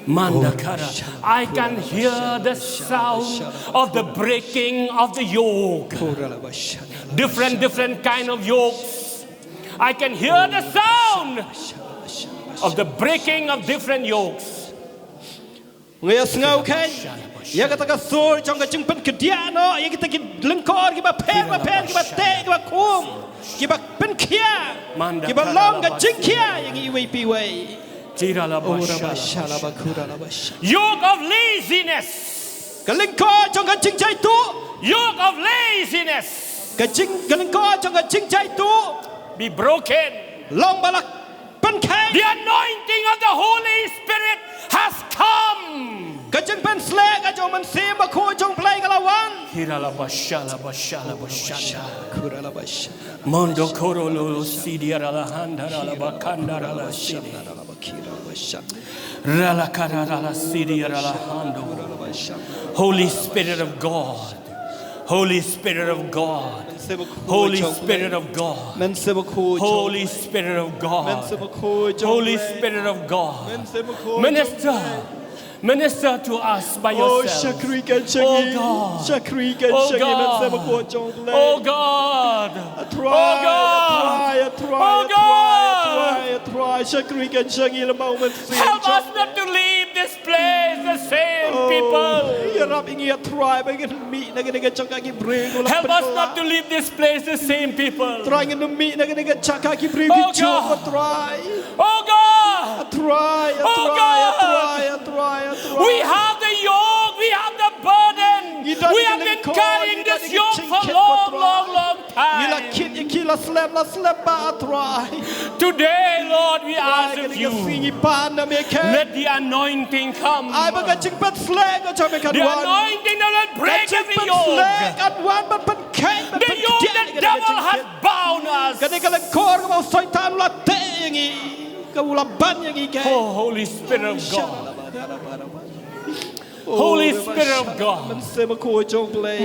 Mandakara. I can hear the sound of the breaking of the yoke. Different, different kind of yokes. I can hear the sound of the breaking of different yokes. Nga ïohsngew kein ïa kata ka sur jong ka jingpynkdiah noh ïa kita ki lyngkor kiba pher ba pher, kiba teh, kiba khum, kiba pynkhiah, kiba long ka jingkhiah ïa ngi iwei pa iwei. Yoke of laziness. Ka lyngkor jong ka jingjaituh. Yoke of laziness. Ka jing, ka lyngkor jong ka jingjaituh. Be broken. Long ba la pynkheiñ. The anointing of the Holy Spirit has come. Ka jingpynsleh ka jong u Mynsiem Bakhuid jong u Blei ka la wan. Hirala bashala bashala bashanda. Mondo korolo sidia rala handa rala bakanda rala sidi. Rala kara rala sidia rala hando. Holy Spirit of God. Holy Spirit of God. Holy Spirit of God. Holy Spirit of God. Holy Spirit of God. Minister. Minister to us by yourself. Oh God. Oh God. Oh God. Oh God. Help us not to leave this place the same people. Ïarap ïa ngi, ah Trai, ba ngin mih na kane ka jaka ki briew. Help us not to leave this place the same people. Trai, ngin mih na kane ka jaka ki briew ki jong, ah Trai. Oh God. Ah Trai, ah Trai, ah Trai, ah Trai, ah Trai. We have the yoke, we have the burden. We have been carrying this yoke for long, long, long time. Ngi la kit ïa ki la slem la slem bha, ah Trai. Today, Lord, we ask of you, let the anointing come. Ai ba ka jingpynsleh ka jong me kan wan. The anointing that will break every yoke. Ka jingpynsleh kan wan ban pynkheiñ, ban pynkheiñ. The yoke that devil has bound us. Kane ka lyngkor kaba u Soitan u la teh ïa ngi, kaba u la ban ïa ngi kein. Oh, Holy Spirit of God. Holy Spirit of God. Mynsiem Bakhuid jong u Blei.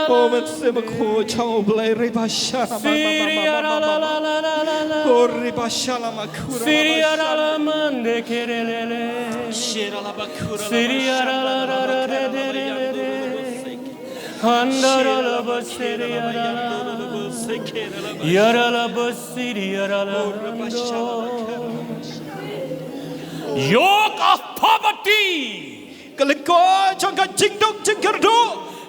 Oh, Mynsiem Bakhuid jong u Blei. Riba shana ma ma ma ma ma. Oh, riba shana ma kura ma shana. Shira la bakura la shana. Handaralabasiriarala. Yaralabasiriarala. Yoke of poverty. Ka lyngkor jong ka jingduk jingkyrduh.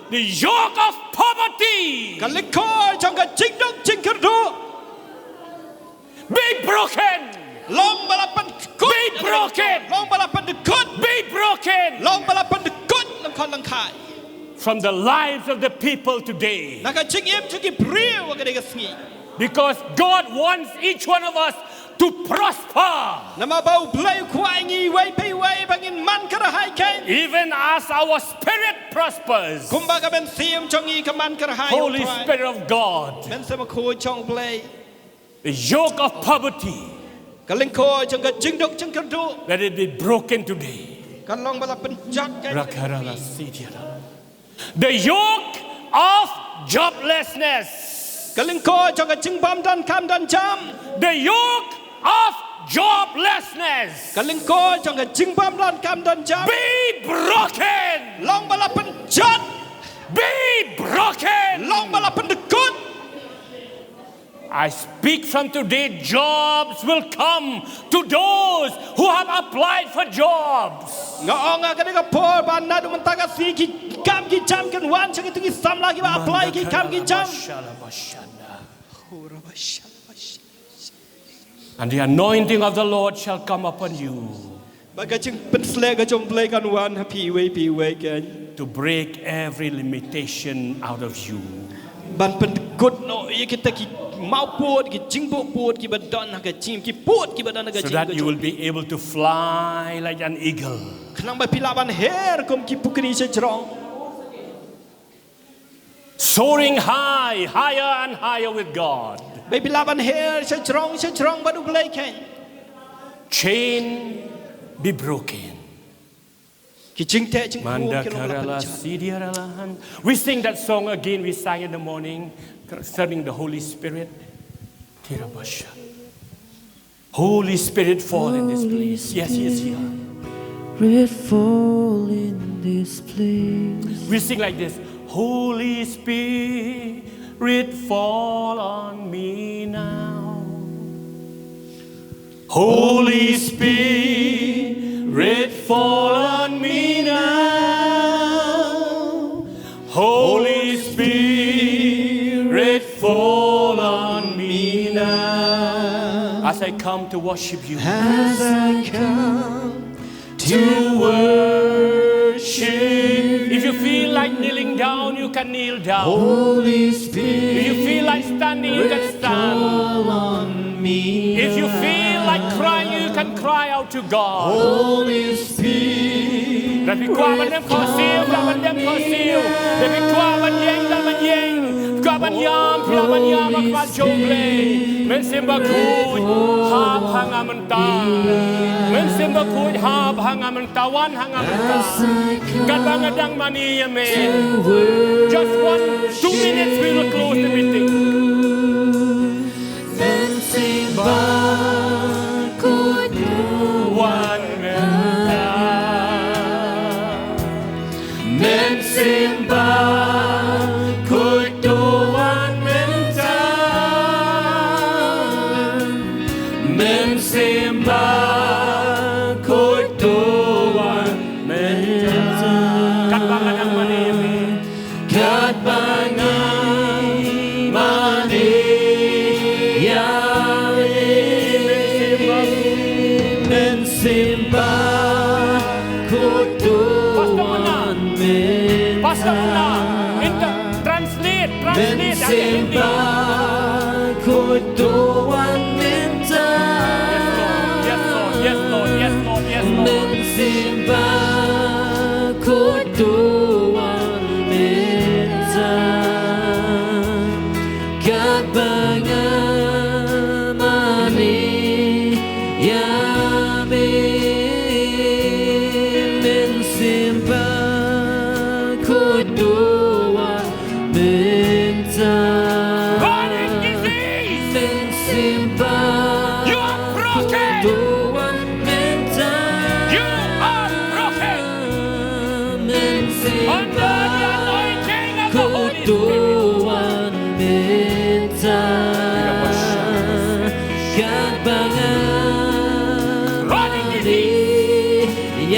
The yoke of poverty. Ka lyngkor jong ka jingduk jingkyrduh. Be broken. Long ba la pyndkut. Be broken. Long ba la pyndkut. Be broken. Long ba la pyndkut lyngkot lyngkhai. From the lives of the people today. Na ka jingim jong ki briew ha kane ka sngi. Because God wants each one of us to prosper. Namar ba U Blei u kwah ïa ngi iwei pa iwei ba ngin man kyrhai kein. Even as our spirit prospers. Kumba ka mynsiem jong ngi ka man kyrhai. Holy Spirit of God. Mynsiem Bakhuid jong U Blei. The yoke of poverty. Ka lyngkor jong ka jingduk jingkyrduh. Let it be broken today. Kan long ba la pynjot kein. Rakarala sidiara. The yoke of joblessness. Ka lyngkor jong ka jingbym don kam don jam. The yoke of joblessness. Ka lyngkor jong ka jingbym don kam don jam. Be broken. Long ba la pynjot. Be broken. Long ba la pyndkut. I speak from today, jobs will come to those who have applied for jobs. Nga ong ha kane ka por ba naduh mynta ka sngi ki kam ki jam kin wan sha kito ki samla kiba apply ki kam ki jam. And the anointing of the Lord shall come upon you. Ba ka jingpynsleh ka jong U Blei kan wan ha phi iwei pa iwei kein. To break every limitation out of you. Ban pynkut noh ïa kita ki mawpud, ki jingbuh pud kiba don ha ka jingim, ki pud kiba don ha ka jingim. So that you will be able to fly like an eagle. Khnang ba phi lah ban her kum ki pukri shajrong. Soaring high, higher and higher with God. Ba phi lah ban her shajrong shajrong bad U Blei kein. Chain be broken. Ki jingteh jingpyrshah ki long la pynjot. We sing that song again, we sang in the morning, concerning the Holy Spirit. Tirabasha. Holy Spirit, fall in this place. Yes, He is here. Spirit, fall in this place. We sing like this. Holy Spirit, fall on me now. Holy Spirit, fall on me now. Holy Spirit, fall on me now. As I come to worship you. As I come to worship. If you feel like kneeling down, you can kneel down. Holy Spirit, if you feel like standing, you can stand. Fall on me. If you feel like crying, you can cry out to God. Holy Spirit, lada phi kwah ban dem, kwah siew, kwah ban dem, kwah siew. Lada phi kwah ban ïeng, kwah ban ïeng. Kwah ban ïam, kwah ban ïam ha khmat jong U Blei. Mynsiem Bakhuid, hap ha nga mynta. Mynsiem Bakhuid, hap ha nga mynta, wan ha nga mynta. Katba nga dang mane ïa me. Just one, two minutes, we will close the meeting. Mynsiem Bakhuid, wan mynta. Mynsiem Bakhuid, to wan mynta. Mynsiem Bakhuid, to wan mynta. Katba nga dang mane ïa me. Katba nga mane ïa me. Mynsiem Bakhuid, to wan mynta. Pastor Muna, inter-, translate, translate. Mynsiem Bakhuid, to wan mynta. Yes, Lord. Yes, Lord. Yes, Lord. Yes, Lord. Mynsiem Bakhuid, to wan mynta. Katba nga mane ïa me. Mynsiem Bakhuid, to wan mynta.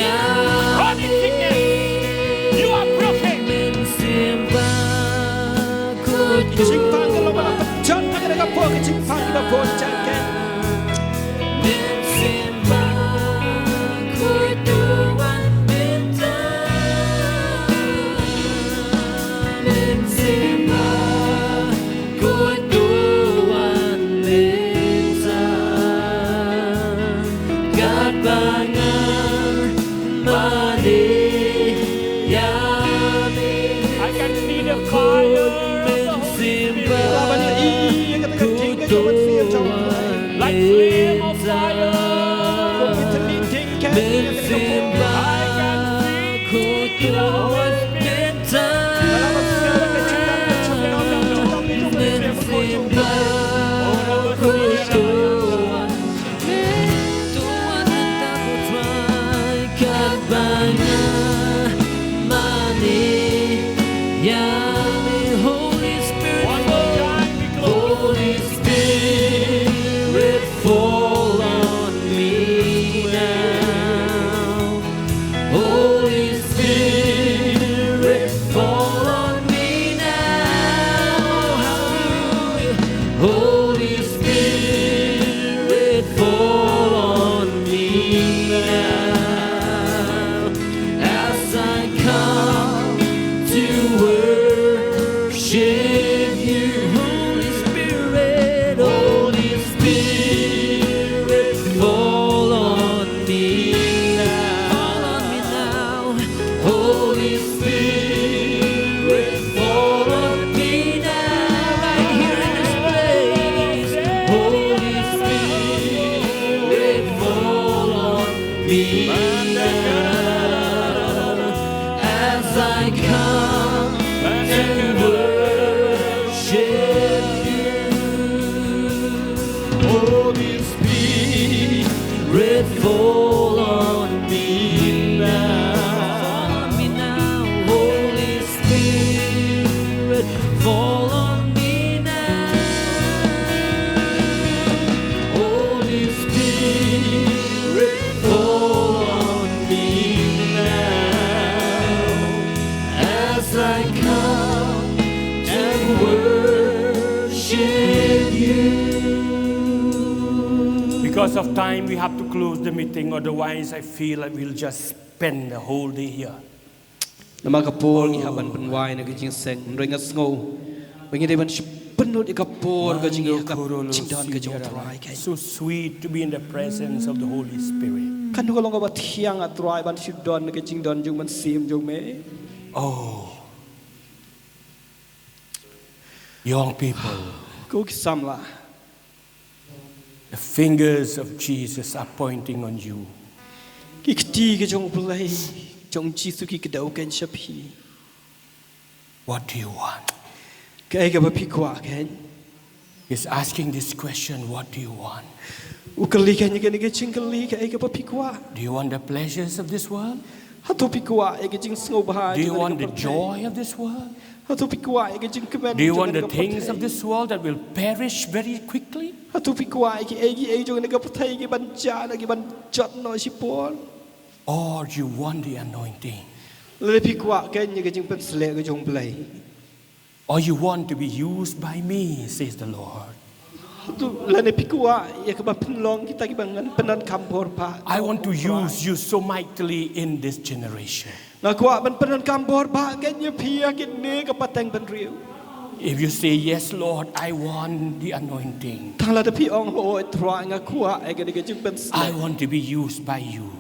Chronic sickness, you are broken. Ki jingpang ki long ba la pynjan tang ïa ka por, ki jingpang ki ba bun jang ka. I can see the fire of the Holy Spirit. Like flame of fire. I can see the Holy Spirit. Holy Spirit, Holy Spirit, fall on me now. Holy Spirit, fall on me now. Hallelujah. Holy Spirit, fall on me now. As I come to worship you, Holy Spirit, Holy Spirit, fall on me now. Fall on me now. Holy Spirit, fall on me now. Right here in this place. Holy Spirit, fall on me now. As I come to worship you. Holy Spirit, fall on me now. Fall on me now. Holy Spirit, fall on me now. Holy Spirit, fall on me now. As I come to worship you. Because of time, we have to close the meeting, otherwise, I feel like we'll just spend the whole day here. Namar ka por ngi hap ban pynwai na ka jingseng, hynrei nga sngew ba ngi dei ban shu pynlut ïa ka por ka jingïa ka jingdon ka jong U Trai ka. So sweet to be in the presence of the Holy Spirit. Kan dei ka long kaba thiang ah Trai ban shu don na ka jingdon jong u Mynsiem jong me. Oh. Young people. Ko ki samla. The fingers of Jesus are pointing on you. Ki kti ki jong U Blei, jong U Jisu ki kdew kein sha phi. What do you want? Kaei kaba phi kwah kein? He's asking this question, what do you want? U kylli kein ïa kane ka jingkylli, kaei kaba phi kwah? Do you want the pleasures of this world? Hato phi kwah ïa ka jingsngewbha jong kane ka pyrthei? Do you want the joy of this world? Hato phi kwah ïa ka jingkmen jong kane ka pyrthei? Do you want the things of this world that will perish very quickly? Hato phi kwah ïa kiei kiei jong kane ka pyrthei ki ban jah noh, ki ban jot noh shipor? Or you want the anointing? Lane phi kwah kein ïa ka jingpynsleh ka jong U Blei? Or you want to be used by me, says the Lord. Hato lane phi kwah ïa ka ban pynlong kita ki ban ngan pyndonkam bor bha. I want to use you so mightily in this generation. Nga kwah ban pyndonkam bor bha kein ïa phi ha kane ka pateng bynriew. If you say, "Yes, Lord, I want the anointing." Tang lada phi ong, "Hooid Trai, nga kwah ïa kane ka jingpynsleh." I want to be used by you.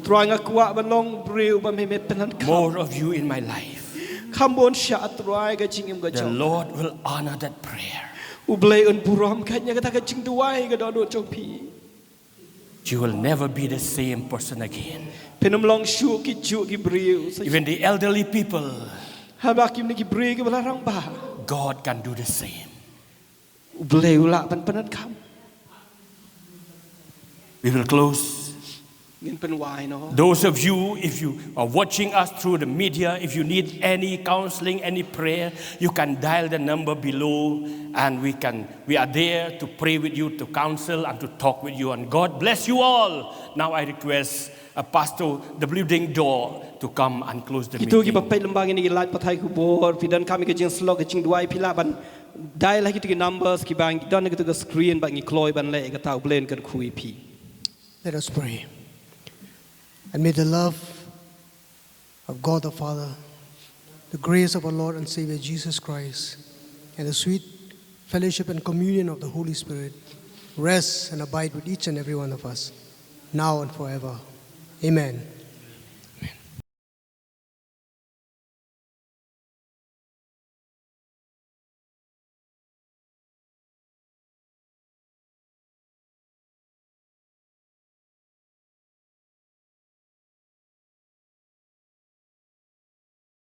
Trai, nga kwah ban long briew ba me me pyndonkam. More of you in my life. Kham bun sha Trai ka jingim ka jong. The Lord will honor that prayer. U Blei un burom kein ïa kata ka jingduwai ka dohnud jong phi. You will never be the same person again. Phin ym long shuh ki juh ki briew. Even the elderly people. Haba kim ne ki briew kiba la rangbah. God can do the same. U Blei u lah ban pyndonkam. We will close. Ngin pynwai noh. Those of you, if you are watching us through the media, if you need any counseling, any prayer, you can dial the number below, and we can, we are there to pray with you, to counsel, and to talk with you. And God bless you all. Now I request a pastor, the building door to come and close the Kito ki meeting. ba peit lyngba ngi ki live pathai khubor, phi donkam ïa ka jingsyllok, ka jingduwai, phi lah ban dial ha kito ki numbers ki ba don ha kito ka screen ba ngi kloi ban leh ïa kata. U Blei un kyrkhu ïa phi. Let us pray. And may the love of God the Father, the grace of our Lord and Savior Jesus Christ, and the sweet fellowship and communion of the Holy Spirit rest and abide with each and every one of us, now and forever. Amen.